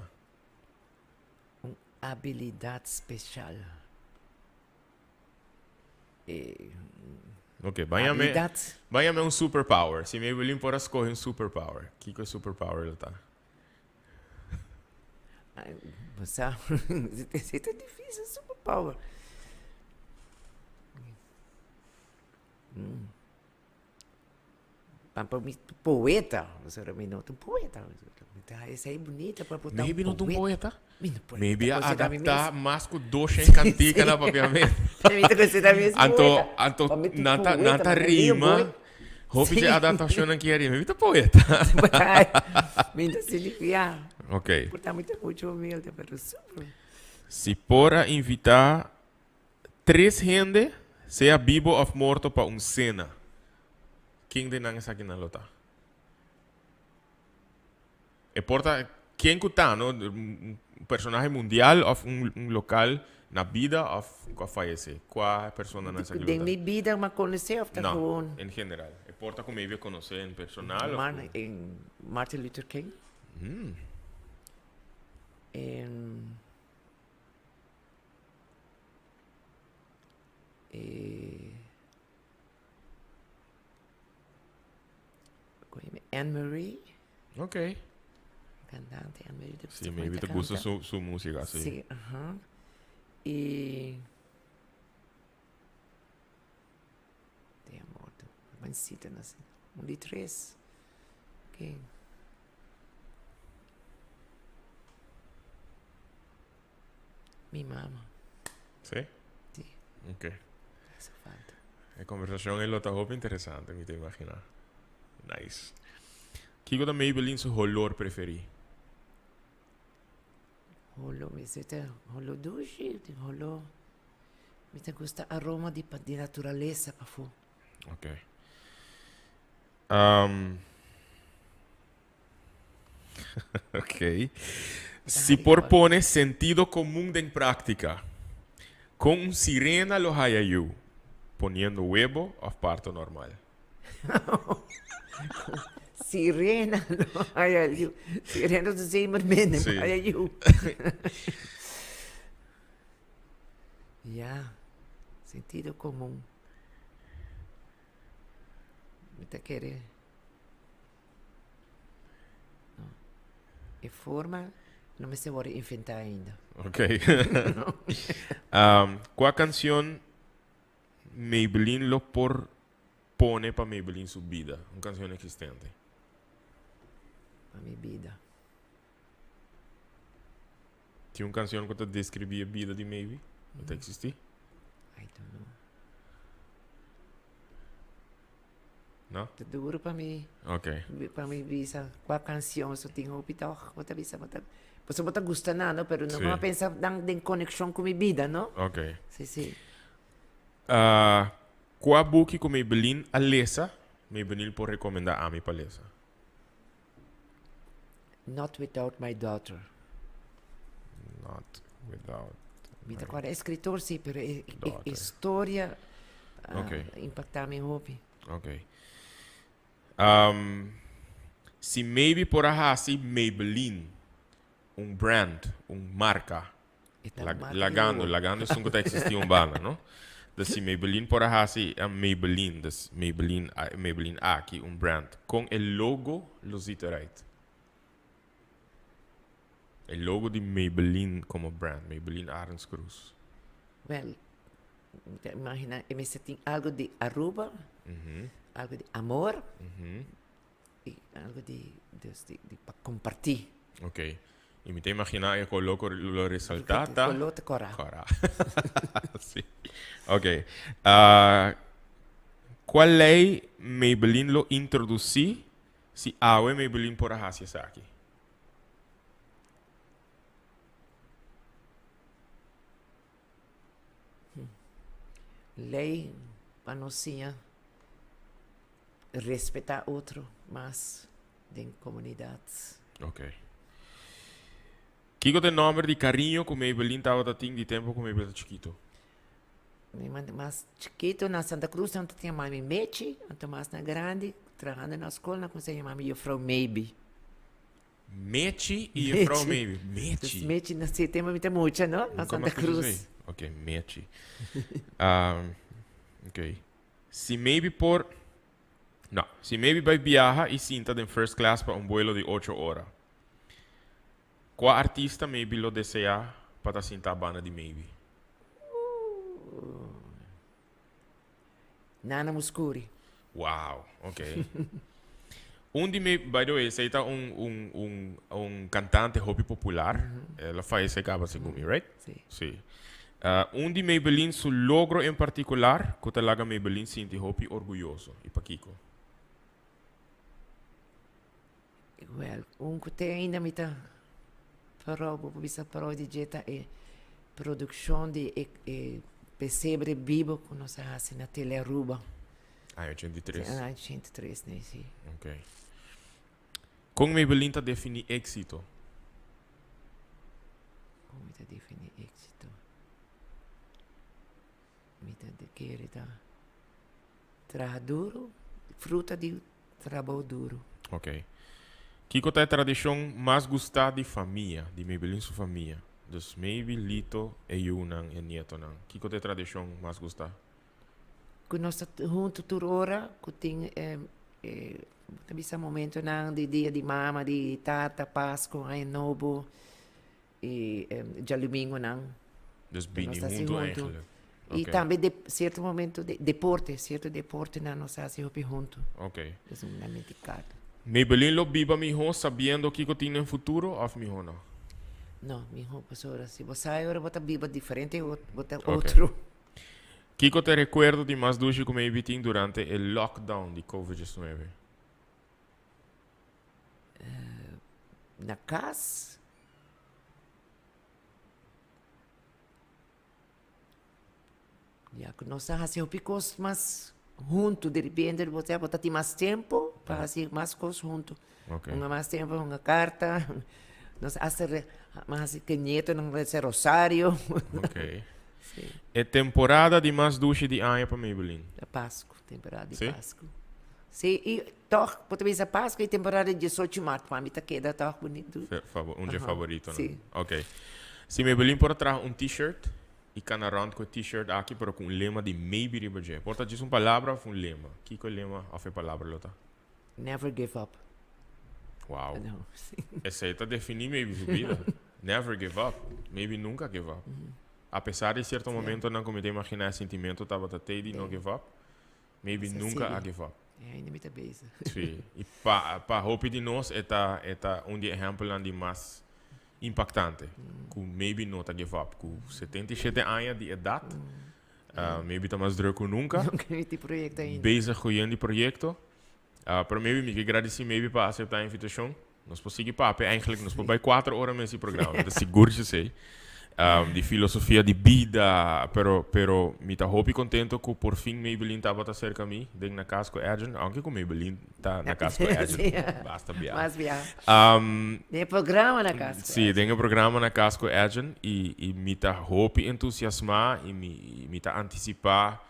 Un abilidat speshal. Ok, baña me, baña me un superpower. Si Maybelline por a scoge un superpower, kiko e superpower lo ta? Bo sa, si ta difícil superpower. Pa pa mi poeta, pasobra mi no ta un poeta. Mi ta haña esei bunita pa por ta un Maybe no ta un poeta. Mi no por Maybe ta a considera mi adapta mes. mas ku doshen kantika na papiamentu. Mi ta considera mi mes Anto, poeta. anto Pa mi ta nan ta, poeta, nan ta mi ta leo rima. mooi. Hopi Sí. dje adaptashonnan ki a rima. Mi ta poeta. Mi ta sinti ku ya. Ok. Por ta mi ta mucho humilde, pero super. Si por a invita Tres hende, sea bibo of morto pa un cena. Ken den nan esakinan lo ta? E por ta ken cu ta, no? Un personahe mundial of un local na bida of cu a fayece. Cua personanan esaki lo ta? Den mi bida mi a conoce of ta No, gewoon? en general. E por ta cu maybe a conoce en personal of cu. Martin Luther King. E Anne Marie. Ok. Cantante Anne Marie. Sí, maybe te gusta su, su música, sí. Sí, ajá. Y... De amor, jovencita, no sé. Un di tres. Ok. Mi mama. Sí? Sí. Ok. Hace falta. E conversacion ei lo ta hopi interesante, mi ta imagina. Nice. Kiko ta Maybelline su holor preferi? Holo, mi si ta holo dushi, tin holo, mi ta gusta aroma di di naturalesa pafó. Ok. Um, Ok. Si por pone sentido comun den práctica, con un sirena lo haya yu? Poniendo huevo of parto normal? Sirena lo haya yu. Sirena ta zeemermin, Sí. haya yu. Ja, sentido comun. Mi ta kere. No. E forma no mester worde inventá ainda. Ok. um, kua canción Maybelline lo por pone pa Maybelline su bida? Un canción existente. Pa mi bida. Tin un canción ku ta describí e bida di Maybe? No ta existí? I don't know. No? Ta duro pa mi. Ok. Pa mi bisa kua canción so tin hopi toch. Bo ta bisa bo ta. Pasobra bo ta gusta nan, no? Pero no Sí. como a pensa nan den conexion cu mi bida, no? Ok. Sí, sí. Ah, cua buki cu Maybelline a lesa, Maybelline por recomenda ami pa lesa? Not Without My Daughter. Not Without Mi ta acorda escritor sí, pero e, e, Daughter. historia ah, Ok. impacta mi hopi. Ok. Um, si maybe por a haci Maybelline un brand, un marca, E ta lag- marca di lagando, oro. lagando esun cu ta existi un banda, no? Dus si Maybelline por a haci eh, Maybelline, dus Maybelline, ah, Maybelline aki, un brand, con e logo lo ziet eruit? E logo di Maybelline como brand, Maybelline Arends Croes. Wel, mi ta imagina e mester tin algo di Aruba, algo di amor y algo di, dus di, di pa comparti. Ok. Y mi ta imagina e color cu lo resalta ta? Color ta cora. Cora. Sí. Ok. Ah, cual ley Maybelline lo introduci si awe Maybelline por a haci esaki? Ley pa nos siña respeta otro mas den comunidad. Ok. Kiko ta e nomber di cariño cu Maybelline tabata tin di tempo cu Maybelline ta chikito? Mi mas chikito na Santa Cruz nan ta yama mi Mechi, anto mas na grandi trahando na school nan cuminsa yama mi Juffrouw Maybe. Mechi y Juffrouw Maybe. Mechi. Dus Mechi na si tempo mi ta mucha, no? Na Santa Cruz. Ok, Mechi. Um, ok. Si maybe por... No, si maybe bai biaha y sinta den first class pa un vuelo di 8 ora. Cua artista maybe lo desea pa ta sinta banda di maybe? Nana Mouskouri. Wow, ok. Un di mi, by the way, esey ta un, un, un, un cantante hopi popular. El a fallece caba segun mi, right? Sí. Sí. Un di Maybelline su logro en particular cu ta laga Maybelline sinti hopi orguyoso. Y pakico? Wel, un cu te ainda mi ta proud, bo por bisa proud di dje ta e produccion di e e pesebre bibo cu nos a haci na Tele Aruba. Aña 83. Aña 83, nee, si. Ok. Con Maybelline ta defini exito? Con mi ta defini exito? Mi ta kere ta traha duro, fruta di trabou duro. Ok. Kiko ta e tradishon mas gustá di famia, di Maybelline su famia? Dus maybe Lito, e yunan, e nietonan. Kiko ta e tradishon mas gustá? Ku nos ta huntu tur ora, ku tin e ta bisa momentonan di dia di mama, di tata, Pasku, Aña Nobo i djalumingunan. Dus bini huntu eigenlijk. I tambe de sierto momento de deporte, sierto deportenan nos hasi hopi huntu. Ok. Dus un lamenti karta. Maybelline lo biba mihó sabiendo kiko tin den futuro òf mihó no? No, mihó pasobra si bo sa e ora bo ta biba diferente bo ta otro. Kiko ta e rekuerdo di mas dushi ku maybe tin durante e lockdown di covid 19? Na kas. Ya ku nos a hasi hopi kos mas huntu, di repente bo ta bo ta tin mas tempo pa hasi mas kos huntu. Ok. Hunga mas tempo, hunga karta, nos hasta re mas hasi ke nietonan resa rosario. Ok. Si. E temporada di mas dushi di aña pa Maybelline? Ta Pasku, temporada di Si? Pasku. Si, i tòg bo ta bisa Pasku i temporada di diesocho mart pa mi ta keda tòg bonitu. Fe favo un dje Aha, favoritonan. si. Ok. Si Maybelline por a traha un t-shirt i kana rònt ku e t-shirt aki pero ku un lema di Maybe riba dje. Por ta djis un palabra òf un lema. Kiko e lema òf e palabra lo ta? Never give up. Wow. No, si. Esei ta definí Maybe su bida. Never give up. Maybe nunka give up. Apesar di sierto momentonan ku mi ta imaginá e sintimento tabata tei di no give up, Maybe Sa nunca a sigui. give up. E ainda mi ta bezig. Sí. Y pa, pa hopi di nos e ta, e ta un di e ehempelnan di mas impactante. Cu maybe no ta give up. Cu 77 aña di edad, ah, maybe ta mas druk cu nunca. Nunca mi tin proyecto ainda. Bezig cu yen di proyecto. Ah, pero maybe mi ke gradici maybe pa acepta e invitacion. Nos por sigui papia eigenlijk, nos por bai 4 ora mes e programa, ta sigur si esei. Di filosofia di bida, pero, pero mi ta hopi contento cu por fin Maybelline tabata cerca mi den Na Cas cu Edjean, aunke cu Maybelline ta Na Cas cu Edjean, basta bia. Mas bia. Den e programa Na Cas cu Sí, den e programa Na Cas cu Edjean y, y mi ta hopi entusiasma y mi, mi ta anticipa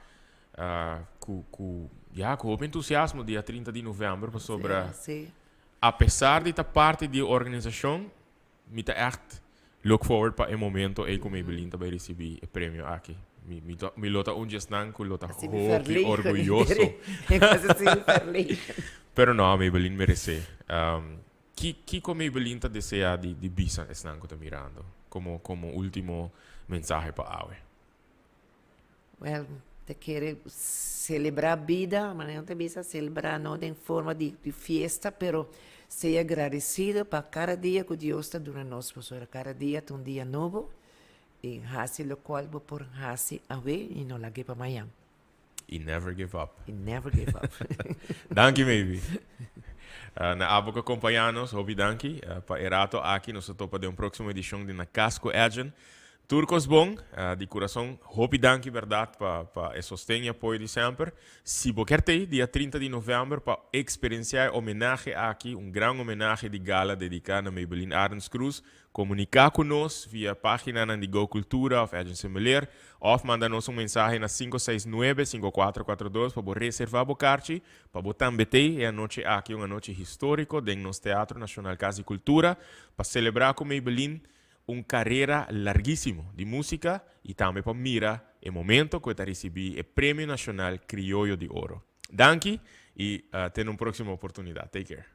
cu, cu, ya, cu hopi entusiasmo dia 30 di november pasobra apesar di ta parti di e organisacion, Mi ta echt look forward pa e momento ey cu Maybelline ta bay ricibi e premio aki. Mi, mi ta, mi lo ta un di esnan cu lo ta Así mi hopi verlegen. orguyoso. Mi casi así verlegen. Pero no, Maybelline merece. Ki, kico Maybelline ta desea di, di bisa esnan cu ta mirando como, como ultimo mensahe pa awe? Wel, ta kere celebra bida, manera nan ta bisa, celebra no den forma di di fiesta, pero sea agradecido pa cada dia cu Dios ta duna nos, pasobra cada dia ta un dia nobo y haci locual bo por haci awe y no lag'e pa mañan. Y never give up. Y never give up. Danki Maybe. Na abo cu acompaña nos, hopi danki pa e rato aki. Nos ta topa den un proximo edicion di Na Cas cu Edjean. Tur kos bon, di kurason hopi danki bèrdat pa pa e sosten i apoyo di semper. Si bo kier t'ei dia 30 di novèmber pa eksperensiá e homenahe aki, un gran homenahe di gala dediká na Maybelline Arends Croes, komuniká ku nos via páginanan di Go Cultura òf Edjean Semeleer òf manda nos un mensahe na 569 5442 pa bo reservá bo karchi pa bo tambe t'ei e anochi aki, un anochi históriko den nos Teatro Nashonal Kas di Kultura pa selebrá ku Maybelline un carera larguisimo di musica y tambe pa mira e momento cu e ta ricibi e Premio Nacional Crioyo di Oro. Danki y te na un proximo oportunidad. Take care.